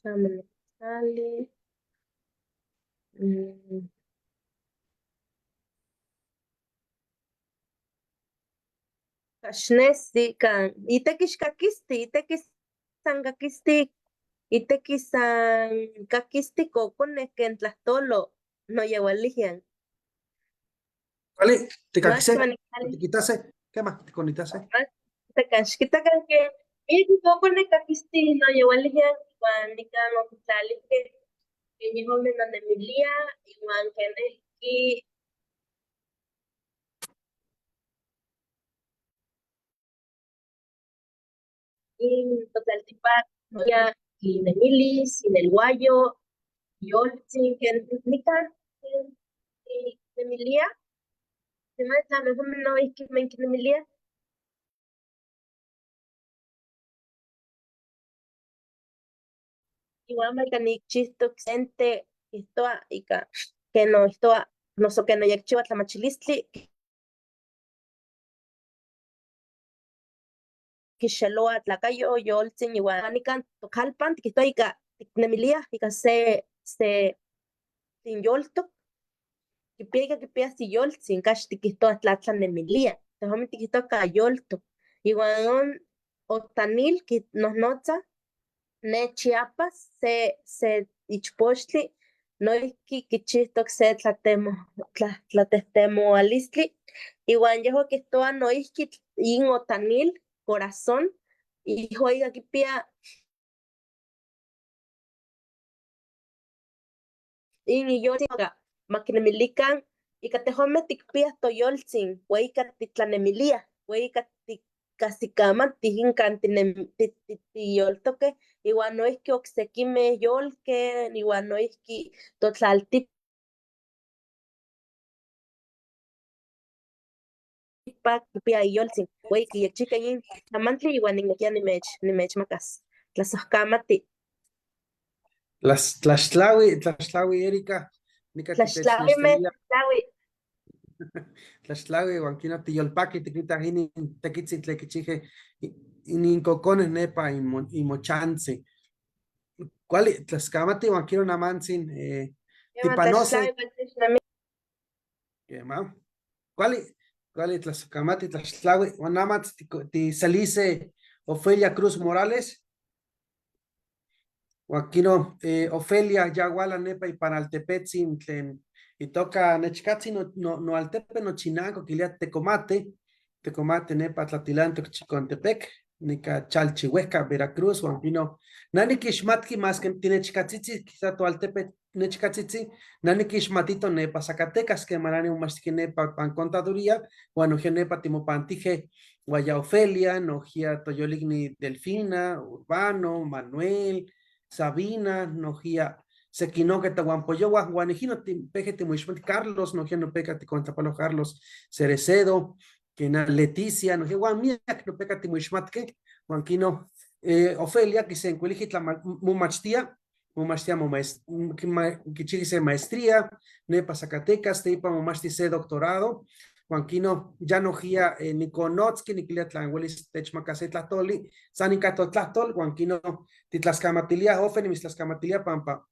Maniktlali. Kaxnesi kan itekix kakisti, itekix san kakisti, itekix san kakisti kokone ken tlahtolo noyeualijian. Kuali, tikakise, tikitase, kema, tikonitase. Xkitakan ke miak kokone kakisti noyeualijian iwan nikan okitlalijkeh ken yejuameh nonemilia iwan kenehki In totlaltipac nohkia inemilis, inelhuayo, yoltzin, ken nikan kinemilia, semati tla amejuameh noihki menkinemiliaj. Iwan ama ika nikchihtok sente kijtowa ika ken noijtowa noso ken noyekchiwa tlamachilistli kixeloa tlakayo yoltzin iwan nikan tokalpan tikijtowa ika tiknemiliaj ika se se tlen yoltok kipia ika kipias iyoltzin kax tikijtowa tlatlanemilia, tejuanmeh tikijtowa ka yoltok iwan on otanil kinojnotza ne Chiapas se se ichpochtli noihki kichihtok se tlatemo tlatehtemoalistli iwan yehua kijtowa noihki yin otanil corazón yehua ika kipia in iyoltzin ma kinemilikan ika tejuanmeh tikpiah toyoltzin ua ika titlanemiliah ua ika tikajsikamatih inkan tiyoltokeh iwan noihki oksekimeh yolkeh iwan noihki totlaltipac kipia iyoltzin ua ik kiyekchihkeh yin tlamantli iwan niknekia nimech nimechmakas. Tlasohkamati. Las, tlaxtlahui, tlaxtlahui Erika, nika Tlaxtlauime, tlaxtlaui. Tlaxtlahui uan kino tiyolpaki tikitah inin tekitzin tlen kichijkeh inin kokoneh nepa imochantzi. Kuali, tlaskamati uan kino namantzin tipanose. Quema. Kuali, kuali tlaskamati tlaxtlahui uan amatl tiselise Ofelia Cruz Morales. Huan kino Ofelia ya wala nepa ipan altepetzin tlen itoka nechkatzin noaltepe nochinanko kilia Tecomate, Tecomate nepa Tlatilantok Chicontepec, nika Chalchihuejka Veracruz, huan kino na nikixmatki maske tinechkatzitzi quizá toaltepe nechkatzitzi, na nikixmatito nepa Zacatecas quema na nimomachtijki nepa pan contaduría, huan nojkia nepa timopantije huan ya Ofelia, nojkia toyolikni Delfina, Urbano, Manuel, Sabina, nojkia sekinokeh tohuampoyohua, huan ijkino pejke timoixmati Carlos, nojkia nopeka tikontlapalo Carlos Cerecedo, kena Leticia, nojkia huan miak nopeka timoixmatkeh, huan kino Ofelia kisenkuiliji momachtia, momachtia kichijki se maestría nepa Zacatecas, teipa momachti se doctorado, huan kino ya nojkia nikonotzki nikilia tlan welis techmaka se tlahtoli, san ika totlahtol, huan kino titlaskamatilia, Ofe nimitztlaskamatilia pampa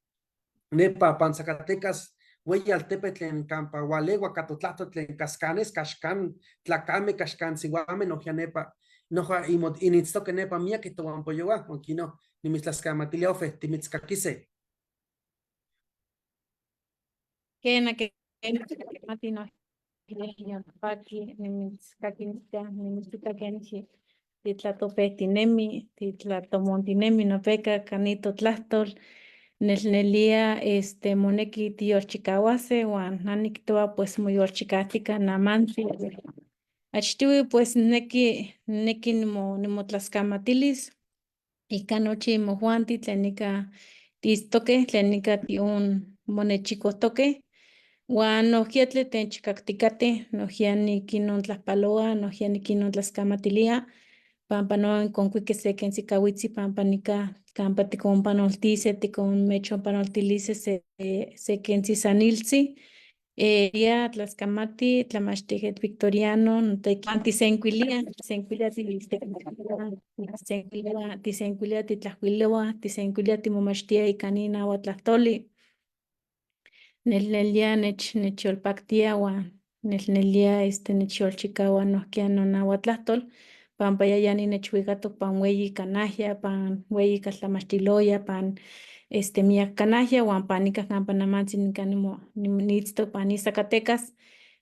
nepa pan Zacatecas weyi altepetl tlen kampa walewa ka totlahtol tlen kaskanes, kaxkan tlakame, kaxkan siwame, nojkia nepa noja initztoke nepa miakeh tohuampoyohua, huan kino nimitztlaskamatilia Ofe, timitzkakise. Kena, kena, niyolpaki, nimitzkakilia, nimitzita kenchi titlatopejtinemi, titlatomontinemi nopeka ka ni totlahtol, nelnelia este moneki tiyolchikauase uan na niktowa pues moyolchikautika namantzi. Achtiwi pues neki neki nimotlaskamatilis ika nochi mojuanti tlen nika tiitztokej, tlen nika tiun monechicojtokej, uan nojkia tlen techikaktikatej, nojkia nikinontlajpaloa, nojkia nikinontlazkamatilia, pampa no konkuike se kentzi kawitzi pampa nika kampa tikonpanoltise, tikonmechonpanoltilise se se kentzi saniltzi. Ya tlaskamati, tlamachtijketl Victoriano, noteki tisenkuilia, tisenkuilia tisenkuilia tisenkuilia titlajkuiloua, tisenkuilia timomachtia ika nin nahuatl-tlahtoli. Nelnelia nechyolpaktia uan nelnelia este nechyolchikaua nohkia nonahuatlahtol pampa yaya ninechwikatok pan weyi kanahya, pan weyi kaltlamachtiloya, pan este miak kanahya uan pan nika kampa namantzi nika niitztok pan ni Zacatecas,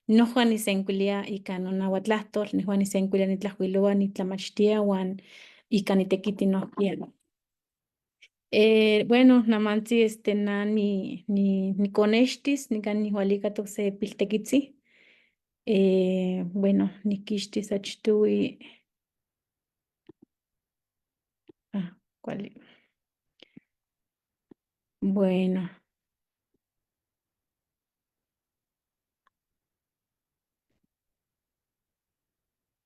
nohua nisenkuilia ika nonahuatlahtol, nehua nisenkuilia nitlajkuiloua, nitlamachtia uan ika nitekiti nohkia. Bueno, namantzi este na nikonextis, nikan nihualikatok se piltekitzi. Bueno, nikixtis achtohui. Cuali. Bueno.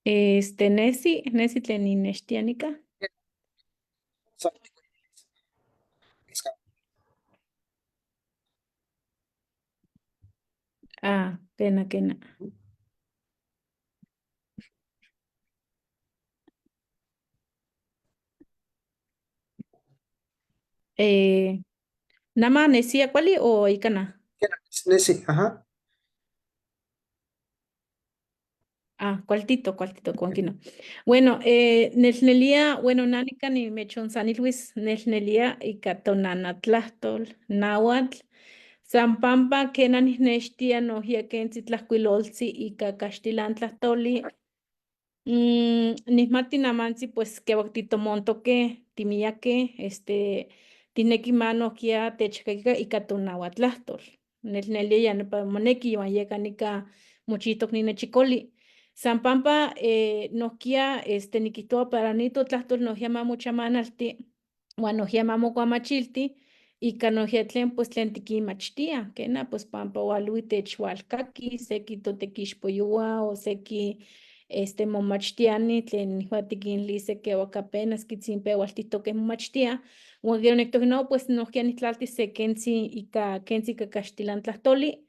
Este, nesi, nesi tlen ninextia nica. Ah, kena, kena. Eh, nama nesia kuali o ikana? Nesi, ajá. Ah, cualtito, cualtito, cuanquino. Bueno, nelnelia, bueno, nanika nimechonsanilhuis nelnelia ika tonanatlahtol náhuatl, san pampa kena nijnextia nohkia kentzi tlajkuiloltzi ika kaxtilantlahtoli. Nihmati namantzi pues kewak titomontoque, timiyaque, este, tijnequi ma nohkia techkakica ika tonahuatlahtol. Nelnelia ya nopa moneki iwan yeka nika mochijtok ni nechicoli. San pampa nohkia este, nikihtowa para ni totlahtol nohkia ma mochamanalti uan nohkia ma mokuamachilti ika nohkia tlen pues tlen tikinmachtiah, kena pues pampa walowi techwalkaki seki totekixpoyowa o seki este momachtiani tlen nihua tikinilise kewak apenas kitzinpewaltihtoke momachtiah, uan ken oniktohke no pues nohkia niktlaltis se kentzi ika kentzi ika kaxtilantlahtoli,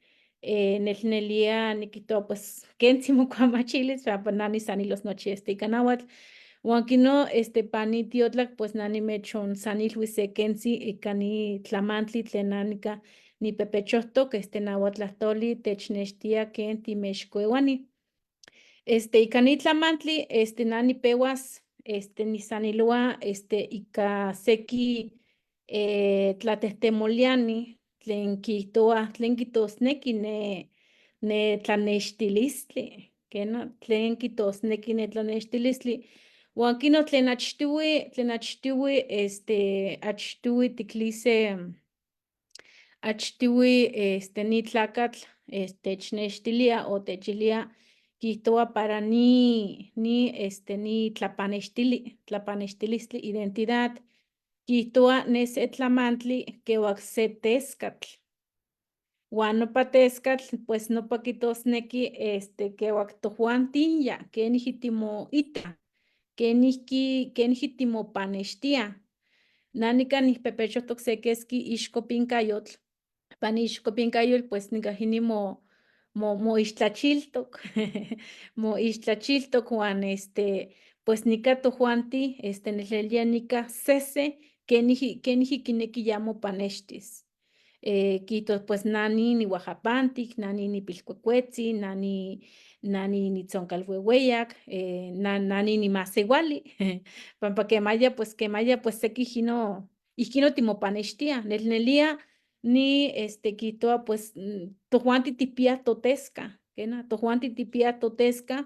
nelnelia nikihtowa pues kentzi mokuamachilis pampa na nisanilos nochi este ika náhuatl, uan kino este pan ni tiotlak pues na nimechonsanilhuis se kentzi ika ni tlamantli tlen na nika nipepechohtok este nahuatlahtoli technextia ken timexkuewani. Este ika ni tlamantli este na nipewas este nisanilowa este ika seki tlatehtemoliani tlen kijtowa tlen kijtosneki ne ne tlanextilistli, kena tlen kijtosneki ne tlanextilistli, uan kino tlen achtiwi, tlen achtiwi este achtiwi tiklise achtiwi este ni tlakatl este technextilia o techilia kijtowa para ni ni este ni tlapanextili, tlapanextilistli identidad, kijtowa ne se tlamantli kewak se teskatl, uan nopa teskatl pues nopa kijtosneki este kewak tojuantin ya kenijki timoitah, kenijki kenijki timopanextiah. Na nikan nijpepechohtok se keski ixkopinkayotl, pan ixkopinkayotl pues nikajini mo mo moixtlachiltok moixtlachiltok uan este pues nika tojuanti este nelnelia nika sese kenijki kenijki kineki ya mopanextis. Kijtos pues na ni nihuajapantic, na ni nipilcuecuetzi, na ni na ni nitzoncal-huehueyac, na na ni nimasewali, pampa kemaya pues kemaya pues seki ijkino ijkino timopanextiah, nelnelia ni este kijtowa pues tojuanti tikpiah toteska, kena tojuanti tikpiah toteska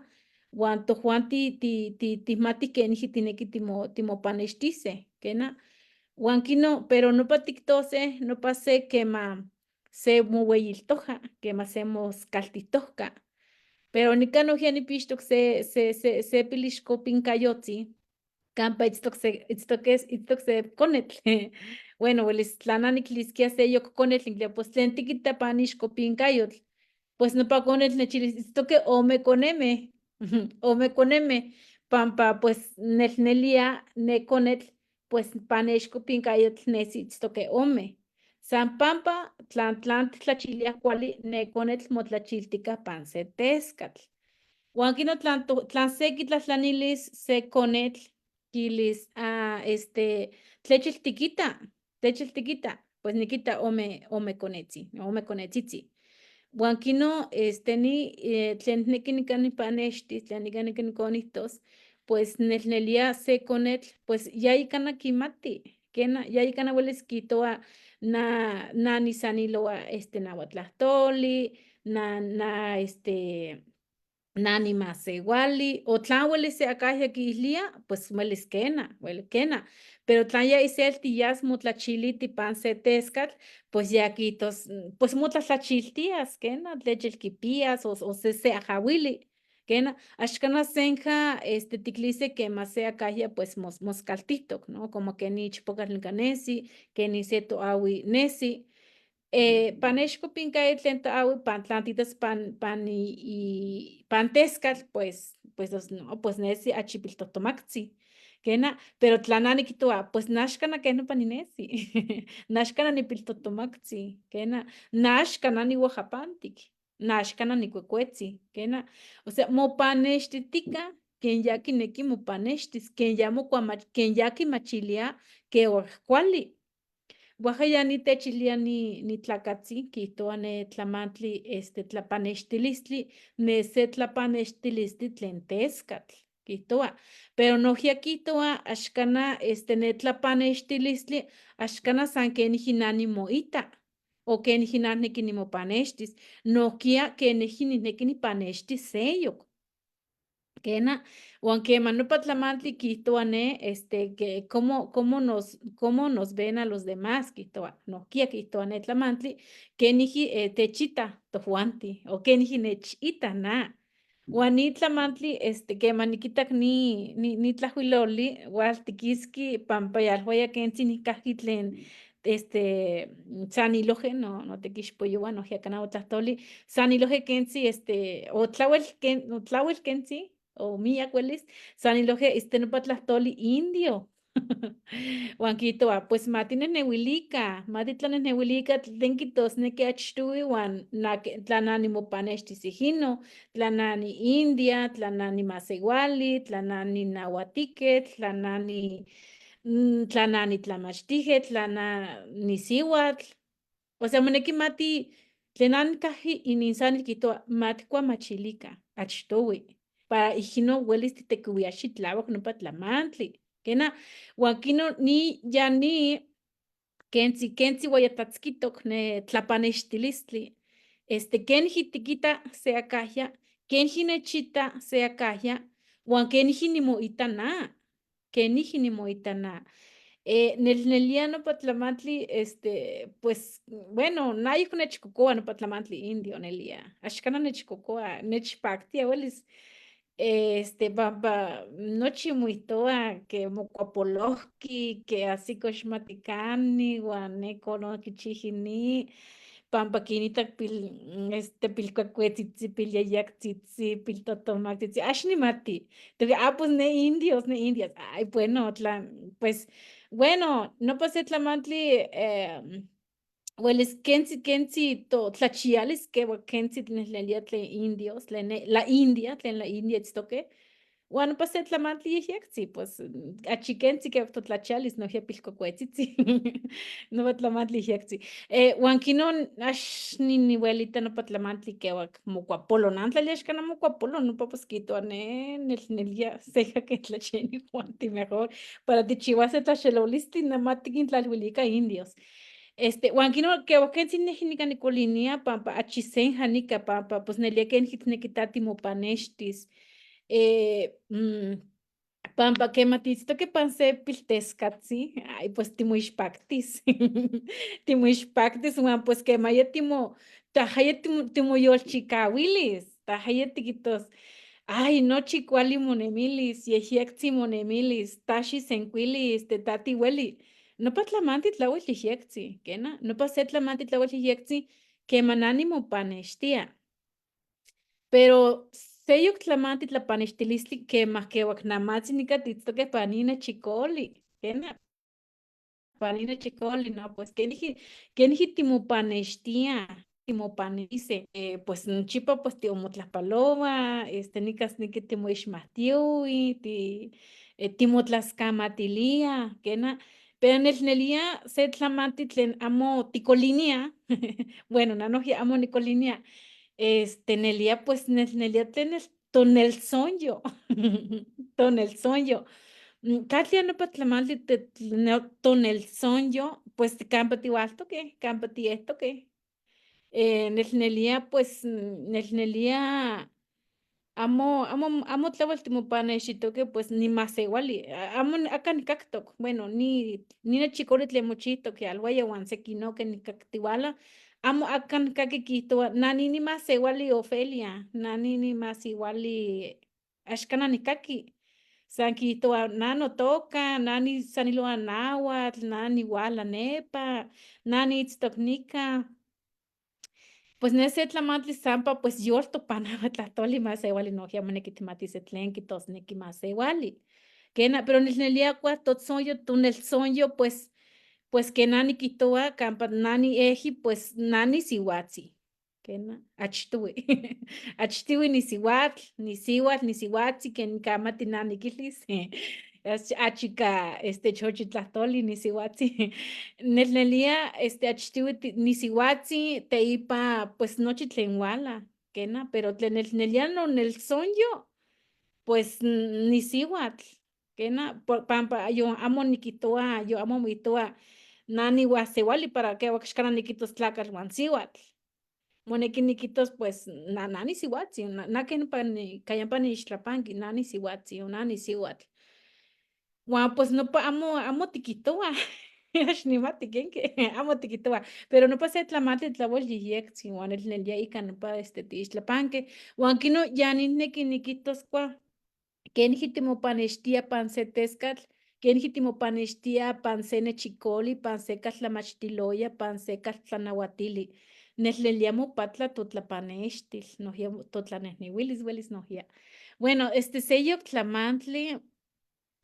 uan tojuanti ti ti tihmatih kenijki tineki timo timopanextise, kena, uan kino pero nopa tiktose nopa se kema se moweyiltoja, kema se moskaltihtojka, pero nikan nohkia nipixtok se se se se pilixkopinkayotzi kampa itztok se itztoke itztok se konetl, bueno welis tla na nikliskia seyok konetl niklia pues tlen tikita pan ixkopinkayotl, pues nopa konetl nechilis itztoke ome koneme, ome koneme, pampa pues nelnelia ne konetl pues pan ixkopinkayotl nesi itztoke ome, san pampa tlan tlan tijtlachiliah kuali ne konetl motlachiltika pan se teskatl. Uan kino tlan to tlan se kitlajtlanilis se konetl kilis ah este tlechil tikita, tlechil tikita, pues nikita ome ome konetzi, ome konetzitzi. Uan kino este ni tlen niki nikan nipanextis, tlen nikan niki nikonihtos, pues nelnelia se konetl pues ya ikana kimati, kena ya ikana welis kijtowa na na nisanilowa este nahuatlahtoli, na na este na nimasewali, o tlan welis se akahya kiilia, pues welis kena, welis kena, pero tlan ya iselti yas motlachiliti pan se teskatl, pues ya kijtos pues motlatlachiltias, kena, tlechil kipias o o se se ajawili. Quena, axcana senja este ticlise quema se acahya pues moscaltihtoc, ¿no? Como que ni ichpocatl nica nesi, que ni se toahui nesi. Panexco pincae tlen toahui pan tlantitas pan, pan i, i, pan tezcatl, pues, pues los, no, pues nesi achipiltotomactzi. Quena, pero tla na niquihtoua, pues naxcana quej nopa ninesi, naxcana nipiltotomactzi, quena, naxcana nihuajapantic, naxcana nicuecuetzi, quena, o sea, mopanextitica quen ya quinequi mopanextis, quen ya quen ya quimachilia que cuali. Huajca ya ni techilía ni tlacatzi, quihtoua ne tlamantli, este, tlapanextilistli, ne se tlapanextilistli tlen tezcatl, quihtoua. Pero nojya quihtoua axcana, este, ne tlapanextilistli, axcana san queniji na nimoita, o queniji na nijnequi nimopanextis, nojquiya queniji nijnequi nipanextis seyoc. Quena, huan quema nopa tlamantli quihtoua ne, este, que cómo, cómo nos ven a los demás, quihtoua, nojquiya quihtoua ne tlamantli, queniji techita tojuanti, o queniji nechita na. Huan ni tlamantli, este, quema niquitac ni tlajuiloli, hualtiquisqui pampa yalhuaya quentzi nicajqui tlen, este, saniloje, no, no tequixpoyohua, nojquiya cana otlahtoli, saniloje quentzi, este, o tlauel ken, o tlauel quentzi, o miyac uelis, saniloje, este, nopa tlahtoli indio. Huan quihtoua, pues ma tinejneuilica, ma titlanejneuilica tlen quitosnequi achtohui huan na que, tla na nimopanextis ijino, tla na ni india, tla na ni masewali, tla na ni nahuatiquetl, tla na ni, tla na ni tlamachtije, tla na ni sihuatl. O sea, monequi ma ti, tlen ancajqui ininsanil quihtoua, ma tikuamachilica achtohui, para ijino uelis titequihuia xitlahuac nopa tlamantli. Quena, huan quino ni ya ni quentzi, quentzi huayatatzquitoc ne tlapanextilistli, este, queniji tiquita se acahya, queniji nechita se acahya, huan queniji nimoita na, queniji nimoita na. Nelnelia nopa tlamantli, este, pues, bueno, nayoc nechcocoa nopa tlamantli indio, nelia, axcana nechcocoa, nechpactia, uelis, este, pampa nochi moihtoua que mocuapolohqui, que así coxmaticani, huan neco no quichiji ni, pampa quinitac pil, este, pilcuecuetzitzi, pilyayactzitzi, piltotomactzitzi, ax nimati. Entonces, ah, pues ne indios, ne indias, ay, bueno, tla, pues, bueno, nopa se tlamantli, uelis quentzi, quentzi to tlachialis, que quentzi tnehnelia tlen indios, tlen ne, la India, tlen la India itztoque, huan nopa se tlamantli yejyectzi, pues, achi quentzi que totlachialis, nojia pilcuecuetzitzi, nopa tlamantli yejyectzi. Huan quinon ax niniuelita nopa tlamantli que huac mocuapolo, nan tlalia axcana mocuapolo, nopa pues quihtoua ne nelnelia seja que tlacheni juanti mejor, para tichihuase tlaxelolistli, nama tiquintlalhuilica indios. Este, huan quino que quentzi neji nica nicolinia pampa achi senja nica pampa pues nelia quenji tnequi ta timopanextis. Pampa quema tiitztoque pan se piltezcatzi, ay, pues timoixpactis. Timoixpactis, huan pues quema ya timo, tajaya timo, timoyolchicahuilis, tajaya tiquitos, ay, nochi cuali monemilis, yejyectzi monemilis, taxi sencuilis, tetati hueli. Nopa tlamanti tlauel yejyectzi, quena, nopa se tlamanti tlauel yejyectzi, quema nani mopanextia. Pero seyok tlamanti tlapanextilistli quema quewak namatzi nica tiitztoque panina chicoli, quena, panina chicoli, no, pues queniji, queniji timopanextia, timopanextise, pues nochipa pues tiomotlajpaloua, este, nicas niqui timoixmahtiui, ti, timotlascamatilia, quena, pero nelnelia se tlamanti tlen amo ticolinia, bueno, na nojya amo nicolinia, este, nelia, pues, nelnelia tlen el toneltzonyo, toneltzonyo. Tlatlia nopa tlamantli te, no, toneltzonyo, pues, campa tihualtoque, campa tiehtoque. Nelnelia, pues, nelnelia, Amo, amo, amo tlawel timopanextihtoque pues nimasehuali, amo aca nicactoc, bueno, ni, ni nechicoli tlen mochijtoc yalhuaya huan sequinoc nicactihuala, amo aca nicaqui quiijtohua na ni nimasehuali Ofelia, na ni nimasihuali, axcana nicaqui, san quiijtohua na notoca, na nisaniloa nahuatl, na nihuala nepa, na niitztoc nica. Pues ne se tlamantli sampa pues yoltoc pan tlajtoli masewali nojquiya moneki tijmatise tlen kijtosneki masewali. Quena, pero nilnelia cua totzonyo toneltzonyo pues pues que na nikijtowa campa na nieji pues na nisihuatzi, quena, achtohui achtihui nisihuatl, nisihuatl, nisihuatzi ken nicamati na niquilhis achi ica este xochitlahtoli nisihuatzi nelnelia este achtihui nisihuatzi teipa pues nochi tlen huala, quena, pero tlen nelnelia noneltzonyo pues nisihuatl, quena, pampa yon amo niquihtowa, yo amo moihtowa na nihuasewali para que axcana niquihtos tlacatl huan sihuatl, moneki niquihtos pues na na nisihuatzi, na que nopa cayampa niixtlapanqui na nisihuatzi o na nisihuatl, huan pues nopa amo amo tiquihtowa ax nimati quenque amo tiquihtowa, pero nopa se tlamantli tlawel yejyectzi huan nelnelia ica nopa este tiixtlapanque, huan quino ya nijnequi niquihtos cua quenijqui timopanextia pan se tescatl, quenijqui timopanextia pan se nechicoli, pan se caltlamachtiloya, pan se caltlanahuatili, nelnelia mopatla totlapanextil, nojquiya totlanejnehuilis welis nojquiya. Bueno, este seyoc tlamantli,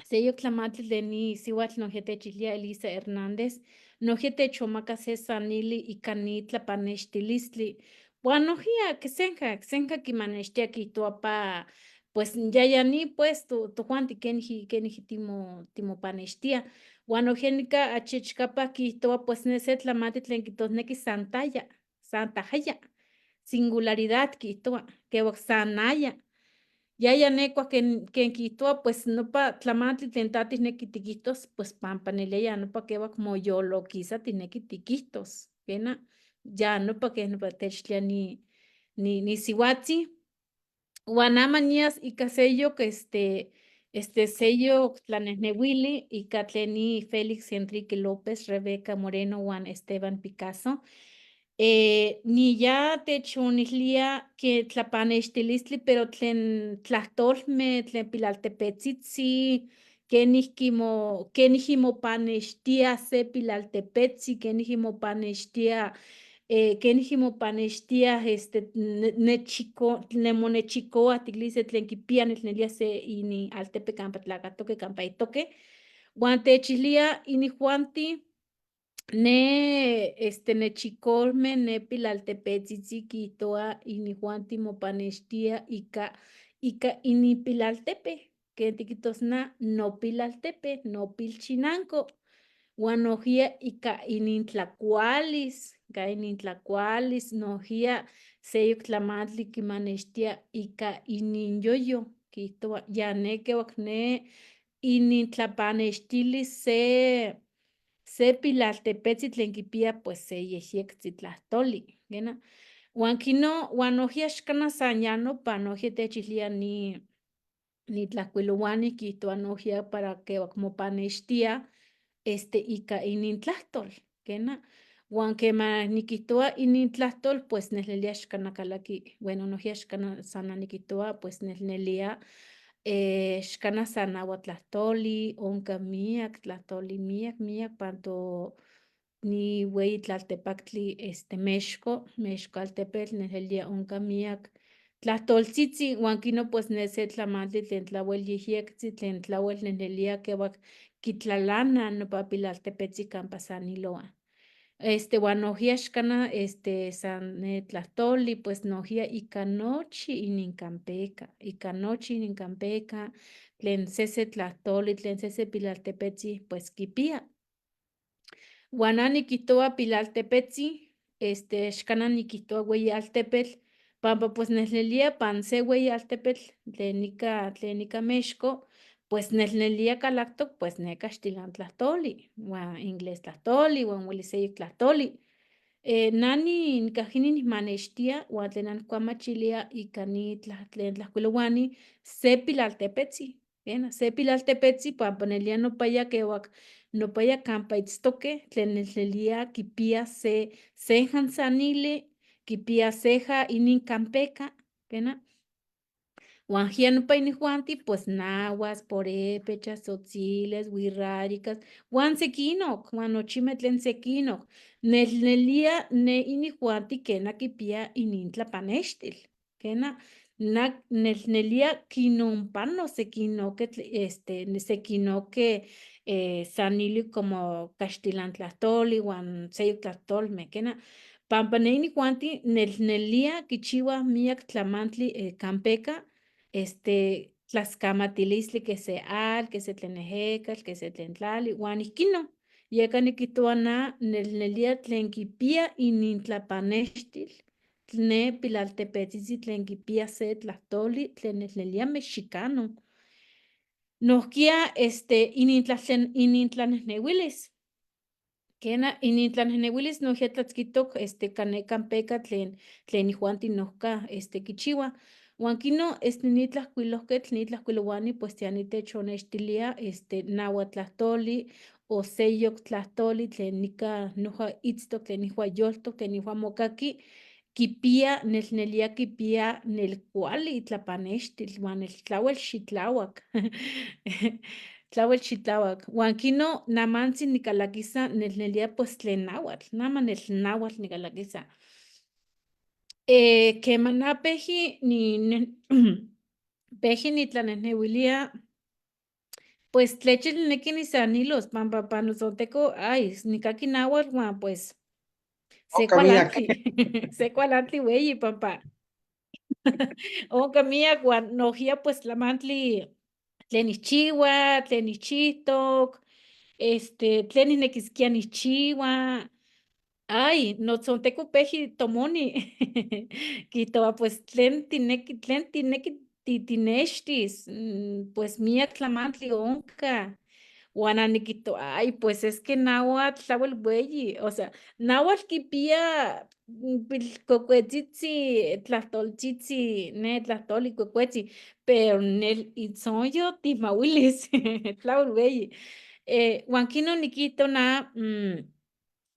seyoc tlamantli tlen ni sihuatl nojquiya techilhia Elisa Hernández, nojquiya techomaka se sanili ica ni tlapanextilistli, huan nojquiya senca, senca quimanextia quihtowa pa pues yaya ni pues tojuanti quenijqui quenijqui timo timopanextia, huan nojquiya nica achichcapa quihtowa pues ne se tlamantli tlen quihtosnequi san taya, san tajaya, singularidad quihtowa, quehuac san naya, yaya ne cuac ken ken quihtowa pues nopa tlamantli tlen ta tijnequi tiquihtos pues pampa nelia ya nopa quehuac moyoloquisa tijnequi tiquihtos, quena, ya nopa quej nopa techilhia ni ni nisihuatzi. Huan ama nias ica seyoc este este seyoc tlanejnehuili ica tlen ni Félix Enrique López, Rebeca Moreno huan Esteban Picasso. Ni ya techonilhia que tlapanextilistli pero tlen tlahtolme, tlen pilaltepetzitzi, quenijqui mo quenijqui mopanextia se pilaltepetzi, quenijqui mopanextia quenijqui mopanextia este nechiko nemonechicoa tiquilise tlen quipia nelnelia se ini altepe campa tlacatoque campa itoque, huan techilhia inijuanti ne este nechicolme ne pilaltepetzitzi quihtowa inijuanti mopanextia ica ica inipilaltepe, ken tiquihtos na nopilaltepe, nopilchinanco, huan nojquiya ica inintlacualis, ica inintlacualis, nojquiya seyoc tlamantli quimanextia ica ininyoyo, quihtowa ya ne quehuac ne inintlapanextilis se se pilaltepetzi tlen quipia pues se yejyectzi tlahtoli, quena, huan quino huan nojquiya axcana san ya nopa, nojquiya techilhia ni nitlajcuilohuani quihtowa nojquiya para quehuac mopanextia este ica inintlahtol, quena, huan quema niquihtowa inintlahtol pues nelnelia axcana calaqui, bueno nojquiya axcana san niquihtowa pues nelnelia xcana san nahuatl tlahtoli, onca miyac tlahtoli, miyac miyac panto ni hueyi tlaltepactli este Mexco, Mexco altepetl nelnelia onca miyac tlahtoltzitzi, huan quino pues ne se tlamantli tlen tlawel yejyectzi, tlen tlawel nelnelia quehuac quitlalana nopa pilaltepetzi campa saniloa. Este huan nojquiya axcana este san ne tlahtoli pues nojquiya ica nochi inincampeca, ica nochi inincampeca tlen sese tlahtoli, tlen sese pilaltepetzi pues quipia. Huan na niquihtowa pilaltepetzi, este axcana niquihtowa hueyi altepetl, pampa pues nelnelia pan se hueyi altepetl tlen nica tlen nica Mexco, pues nelnelia calactoc pues ne caxtilan tlahtoli, huan inglés tlahtoli, huan huelis seyoc tlahtoli. Na nicajini nijmanextía huan tlen nijcuamachilía ica ni tlen tlajcuilohuani se pilaltepetzi, quena, se pilaltepetzi pampa nelía nopaya quehuac nopaya campa itztoque tlen nelnelía quipiya se sejansanili, quipiya seja inincampeca, quena. Huan ya nopa inijuanti pues nahuas, purépechas, tzotziles, wixraricas huan sequinoc, huan nochime tlen sequinoc. Nelnelía ne inijuanti quena quipiya inintlapanextil, quena, na nelnelía quinonpano sequinoque este sequinoque sanili como caxtilan tlajtoli huan seyoc tlajtolme, quena, pampa ne inijuanti nelnelía quichihuaj miyac tlamantli campeca este tlascamatilistli que se atl, que se tlen ejecatl, que se tlen tlali huan ijquinon. Yeca niquijtohua na nelnelía tlen quipiya inintlapanextil ne pilaltepetzitzi tlen quipiya se tlajtoli tlen nelnelía mexicano. Nojquiya este inintlanejnehuilis, quena, inintlanejnehuilis nojquiya tlatzquitoc este ca ne campeca tlen tlen inijuanti nojca este quichihuaj. Huan quino este ni tlajcuilojquetl, ni tlajcuilohuani pues ya nitechonextilía este nahuatl tlajtoli o seyoc tlajtoli tlen nica noja itztoc, tlen nijua yoltoc, tlen nijua mocaqui, quipiya, nelnelía quipiya nelcuali itlapanextil huan neltlahuel xitlahuac tlahuel xitlahuac. Huan quino namantzi nicalaquisa nelnelía pues tlen nahuatl, nama nel nahuatl nicalaquisa. Quema na peji ni peji nitlanejnehuilía pues tleche nijnequi nisanilos pampa pan notzonteco ay nicaqui nahuatl huan pues se Onca miyac. cualantli se cualantli hueyi pampa onca miyac huan nojquiya pues tlamantli tlen nijchihua, tlen nijchijtoc, este tlen nijnequisquia nijchihua, ay notzonteco peji tomoni quijtohua pues tlen tijnequi, tlen tijnequi tinextis, pues miyac tlamantli onca. Huan na niquijtohua ay pues es que nahuatl tlahuel hueyi, osea nahuatl quipiya pilcuecuetzitzi, tlajtoltzitzi, ne tlajtoli cuecuetzi, pero nel itzonyo tijmahuilis tlahuel hueyi. Huan quino niquijto na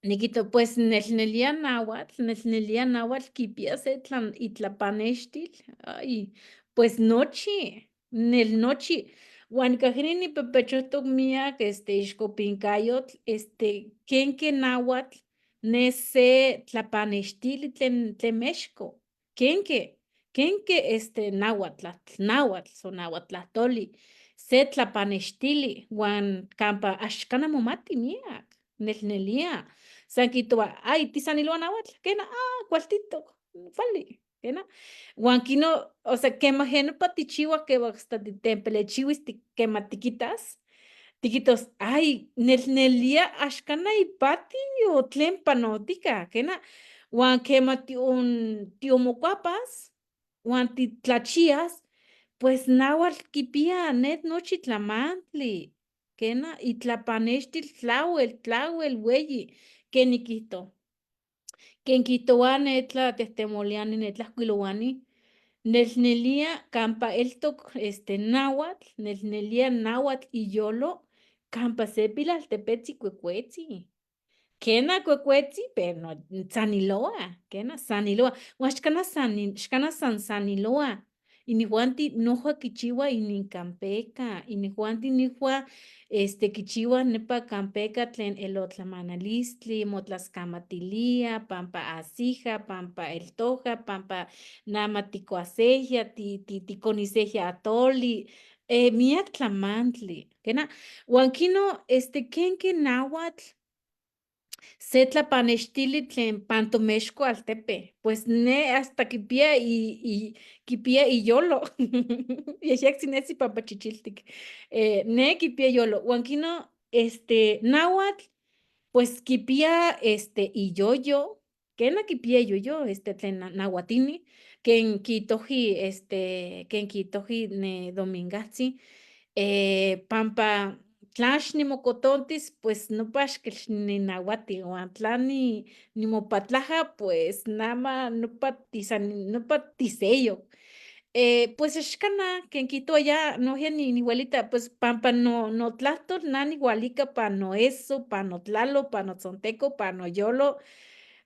niquijto pues nelnelía nahuatl, nelnelía nahuatl quipiya se tlan itlapanextil, ay pues nochi, nel nochi. Huan nicajini nipepechojtoc miyac este ixcopincayotl este quenque nahuatl ne se tlapanextili tlen tlen mexco, quenque, quenque este nahuatl, nahuatl, so nahuatl tlajtoli, se tlapanextili huan campa ax cana momati miyac, nelnelía, san quijtohua ay tisanilohua nahuatl, quena ah cualtitoc, cuali, quena. Huan quino, osea quema je nopa tijchihua quema hasta titempelechihuis quema tiquitas, tiquijtos ay nelnelía ax cana ipati o tlen panotica, quena. Huan quema tion tiomocuapas huan titlachiyas, pues nahuatl quipiya ne nochi tlamantli, quena, itlapanextil tlahuel, tlahuel hueyi, quen niquijto. Quen quijtohua ne tlatejtemoliani, ne tlajcuilohuani, nelnelía campa eltoc este nahuatl, nelnelía nahuatl iyolo campa se pilaltepetzi cuecuetzi. Quena cuecuetzi, pero no saniloa, quena saniloa. Huan axcana san, axcana san saniloa. Inijuanti noja quichihuaj inincampeca, inijuanti nijua este quichihuaj nepa campeca tlen elotlamanalistli, motlascamatilia, pampa asija, pampa eltoja, pampa nama ticuasejya, ticonisejya atoli, miyac tlamantli, quena. Huan quino este quenque nahuatl se tlapanextili tlen pantomexco altepe, pues ne hasta quipiya quipiya iyolo yejyectzi nesi pampa chichiltic, ne quipiya iyolo, huan quino este nahuatl pues quipiya este iyoyo, quena quipiya iyoyo este tlen nahuatini, quen quiijtoji este quen quiijtoji ne Domingajtzi pampa. Tla ax nimocotontis, pues nopa axquel ninahuati, huan tla nimopatlaja, pues nama nopa tisan nopa tiseyoc. Pues axcana quen quiijtohua ya nojquiya nihuelita pues pampa notlajtol na nihualica pan noeso, pan notlalo, pan notzonteco, pan noyolo,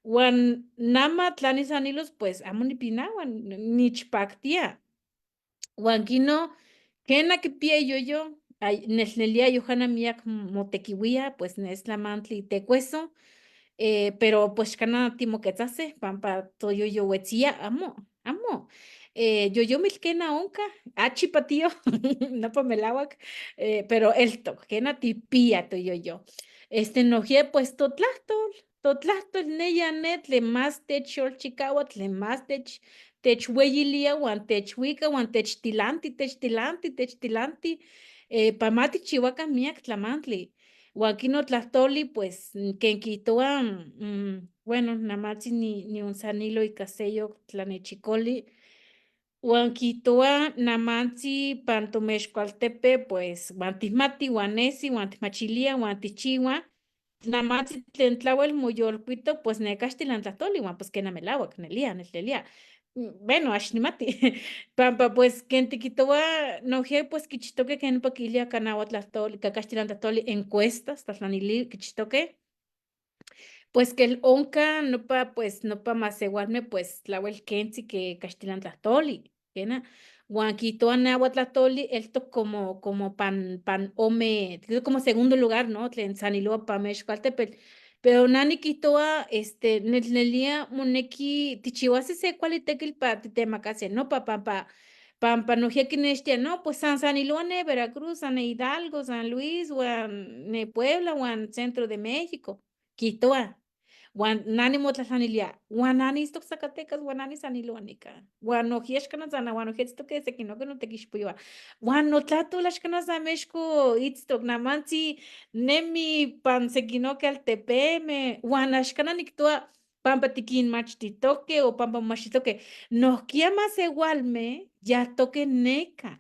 huan nama tla nisanilos pues amo nipinahua, nechpactía. Huan quino, quena quipiya iyoyo, ay, nelnelía yojana miyac motequihuía, pues nes tlamantli tecueso, pero pues xcana timoquetzase pampa toyoyo huetzía, amo, amo. Yoyomitl quena onca, achi patio, nopa melahuac, pero eltoc, quena tijpiya toyoyo. Este nojquiya pues totlajtol, totlajtol neya ne tlen más techyolchicahua, tlen más techhueyilía huan techhuica huan techtilanti, techtilanti, techtilanti, pa ma tikchihuaca miyac tlamantli. Huan quino tlajtoli pues quen quiijtohua, bueno, namantzi nionsanilo ica seyoc tlanechicoli, huan quiijtohua namantzi pan tomexcualtepe pues huan tijmati huan nesi huan tijmachilía huan tijchihua, namantzi tlen tlahuel moyolcuito pues ne caxtilan tlajtoli huan pues quena melahuac, nelía, nelnelía. Bueno, ax nimati, pampa pues quen tiquijtohua nojquiya pues quichijtoque quen nopa quilia ca nahuatl tlajtoli, ca caxtilan tlajtoli encuestas tlatlanili quichijtoque, pues quel onca nopa pues nopa masehualme pues tlahuel quentzi que caxtilan tlajtoli, quena, huan quiijtohua nahuatl tlajtoli eltoc como, como pan, pan ome, como segundo lugar, no, tlen sanilohua pan mexcualtepetl, pero na niquijtohua este nelnelía monequi tijchihuase se cuali tequitl pa titemacase nopa pampa, pampa nojquiya quinextia no pues san sanilohua ne Veracruz, san ne Hidalgo, San Luis, huan ne Puebla, huan centro de México, quiijtohua. Huan na nimotlatlanilia, huan na niitztoc Zacatecas, huan na nisanilohua nica, huan nojquiya axcana san huan nojquiya itztoque sequinoc notequixpoyohua, huan notlahtol axcana san mexco itztoc, namantzi nemi pan sequinoc altepeme, huan axcana nictoua pampa tiquinmachtitoque o pampa momachtitoque, nojquiya masehualme yahtoque neca.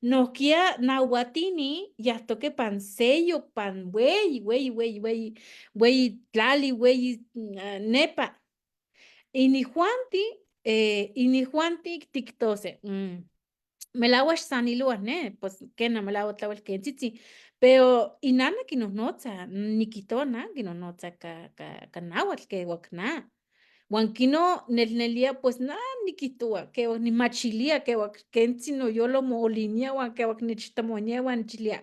Nojquiya nahuatini yahtoque pan seyoc, pan hueyi, hueyi, hueyi, hueyi, hueyi tlali, hueyi nepa. Inijuanti, inijuanti tictose, melahuac xsanilohuaj ne, pues quena melahuac tlahuel quentzitzin, pero inana quinohnotza, niquihtoua na quinohnotza ca, ca, ca nahuatl quehuac na. Huan quino nelnelia pues na niquihtoua quehuac nijmachilia quehuac quentzi noyolo moolinía huan quehuac nechtomonia huan nechilía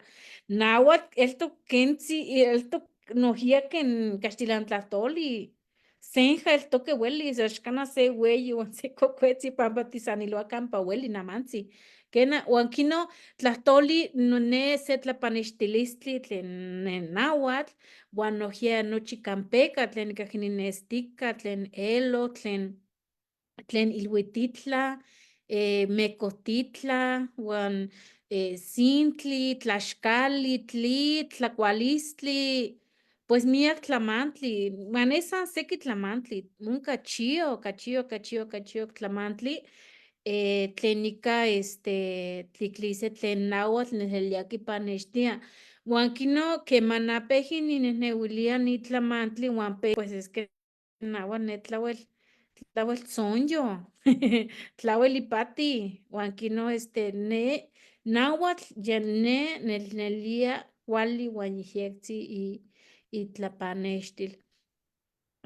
nahuatl eltoc quentzi eltoc nojquiya quen caxtilan tlajtoli senja eltoque huelis axcana se hueyi huan se cocuetzi pampa tisaniloa campa hueli namantzi quena huan quino tlajtoli ne se tlapanextilistli tlen ne nahuatl huan nojquiya nochi campeca tlen nicaqui ninestica, tlen elo, tlen tlen ilhuititla, mecotitla, huan sintli, tlaxcali, tlitl, tlacualistli, pues miyac tlamantli, huan ne san sequi tlamantli, onca chiyoc, achiyoc, achiyoc, achiyoc tlamantli tlen nica este tliclise tlen nahuatl nelnelia quipanextia. Huan quino quema na peji ninejnehuilia ni tlamantli huan pues es que nahuatl ne tlahuel, tlahuel tzonyo, tlahuel ipati, huan quino este ne nahuatl ya ne nelnelia cuali huan yejyectzi itlapanextil.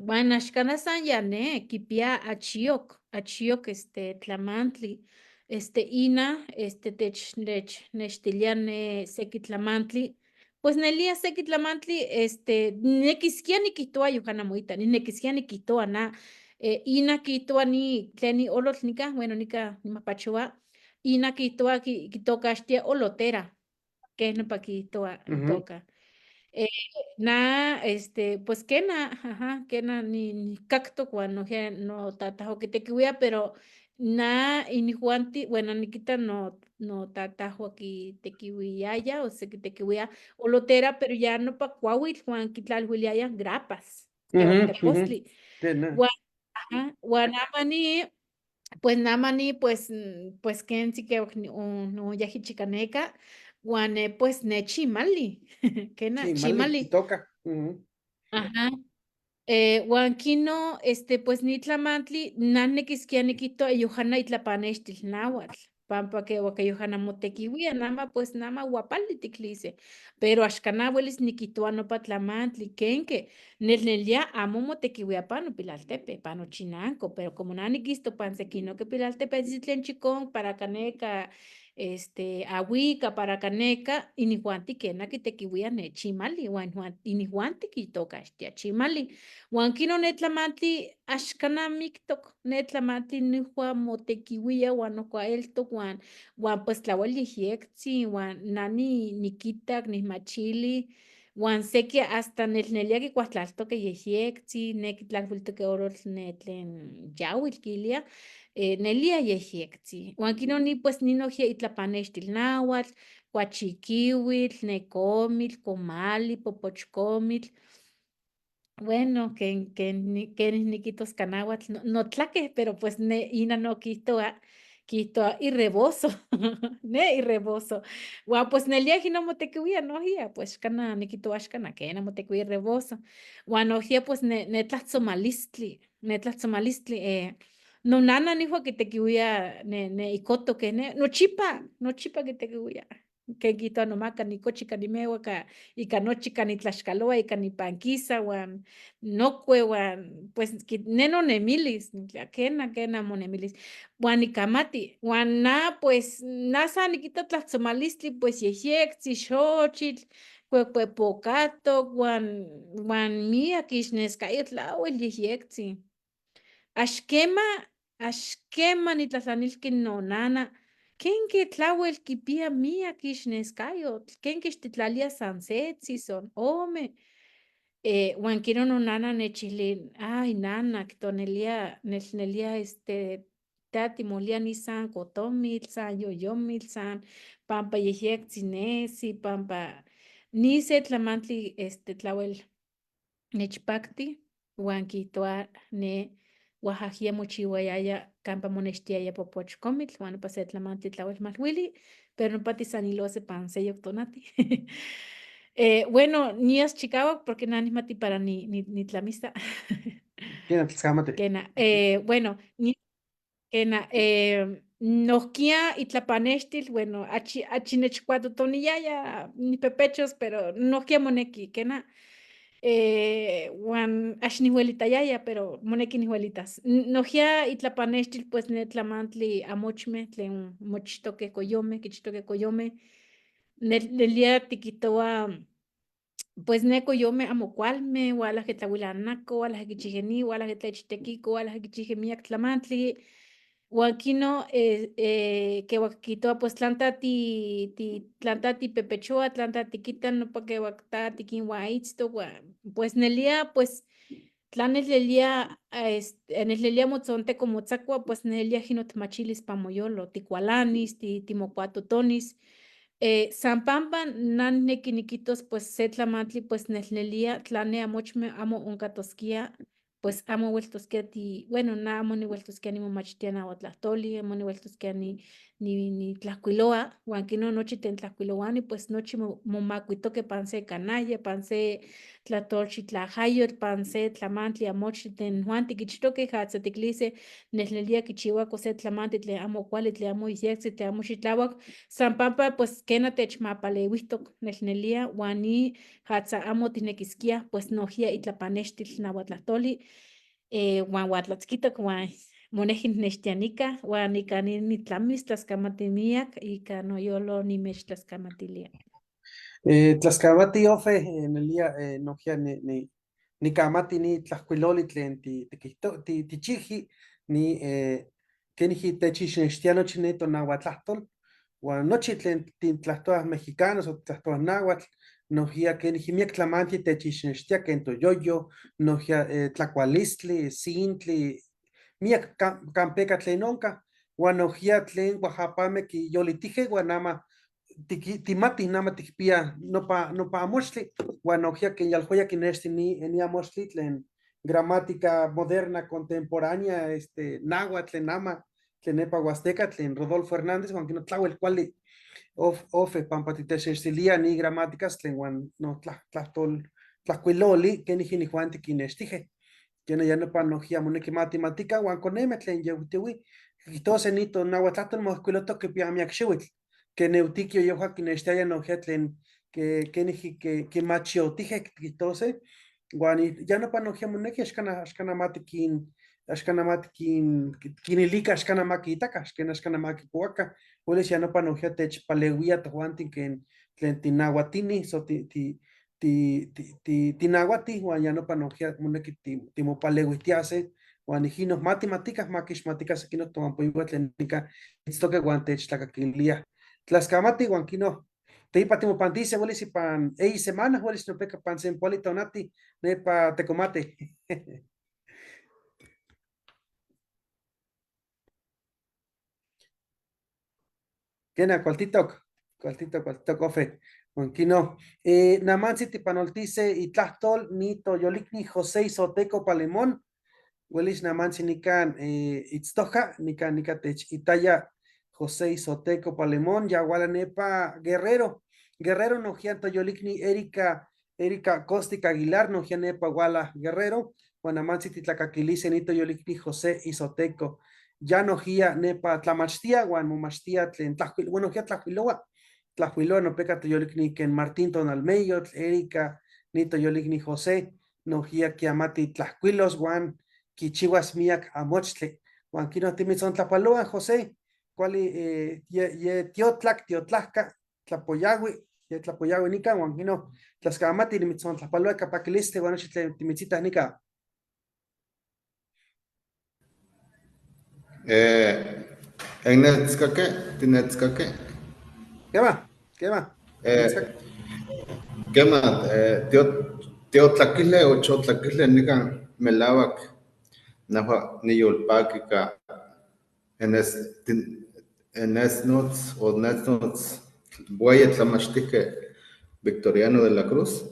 Huan axcana san ya ne quipiya achiyoc, achiyoc este tlamantli, este ina este tech technextilia ne sequi tlamantli, pues nelía sequi tlamantli este ninequisquia niquihtoua yojana moita, ninequisquia niquihtoua na ina quihtoua ni tlen ni olotl nica, bueno nica nimajpachoa, ina quihtoua quitocaxtia olotera, quej nopa quihtoua itoca. Na este pues quena, ajá, quena nijcactoc huan nojquiya notata oquitequihuia, pero na inijuanti, bueno niquita no notatahua quitequihuiyaya o se quitequihuia olotera, pero ya nopa cuahuitl huan quitlalhuiliayaj grapas, tepostli. Huan, ajá, huan ama ni pues namani pues pues quentzi que nonyaji chicaneca. Huan pues ne chimali, quena, Chimali, chimali. toca. Ujú. Ajá. Huan quino, este, pues ni tlamantli, nan niquisquia niquihtoa yojana itlapanextil náhuatl, pampa que que yojana motequihuia, nama pues nama huapali ticlise, pero axcana huelis niquihtoa nopa tlamantli, kenque, nelnelia amo motequihuia pano pilaltepe, pano chinanco, pero como na niquisto pan sequinoque pilaltepe, tlen chicón para caneca, este, ahuica para caneca, inijuanti quena quitequihuia ne chimali, huan inijuanti quitocaxtia chimali. Huan quino ne tlamantli axcana mictoc, ne tlamantli nihua motequihuia huan nohua eltoc huan, huan pues tlauel yejyectzi huan nani niquitac, nijmachili, huan sequi hasta nelnelia quicualtlaltoque yejyectzi, ne quitlalhuiltoque orotl ne tlen yauitl quilia, nelia yejyectzi. Huan quino ni pues ni nojia itlapanextil náhuatl, cuachiquihuitl, necomitl, comali, popochcomitl. Bueno, ken, ken, ken niquitos canáhuatl, no, no tlaque, pero pues ne ina no quihtoa, quihtoa y rebozo, ne y rebozo. Huan pues nelia no motequihuia nojia, pues xcana niquihtoa axcana quena motequihuia rebozo. Huan nojia pues ne, ne tlahtzomalistli, ne tlahtzomalistli, nonana nihua quitequihuia ne, ne icoto que ne, nochipa, nochipa quitequihuia. Que quihtoa nomaka nicochi ka nimeua ka ika nochi ka nitlaxcaloa ika nipanquisa huan nocue huan pues ne nonemilis, quena, quena monemilis, huan nicamati, huan na pues na san niquita tlahtzomalistli pues yejyectzi, xochitl, cuecuepocatoc, huan, huan miac ixnescayotl tlauel yejyectzi. Axquema, axquema nitlatlanilqui nonana, ¿kenque tlauel quipia miac ixnescayotl? ¿Kenque ixtitlalia san setzi, son ome? Huan quino nonana nechilli, ay nana, quitonelia, nelnelia este, ta timolia ni san cotomitl, san yoyomitl, san pampa yejyectzi nesi, pampa ni se tlamantli este tlauel nechpacti, huan quihtoa ne oaxaquia mochihuayaya campa monextiaya popochcomitl, huan nopa se tlamantli tlauel maluili, pero nopa tisanilose pan seyoc tonati. Bueno, nias chicahuac porque na nihmati para ni, ni, ni tlamisa. Quena tlaxcamati. Quena, bueno, ni, quena, nohkia itlapanextil, bueno, achi, achi nechcuatotoniyaya nipepechos, pero nohkia moneki, quena, huan ax nihuelitayaya, pero moneki nihuelitas. Nohkia itlapanextil, pues ne tlamantli amochme, tlen mochtoque coyome, quichtoque coyome, nelia tiquitoa, pues ne coyome amo cualme, hualaje tlahuilanaco, hualaje quichijeni, hualaje tlachtequico, hualaje quichije miac tlamantli, huan quino quehuaquitoa pues tlanta ti, ti, tlanta ti pepechoa, tlanta tiquita, nopa quehuacta tiquinhuaitztoc, huan pues nelia, pues tla nelnelia, este, nelnelia motzonteco motzacua, pues nelia jinotmachilis pa moyolo, ticualanis, ti, timocuatotonis. San pampa nan neki niquitos, pues se tlamantli, pues nelnelia, tla ne amochme amo oncatosquia, pues amo hueltosquia ti, bueno, na amo nihueltosquia nimomachtia nahuatlahtoli, amo nihueltosquia ni, ni, ni tlahcuiloa, huan quino nochi tlen tlahcuiloani, pues nochi momacuitoque pan se canalla, pan se tlatolchitlajayotl, pan se tlamantli amochtli tlen juan tiquichtoque, jatza ticlise, nelnelia quichihuaco se tlamantli tlen amo cuali, tlen amo yejyectzi, tlen amo xitlahuac, san pampa pues quena techmapaleuihtoc nelnelia, huan ni jatza amo tijnequisquia, pues nojia itlapanextil nahuatlahtoli, huan huatlatzquitoc, huan monequi nextianica, huan ika ni nitlamis tlascamati miac, ika noyolo nimechtlascamatilia. Tlascamati ofe, nelia, nohkia ni, ni, nicamati ni tlahcuiloli tlen ti, tiquihto, ti, tichiji, ni keniji techixnextia nochi ne tonahuatlahtol, huan nochi tlen tintlahtoaj mexicanos o tlahtoaj náhuatl, nohkia keniji miac tlamantli techixnextia ken toyoyo, nohkia tlacualistli, sintli, miac campeca tlen onca, huan nohkia tlen oaxapame quiyolitije, huan ama timatih nama tikpia nopa, nopa amochtli, huan nohkia ken yalhueya kinexti ni, ni amochtli tlen gramática moderna contemporánea, este, náhuatl, tlen ama Tlen nepa Huasteca, tlen Rodolfo Hernández, huan kino tlawel kuali ofe pampa titechextilia ni gramáticas tlen huan no tlahtol tlajkuiloli kenijki inijuanti kinextije. Kena ya nopa nojia moneki matematica huan coneme tlen yehuitihui kijtose ni tonahuatlahtol moijkuilojtok kipia miak xihuitl. Que neutiquio yehua kinextiaya nojia tlen ke kenijki ke kimachiohtije kijtose huan ya nopa nojia moneki axkana axkana matikin axkana matikin kinilika axkana makiitaka axkana axkana makipohuaka huelis ya nopa nojia techpaleuia tojuantin ken tlen tinahuatini so ti ti ti ti tinahuati huan ya nopa nojia moneki timopaleuijtiase huan ijino matematica makixmatica sekinoc toampoihua tlen nica itztoque huan techtlakaquilia. Tlascamati huan kino teipa timopantise huelis ipan eyi semana huelis nopeka pan sempoali tonati nepa tecomate. Kena, kualtitok, kualtitok, kualtitok, ofe. Huan kino. Namantzi tipanoltise itlahtol ni toyolikni José Izoteco Palemón. Huelis namantzi nikan itztoja, nikan nika tech itaya José Izoteco Palemón, ya wala nepa Guerrero. Guerrero nojia toyolikni Erika, Erika Costic Aguilar, nojia nepa wala Guerrero. Huan namantzi titlakaquilise ni toyolikni José Izoteco. Ya nojia nepa tlamachtia, huan momachtia tlen tlajkuil, bueno, nojia tlajkuiloa, tlajkuiloa nopeka toyolikni ken Martín Tonalmeyotl, Erika, ni toyolikni José, nojia kiamati tlajkuilos, huan kichihuas miak amochtli. Huan kino timitzontlapaloa, José, kuali ye, ye tiotlak, tiotlajka, tlapoyawi, ye tlapoyawi nika, huan kino tlaskamati nimitzontlapaloa ika pakilistli, huan nochi tlen timitzitaj nika. Ennetzkake, tinetzkake. Kema, kema. Kema, tiotlaquile o chotlaquile nikan melawak najua niyolpaki ka enesnotz o nesnotz bueye tlamachtijke Victoriano de la Cruz.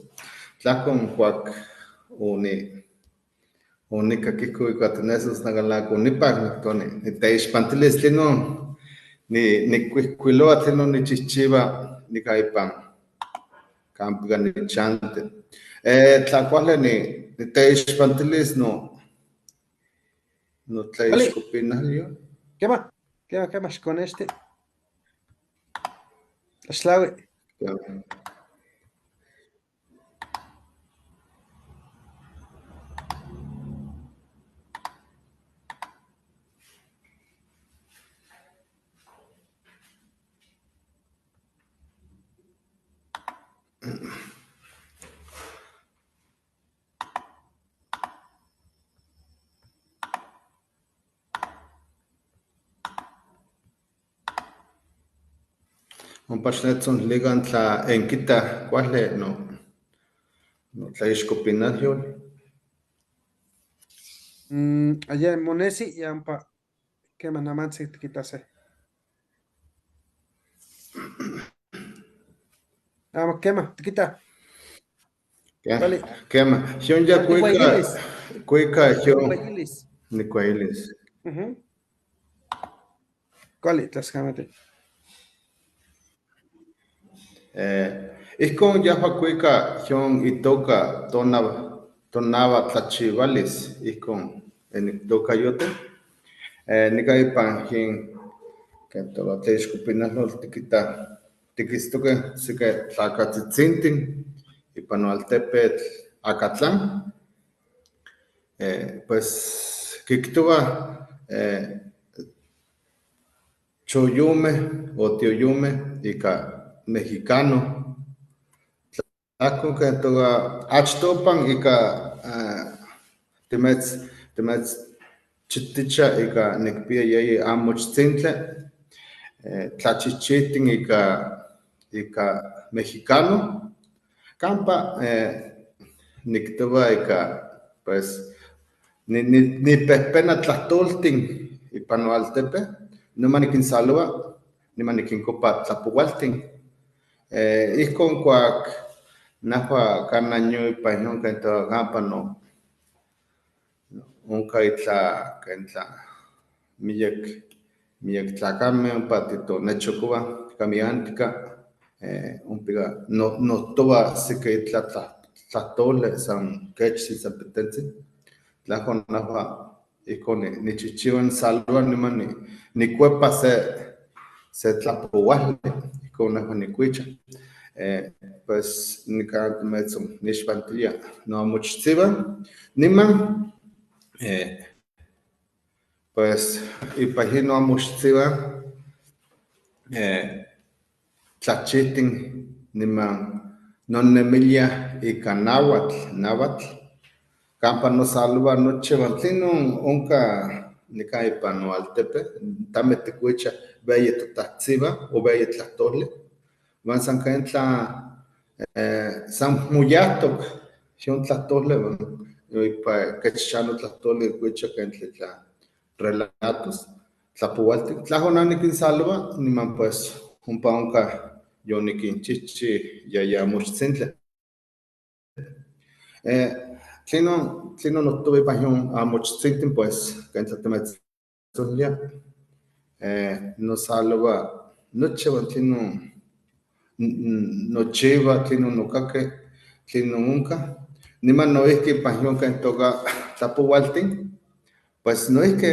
Tlajkon kuak oni onikakijko ika tinesnotz nakalako onipak niktoni niteixpantilis tlinon nikuijkuiloa tlinon nichihchiwa nika ipan kampa nichante. Tlakuale niteixpantilis no notlaixkopinalyo. Kema, kema, kema, xkonexti. Tlaxtlaui. Ompa xnechtzontlilikan tla enkitaj kuali notlaixkopinalyo. Allá en Monesi y ampa kema namantzi tikitase. Amo kema tikita. Vale. Kema, xion ya kuika, Nikuayilis. kuika xion Nikuayilis. nikuayilis. Kuali, tlaskamati. Ijkon yahua kuika xion itoka tonava tlachivalis, ijkon enitokayote. Nika ipan jin kentoka teixkopinalotl tikita tikitztoke seki tlakatzitzintin ipan noaltepetl Acatlán. Pues kiktowa choyome o tioyome ika mexicano. Tlahkon kentoka achtopan ika timetz chiticha ika nikpia yeyi amochtzintli, tlachichihtin ika mexicano. Kampa niktowa ika pues nipehpena tlahtoltin ipan noaltepe, noma nikinsalowa, niman nikinkopa tlapowaltin. Ijkon kuak najua kana ñu ipan inon kentoka kampa no onka itla kentla miak Miyac tlacame ompa titonechocohuah camiantica ompica nohtoua seki itla tlahtoli san kech san pitentzi, tlahco nehua ihcon nichihchiua nisalua niman nicuepa se tlapouali, ihcon nehua nicuicha. Pues nican timetzonixpantilia noamochtziua niman pues ipan inon amochtziua tlachihtin niman nonemilia ika nahuatl, nahuatl, campa nosaloua nochi uan tlinon onca nican ipan noaltepe, tame ticuicha weyi totahtziua o weyi tlahtoli, uan san quentla san moyahtoc yon tlahtoli uan ipa kech xano tlahtoli cuicha quentla itla relatos, tlapoualtin, tlahco nah niquinsaloua niman pues ompa onca yoniquinchihchi yaya amochtzintli. Tlinon nohtoua ipan yon amochtzintin pues quentla timetzonlia, nosaloua nochi uan tlinon nochiua, tlinon nocaqui, tlinon onca, niman noihki ipan yon ken toca tlapoualtin, pues noihki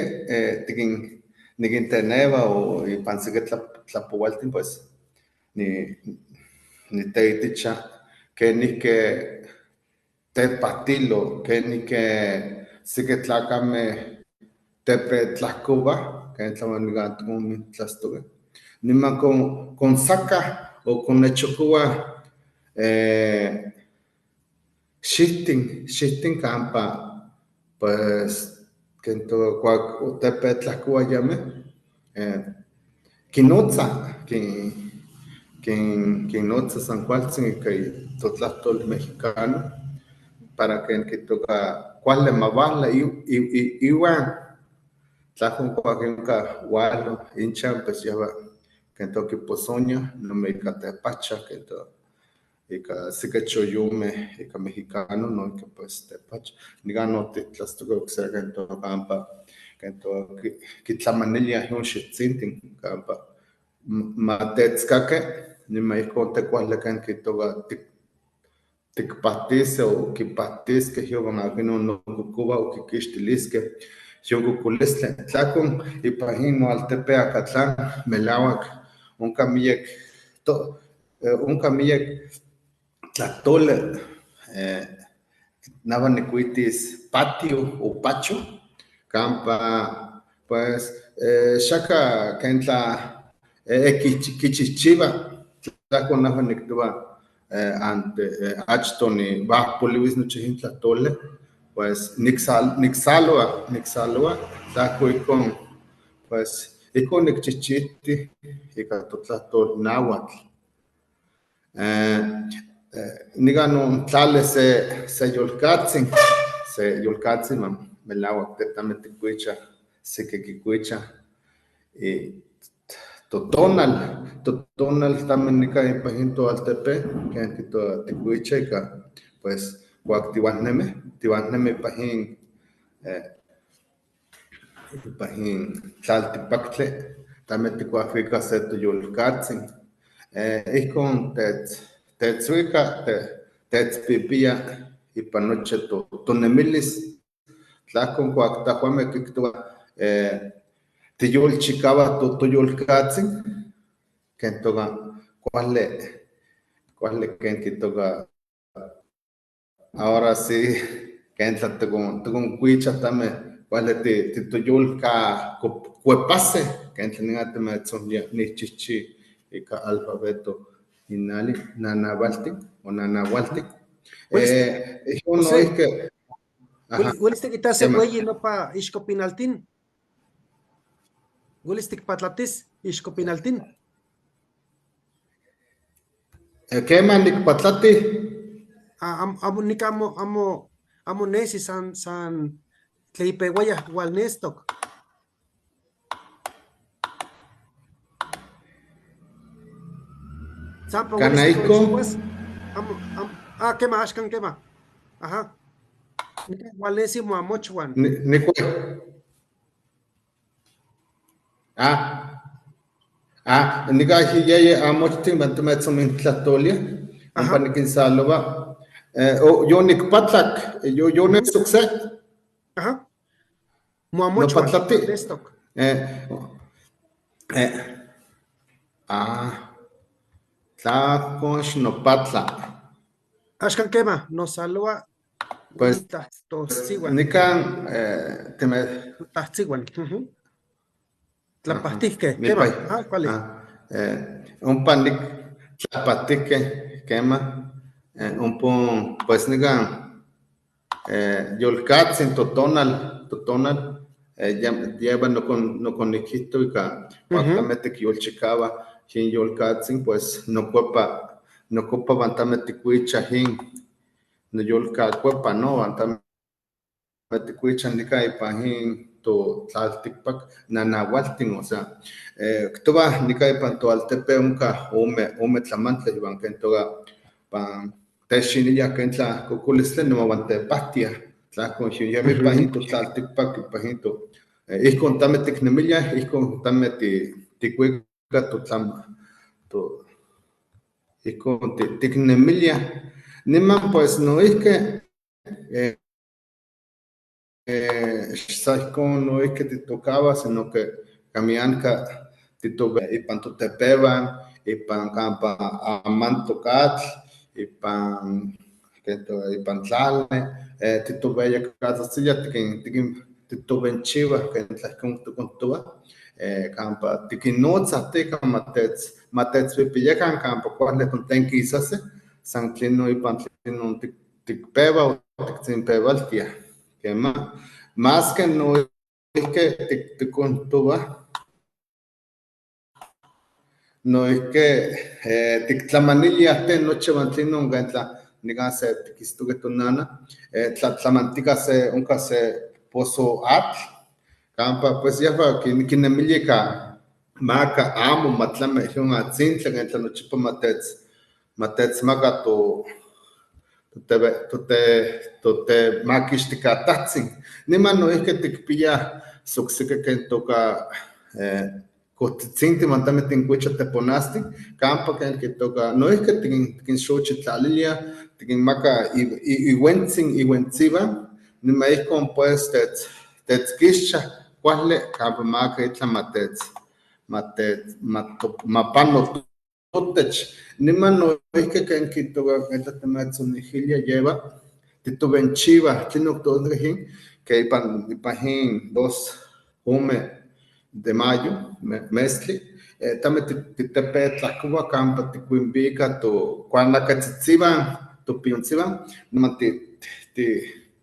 niquinteneua o ipan seki tlapoualtin pues niteiticha kenihque tepahtilo, kenihque seki tlacameh tepetlahcouah, ken tla nican ticonintlastoqueh, niman consacah o conechocouah xihtin campa pues ken toca cuac tepetlahcouah yameh quinotzah, quinotza san cualtzin ica totlahtol mexicano para ken quitoca cuali ma wala iuan, tlahco cuac onca walo inchan pues yehua ken toca quiposonia nome ica tepacha ken toca ica seki choyomeh ica mexicano noihki pues tepacha, nican no titlastoque okse ken toca campa ken toca quitlamanilia yon xihtzintin campa matetzcaque niman ihcon tecuali ken quitoca ticpahtiseh o quipahtisqueh yowan aquinon nococoua o quiquixtilisqueh yon cocolistli. Tlahcon ipan inon altepe Acatlán melauac onca miyac onca miyac tlahtoli, nehua nicuitis patio o pacho, campa pues xaca ken tla quichihchiua, tlahco nehua nictoua ante achtoh nivahpoliuis nochi in tlahtoli, pues nicsaloua, tlahco ihcon pues ihcon nicchihchihti ica totlahtol nahuatl. Nican ontlali se yolcatzin, se yolcatzin melauac tetame ticuicha, seki quicuicha, totonal, totonal tamen nican ipan in toaltepe ken quitoa ticuicha ica pues cuac tiualnemeh, tiualnemeh ipan in tlaltipactli, tamen ticuahuica se toyolcatzin, ihcon tetzuica, tetzpipia ipan nochi tonemilis, tlahcon cuac tahuameh quictoua tiyolchicauah toyolcatzin, ken toca cuali, cuali ken quitoca ahora sí ken tla ticoncuicha tameh cuali titoyolca cuepaseh, ken tla nican timetzonlia nichihchi ica alfabeto inali nanahualtic o nanahualtic. Ihcon noihki. Uelis tiquita se ueyi nopa ixcopinaltin? Uelis ticpatlatis ixcopinaltin? Quema nicpatlati? Amo nica amo nesi san tleipeuaya ualnestoc. Sampa uelis Cana ihcon? ticonchihuas? Amo, amo, quema, axcan quema. Ajá. Nica ualnesi moamochuan. Nicue. Ah, ah, nika yeye amochtin van timetzomintlahtoliah, ompa nikinsalowa. Yonikpatlak, yo nestok se. Ajá. Moamochwan, Nopatlati. nestok. Ah, tlahcon xnopatla. Axkan quema, nosaloa Pues, tlahtosiuan. nikan time Tlahtziuan. Ujú. Tlapahtihkeh, quema. Nipay. Ah, ¿cuál es? Ah, ompa nik tlapatihkeh, quema. Ompa, pues nikan yolkatzin totonal, totonal, lleva noconikihto ika cuac tikyolchikawa jin yolkatzin, pues nokuepa, nokuepa van tame tikuicha jin noyolkakuepa, no, van tame tikuicha nika ipan jin totlaltikpak nanawaltin, o sea, ktowa nika ipan toaltepe onka ome tlamantli iwan ken toka pan techxinilia ken tlakokolistli niman wan tepahtia, tlahkon yemi ipan jin totlaltikpak ipan jin to ihkon tame tiknemilia, ihkon tame tikuika totlam, to, ihkon tiknemilia. Niman pues noihke sa ihkon noihke titokawa, sino que kamianka titowe ipan totepewan, ipan kampa amantokatl, ipan keto, ipan tlale, titoweyakatzahtzilia, tikin titowenchiwa, ken tlahkon tokontowa, kampa tikinnotzah tika matetzpipiyakan kampa kuali tontenkisase, san tlinon ipan tlinon tikpewa o tiktzinpewaltia. Kema, más que noihke tikontowa, noihke tiktlamanilia te nochi wan tlinon ken tla nikan se tikistoke tonana, tlamantika se onka se pozo atl, kampa pues yehua kinemilia ika maka amo matlame ihon atzintli ken tla nochipa matetzmaka to totemakixtikatatzin. Niman noihke tikpiya sokseke ken toka kohtzitzintli man tame tinkuicha teponasti, kampa ken kitoka noihke tikinxochitlalilia, tikinmaka iwentzin, iwentziwan, niman ihkon pues tetzkixcha kuali kampa maka itla mapano totech. Niman noihke ken kitoka ken tlatemetzonijilia yeva titowenchiwa tlinon ktosneki jin ke ipan jin 2 ome de mayo mestli, tame titepetlahkowa kampa tikuinpika to kuanakatzitziwan, topiontziwan, niman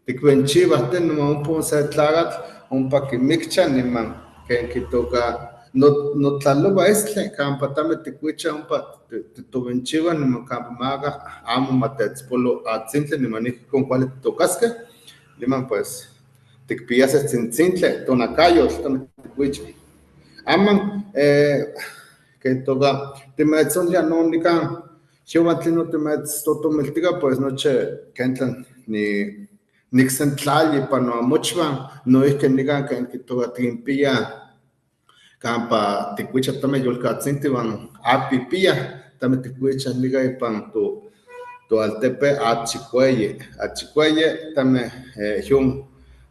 tikwenchiwa te niman ompa se tlakatl ompa kimikcha niman ken kitoka notlalowa estli kampa tame tikuicha ompa titowenchiwa niman kampa maka amo matetzpolo atzintli niman ihkon kuali titokaskeh, niman pues tikpiyaseh tzintzintli tonakayotl tame tikuicha. Aman ken toka timetzonlia no nikan xiuan tlinon timetztotomiltika pues nochi ken tlan niksentlali ipan noamochwan, noihke nikan ken kitoka tikinpiya kampa tikuicha tame yolkatzintli wan apipiya, tame tikuicha nika ipan toaltepe achikueye, achikueye tame jun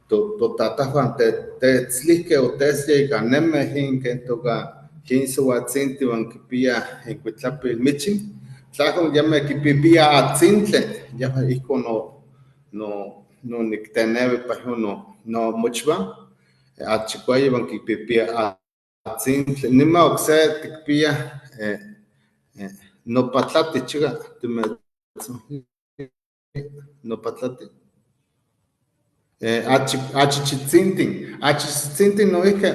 totatahwan tetzlihke o tetzlia ika neme jin ken toka jin sowatzintli wan kipiya ikuitlapil michin, tlahkon yame kipipiya atzintli, yehua ihkon no niktenewi ipan jun no mochwan, achikueye wan kipipiya atzintli. Nima okse tikpiya nopatlati chika nopatlati. Achichitzintin, achichitzintin noihke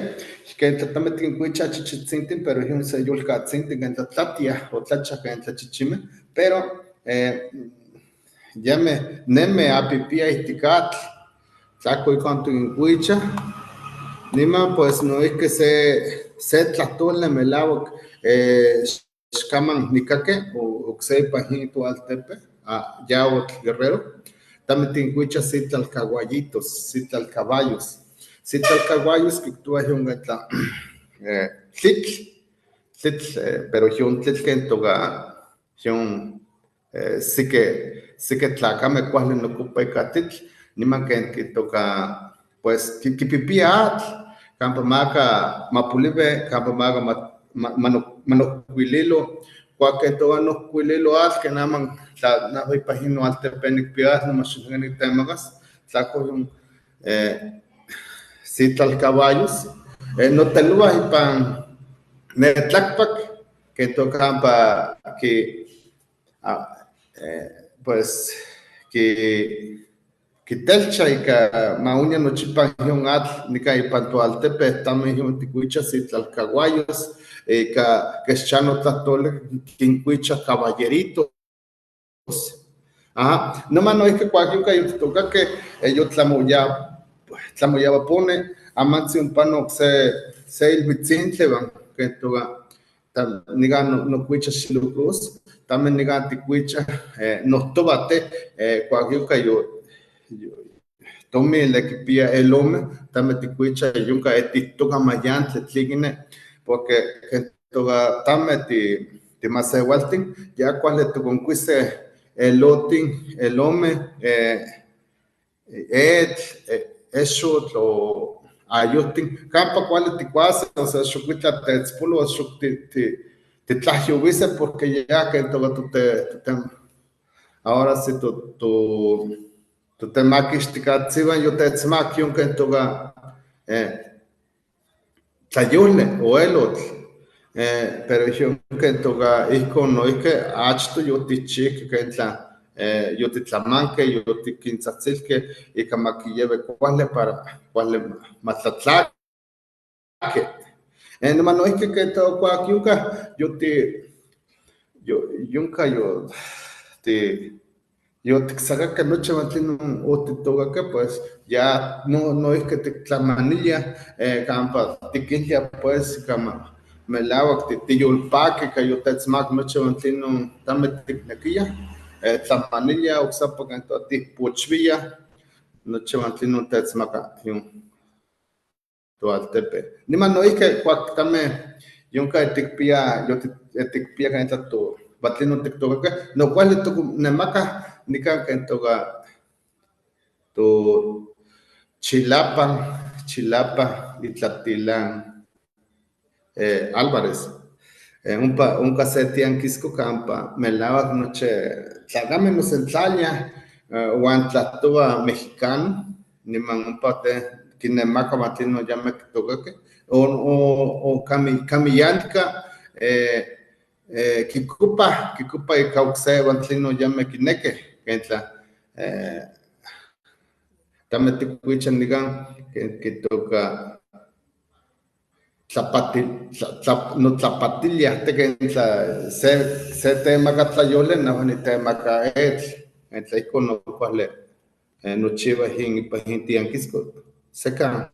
ken tlatame tikinkuicha achichitzintin, pero ihon se yolkatzintin ken tlatlatia o tlacha ken tlachichimeh, pero yame neme apipia ihtik atl, tlako ihkon tikinkuicha, niman pues noihke se tlahtoli melawak xkaman nikake o okse ipan jin toaltepe, Yaotl Guerrero, tame tinkuicha citlalcahuallitos, citlalcaballos. Citlalcahuallos kiktowa ihon tla tlitl, tlitl, pero yon tlitl ken toka yon sike sike tlacame kuali nokupa ika tlitl, niman ken kitoka pues kipipia atl, kampa maka mapulive, kampa maka manokuililo, kuak ken toka nokuililo atl ken aman tla nahui ipan ino altepe nikpia atl nomax nitemakas, tlako yon sitlalcaballos, notelowa ipan netlakpak ken toka kampa ki pues ki kitelcha ika maunia nochipa yon atl nika ipan toaltepe tamen yon tikuicha sitlalcaguayos ika kexchano tlahtoli kinkuicha caballeritos. Ajá, noman noihki kuak yonka yotitokakeh yotlamoyawapone amantzi ompa okse se ilhuitzintli iwan ken toka nikan nokuicha Xilocruz, tamen nikan tikuicha nohtowa te kuak yonka tomin le kipia elome, tamen tikuicha yonka etihtoka mayantli tlikine, porque ken toka tame timasewaltin ya kuali tikonkuise elotin, elome, etl, exotl o ayohtin, kampa kuali tikuase, osea xokuitla tetzpolo, xok titlahyowise porque ya ken toka ahora si totemakixtikatziwan yotetzmak yon ken toka tlayoli o elotl, pero yon ken toka ihkon noihki achtoh yotichihkeh ken tla yotitlamanke, yotikintzahtzilkeh ika makiyewi kuali para kuali matlatlaki. Niman noihki ken toka kuak yonka yonka yotiksakakeh nochi iwan tlinon otitokakeh pues ya noihki tiktlamanilia kampa tikilia pues ika melawak tiyolpaki ika yotetzmak nochi iwan tlinon tame tiknekiah, tlamanilia oksepa ken toka tihpochwiah nochi iwan tlinon tetzmaka yon toaltepe. Niman noihki kuak tame yonka tikpia tikpia ken tla tlinon tiktokakeh, no kuali tokonnemakah nikan ken toka to Chilapa, Chilapa Itlatilan Álvarez. Ompa onka se tiankisko kampa melawak nochi tlakameh mosentlaliah uan tlahtowa mexicano, niman ompa te kinemaka iwan tlinon yameh kitokakeh, o kamiyanka kikupa ika okse iwan tlinon yameh kinekeh, ken tla tame tikuicha nikan ken kitoka notlapatiliah te ken tla se temaka tlayoli nehua nitemaka etl, ken tla ihkon no kuali nochiwa ipan in tiankisko, sekan.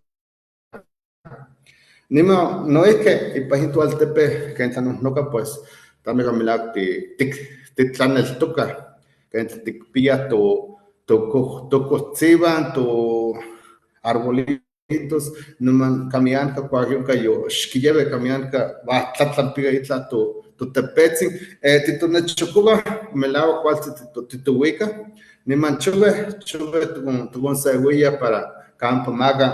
Niman noihki ipan in toaltepe ken tla nohnoka pues tame melawak titlaneltokah, ken tla tikpia tokohtziwan, to arbolitos, niman kamianka kuak yonka xkiyewi kamianka tlatlanpika itlah totepetzin, titonechokowah melawak kualtzi titowikah, niman choweh tikonsewiyah para kampa maka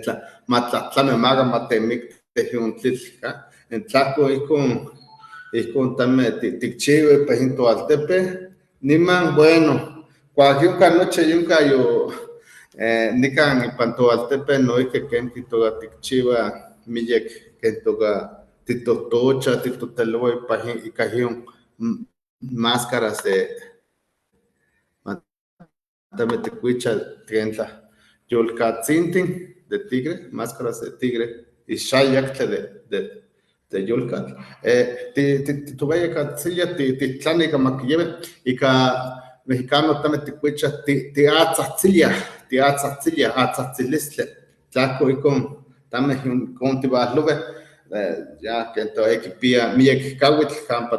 tla matlatlami maka matemikti yon tlitl, tlahko ihkon tame tikchiwah ipan in toaltepe, niman bueno, kuak yonka nochi yonka nikan ipan toaltepe noihki ken kitoka tikchiwa miyek ken toka titotocha, titotelowa ika yon máscaras de tame tikuicha ken tla yolkatzintin de tigre, máscaras de tigre, ixayaktli de yolkatl. Titowaya katzilia titlani ika makiyewi, ika mexicano tame tikuicha tiatzahtzilia, tiatzahtzilia, atzahtzilistle, tlahko ihkon tame ihkon tiwaloweh, ya ken toka kipia miek kawitl kampa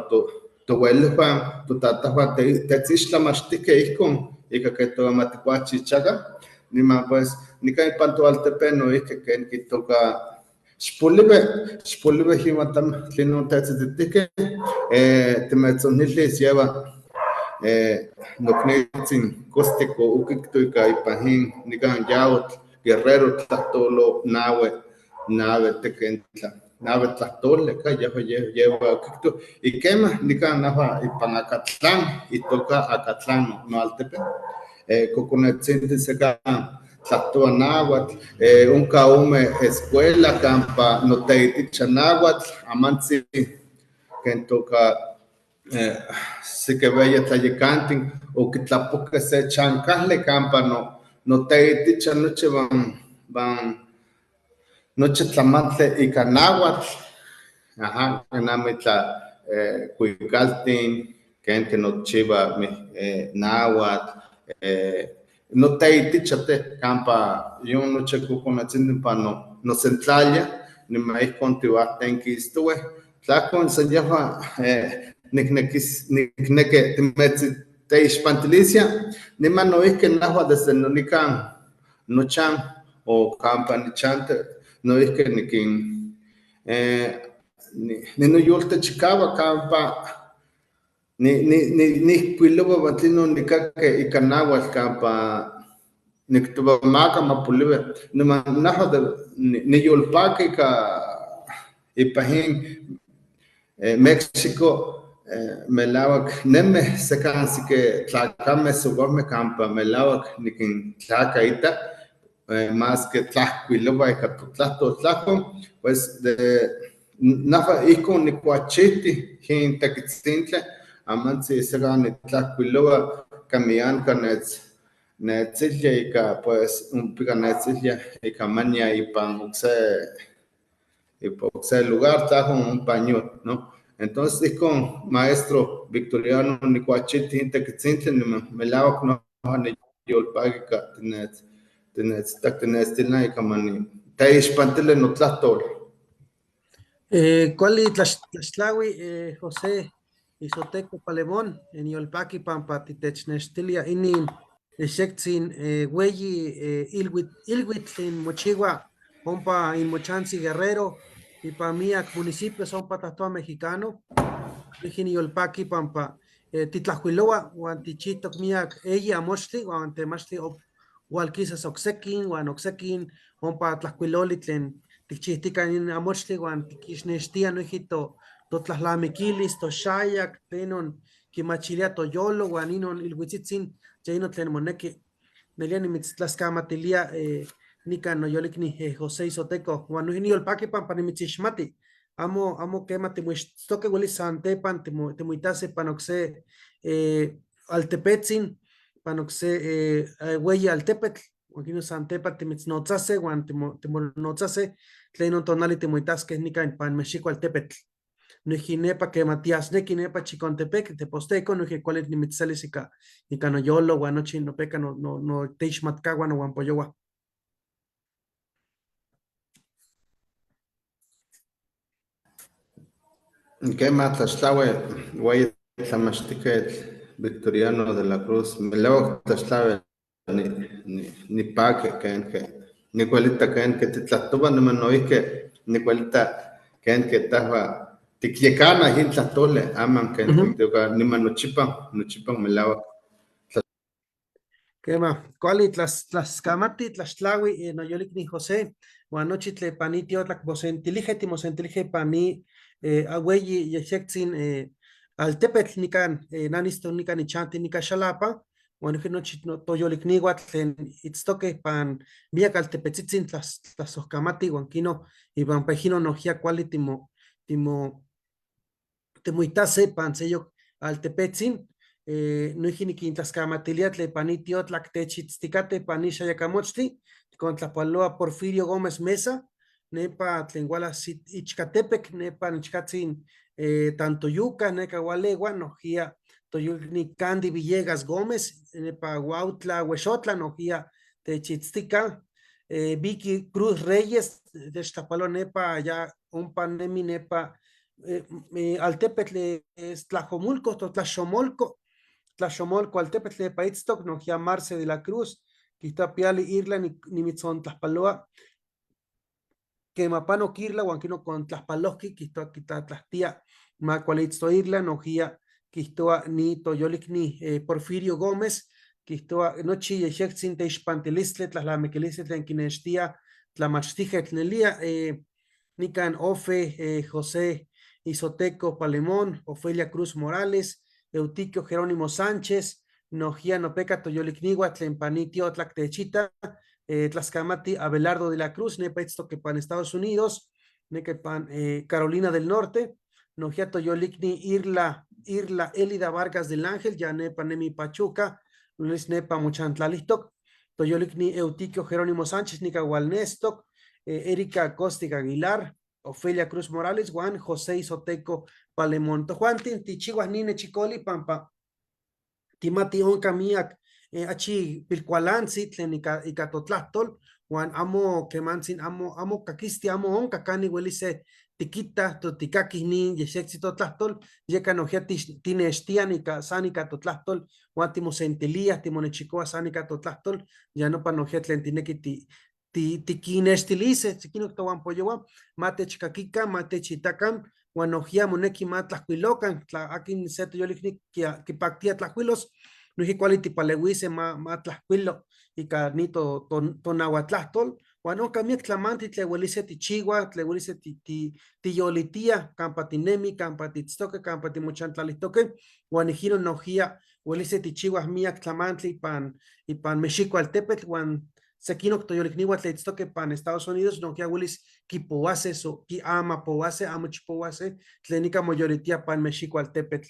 toabuelojuan, totatahwan tetzixtlamachtihkeh ihkon ika ken toka matikuachichaka, niman pues nikan ipan toaltepe noihki ken kitoka Xpolive, xpolive jiwan tam tlinon tetzititihkeh, timetzonilhis yewa noknitzin Kostiko okikto ika ipan jin nikan yautl Guerrero tlahtolo nawe nawe tekentla nawe tlahtole ka yehua yewa okikto y kemah nikan nehua ipan Acatlán itoka Acatlán noaltepe kokonetzintli sekan tlahtowa náhuatl, onka ome escuela kampa noteiticha náhuatl, amantzi ken toka siki weyi tlayekantin okitlapohkeh se chankajli kampa noteiticha nochi van nochi tlamantli ika náhuatl, aha, ken amo itlah cuicaltin, ken kinochiwa náhuatl, noteiticha teh kampa yon nochi kokonetzintin pa nosentlalia niman ihkon tiwaltenkistoweh, tlahkon san yehua niknekis nikneki timetzteixpantilisia niman noihki nehua desde nikan nochan o kampa nichanti noihki nikin ninoyoltechikaua kampa nijkuiloua uan tlinon nikaki ika náhuatl kampa niktowa maka ma poliwi niman nehua niyolpaki ika ipan in México melawak nemeh sekan siki tlakameh siwameh kampa melawak nikintlakaita maske tlahkuilowa ika totlahtol tlahkon pues de nehua ihkon nikuachihtih in tekitzintli amantzi sekan nitlahkuilowa kamianka netzilya ika pues ompika netzilya ika mania ipan okse ipan okse lugar tlahkon ompa nio, no? Entonces ihkon maestro Victoriano nikuachihtih in tekitzintli niman melawak nehua niyolpaki ika tinetzitak tinechtilan ika maniteixpantili notlahtol. Kuali tlaxtlawi José Izoteco Palemón, niyolpaki pampa titechnextilia inin yexektzin weyi ilhuitl tlen mochiwa ompa inmochantzi Guerrero ipan miak municipios ompa tlahtowa mexicano. Noijki niyolpaki pampa titlajkuilowa uan tichihtok miak eyi amochtli uan temachtli walkisas oksekin uan oksekin ompa tlajkuiloli tlen tikchihtika inin amochtli uan tikixnextia noijki totlahlamikilis, toxayak, tlenon kimachilia toyolo uan inon ilhuitzitzin ya inon tlen moneki. Nelia nimitztlaskamatilia nikan noyolikni José Izoteco uan noijki niyolpaki pampa nimitzixmati. Amo, amo kema timoixtoque welis san tepan timoitase pan okse altepetzin, pan okse weyi altepetl, uan kino san tepan timitznaotzase uan timonotzase tlenon tonali timoitaskeh nikan pan Mexico altepetl. Noijki nepa kema tiasneki nepa Chicontepec, Tepozteco, noijki kuali nimitzselis ika noyolo uan nochi nopeka noteixmatkahua nohuampoyohua. Kema tlaxtlaui weyi tlamachtiketl Victoriano de la Cruz, melawak tlaxtlaui nipaki ken ke nikuelita ken ke titlahtowa niman noihki nikuelita ken ke tehua tikyekana in tlahtoli aman ken niman nochipa, nochipa melawak. Kema, kuali tlaskamati, tlaxtlaui noyolikni José, uan nochi tlen ipan ni tiotlak mosentilije, timosentilije ipan ni weyi yejyektzin altepetl nikan nanisto nikan nichanti nikan Xalapa, uan noijki nochi toyolikniua tlen itztokeh ipan miak altepetzitzin tlasojkamati uan kino ipan pejino nojia kuali timoitase ipan seyok altepetzin, noijki nikintlaskamatilia tlen ipan ni tiotlak techitztikateh ipan ni xayakamochtli, tikontlapaloa Porfirio Gómez Meza, nepa tlen walas Ichkatepec, nepa nichkatzin Tantoyuca, neka walewa, nojia toyolni Candy Villegas Gómez, nepa Huautla, Huexotla, nojia techitztika, Vicky Cruz Reyes, techtlapaloa nepa ya ompa nemi nepa altepetl es Tlajomulco, Tlaxomolco, Tlaxomolco altepetl nepa itztok, nojia Marce de la Cruz, kijtoa piali Irla nimitzontlajpaloa. Quema pano kirla huan kino con tlajpalojki quihtoa quitlatlajtia ma cuali itzto Irla nojía quihtoa ni toyolicni Porfirio Gómez quihtoa nochi yejyectzin teixpantilistli tlalamiquilistli tlen quinextia tlamachtijquetl nelia nican Ofe José Isoteco Palemón, Ofelia Cruz Morales, Eutiquio Jerónimo Sánchez, nojía nopeca toyolicniua tlen pani tiotlac techita, Tlaxcamati Abelardo de la Cruz, nepa itztoque pan Estados Unidos, neque pan Carolina del Norte, nojía toyolicni Irla Elida Vargas del Ángel, ya nepa nemi Pachuca, Luis nepa Muchantlalihtoc, toyolicni Eutiquio Jerónimo Sánchez, nica Hualnestoc, Erika Costig Aguilar, Ofelia Cruz Morales, Juan José Isoteco Palemón. Tojuantin, tichihuas nine chicoli, pampa, timati onka miak, achi pilcualantzi tlen ika totlahtol, huan amo kemantzin, amo kakisti, amo onka kani huelise tikita, totikakis nin yexektzi totlahtol, yeka nojia tinextian ika san ika totlahtol, huan timosentiliah, timonechikoa san ika totlahtol, ya nopa nojia tlen tineki tikinextilise, sekinok tohuampoyoua, ma techkakikan, ma techitakan, huan nojia moneki ma tlajkuilokan, tla akin se toyolikni kipaktia tlajkuilos, noijki kuali tipaleuise ma tlajkuilo ika ni tonahuatlahtol, huan onka miek tlamantli tlen uelise tichiua, tlen uelise tiyolitia kampa tinemi, kampa titztoke, kampa timochantlalihtoke, huan ijkino nojia uelise tichiuaj miak tlamantli ipan Mexikualtepetl, huan sekinok toyolikniua tlen itztoke pan Estados Unidos, nojkia uelis kipouase, so kiamapouase, amo chipouase, tlen ika moyolitia pan Mexikualtepetl.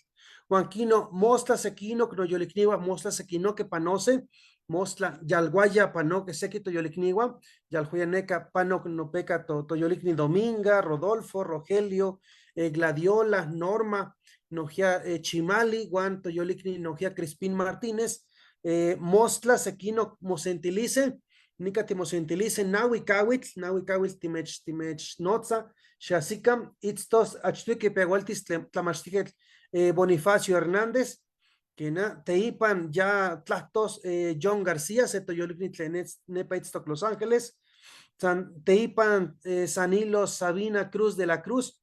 Huan kino mostla sekinok noyolikniua, mostla sekinoke panose, mostla yalguaya panoke seki toyolikniua, yalhuaya neka panok nopeka toyolikni Dominga, Rodolfo, Rogelio, Gladiola, Norma, nojia Chimali, huan toyolikni nojia Crispín Martínez, mostla sekinok mosentilice, nika timosentilice nahui kawitl, nahui kawitl timech notza, xasikam, itztos achtuiki pehualtis tlamachtijketl Bonifacio Hernández, kena teipan ya tlahtos John García, se toyolikni tlen nepa itztok Los Ángeles, san, teipan Sanilo Sabina Cruz de la Cruz,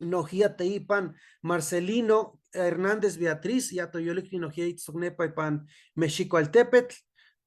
nojia teipan Marcelino Hernández Beatriz, ya toyolikni nojia itztok nepa ipan Mexikualtepetl,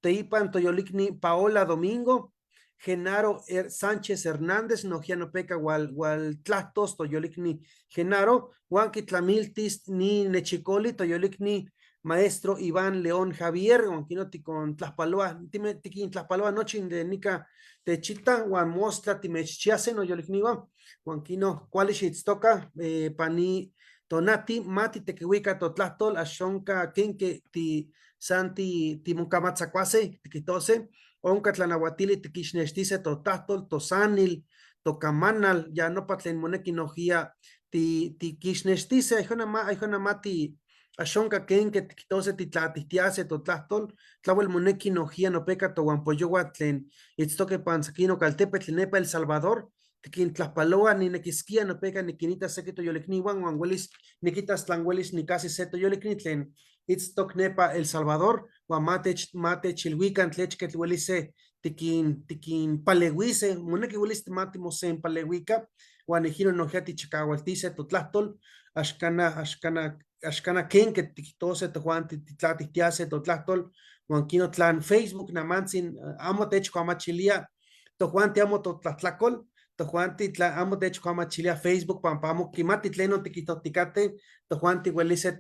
teipan toyolikni Paola Domingo, Genaro Sánchez Hernández, nojia nopeca wal tlahtos toyolikni Genaro, huan kitlamiltis ni nechicoli toyolikni maestro Iván León Javier, huan kino tikon tlajpaloa, time, tikin tlajpaloa nochi de nika techita, huan mostla timechchiase noyolikniua, huan kino kuali xitztoka, pani tonati, mati tekiuika totlahtol, axonka kenke ti santi timokamatzakuase, tikitose, onka tlanahuatili tikixnextise totahtol, tosanil, tokamanal, ya nopa tlen moneki nojia tikixnextise, aijona ma ti axonka kenke tikitose titlatihtiase totlahtol, tlawel moneki nojia nopeka tohuampoyoua tlen itztoke pan sekino kaltepetl nepa El Salvador, tikintlajpaloa ninekiskia nopeka nikinita seki toyolikniuan huan uelis nikitas tlan uelis nikasi se toyolikni tlen itztok nepa El Salvador, huan matechilhuikan tlechketl uelise tikinpaleuise, moneki uelis ma timosenpaleuika, huan ijkino nojia tichikaualtise totlahtol, axkana kenke tiktose tojuanti titlatihtiase totlahtol, huan kino tlan Facebook namantzin amo techkuamachilia tojuanti amo totlahtlakol, tojuanti tla amo techkuamachilia Facebook pampa amo kimati tlenon tikijtohtikate, tojuanti uelise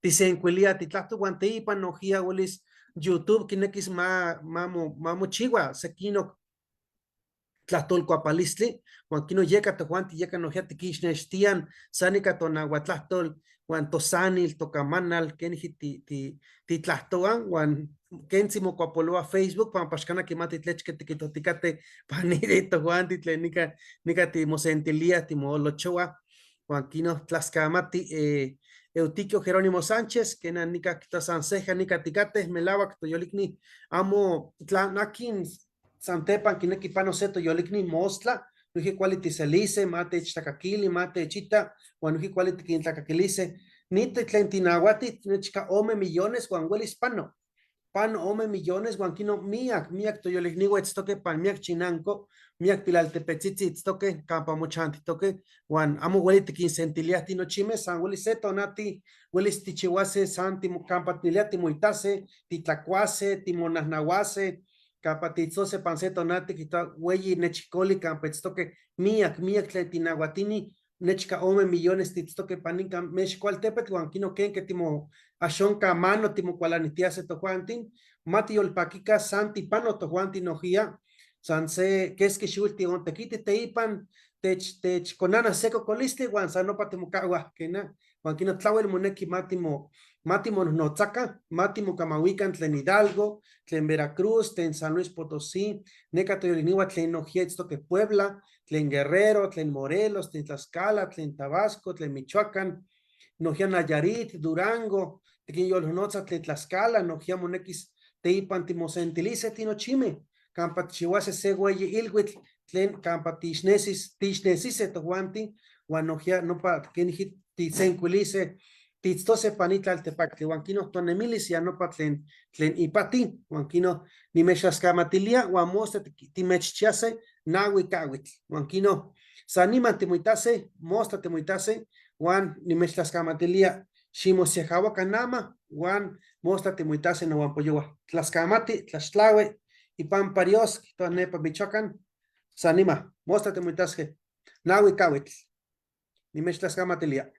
tisenkuilia titlahtol, huan teipan nojia uelis YouTube kinekis ma mochiua sekinok tlahtolkuapalistli, huan kino yeka tojuanti yeka nojia tikixnextian san ika tonahuatlahtol, huan tosanil, tokamanal, kenijki titlahtoan, huan kentzi mokuapoloa Facebook, pampa axkana kimati tlechke tikijtohtikate paniri tojuanti tlen nika timosentilia, timolochoa, huan kino tlaskamati Eutiquio Jerónimo Sánchez, kena nika kita san seja nika tikate, melawak toyolikni, amo tlan akin san tepan kineki pano se toyolikni mostla, noijki kuali tiselise, ma techtlakakili, ma techita, huan noijki kuali tikintlakakilise, ni tlen tinahuati nechca ome millones huan uelis pano. Pano ome millones huan quino miyac, miyac toyolicnihua itztoque pan miyac chinanco, miyac pilaltepetzitzi itztoque campa mochantitoque huan amo hueli tiquinsentiliaj tinochime, san hueli se tonati huelis tichihuase san campa tinilia timoitase, titlacuase, timonajnahuase, campa tiitztose pan se tonati quitoa hueyi nechicoli campa itztoque miyac, miyac tlen tinahuatini nechca ome millones tiitztoque pan ninca Mexcoaltepetl huan quino quenque timo axonca mano timocualanijtiase tojuantin, ma tiyolpaquica san tipano tojuantin nojía, san se quesqui xihuitl tiontequiti teipan tech techconana se cocolistli huan san nopa timocahuaj quena, huan quino tlahuel monequi ma timo ma timonojnotzaca, ma timocamahuican tlen Hidalgo, tlen Veracruz, tlen San Luis Potosí, neca toyolicnihua tlen nojía itztoque Puebla, tlen Guerrero, tlen Morelos, tlen Tlaxcala, tlen Tabasco, tlen Michoacán, nojía Nayarit, Durango, tiquinyolnotza tlen Tlaxcala, nojía monequis teipan timosentilise tinochime, campa tchihuase se hueyi ilhuitl tlen campa tixnesis, tixnesise tojuantin, huan nojía nopa queniji tisencuilise, tiitztose pan itlaltepactli, huan quino tonemilis ya nopa tlen tlen ipati, huan quino nimechascamatilia huan mostla timechchiase nahui cahuitl, huan quino san niman timoitase, mostla timoitase, huan nimechtlascamatilia ximosiajahuaca nama, huan mostla timoitase nohuampoyohua. Tlascamati, tlaxtlahui, ipampa Dios, quitoa nepa Michoacán, san nima, mostla timoitasque, nahui cahuitl, nimechtlascamatilia.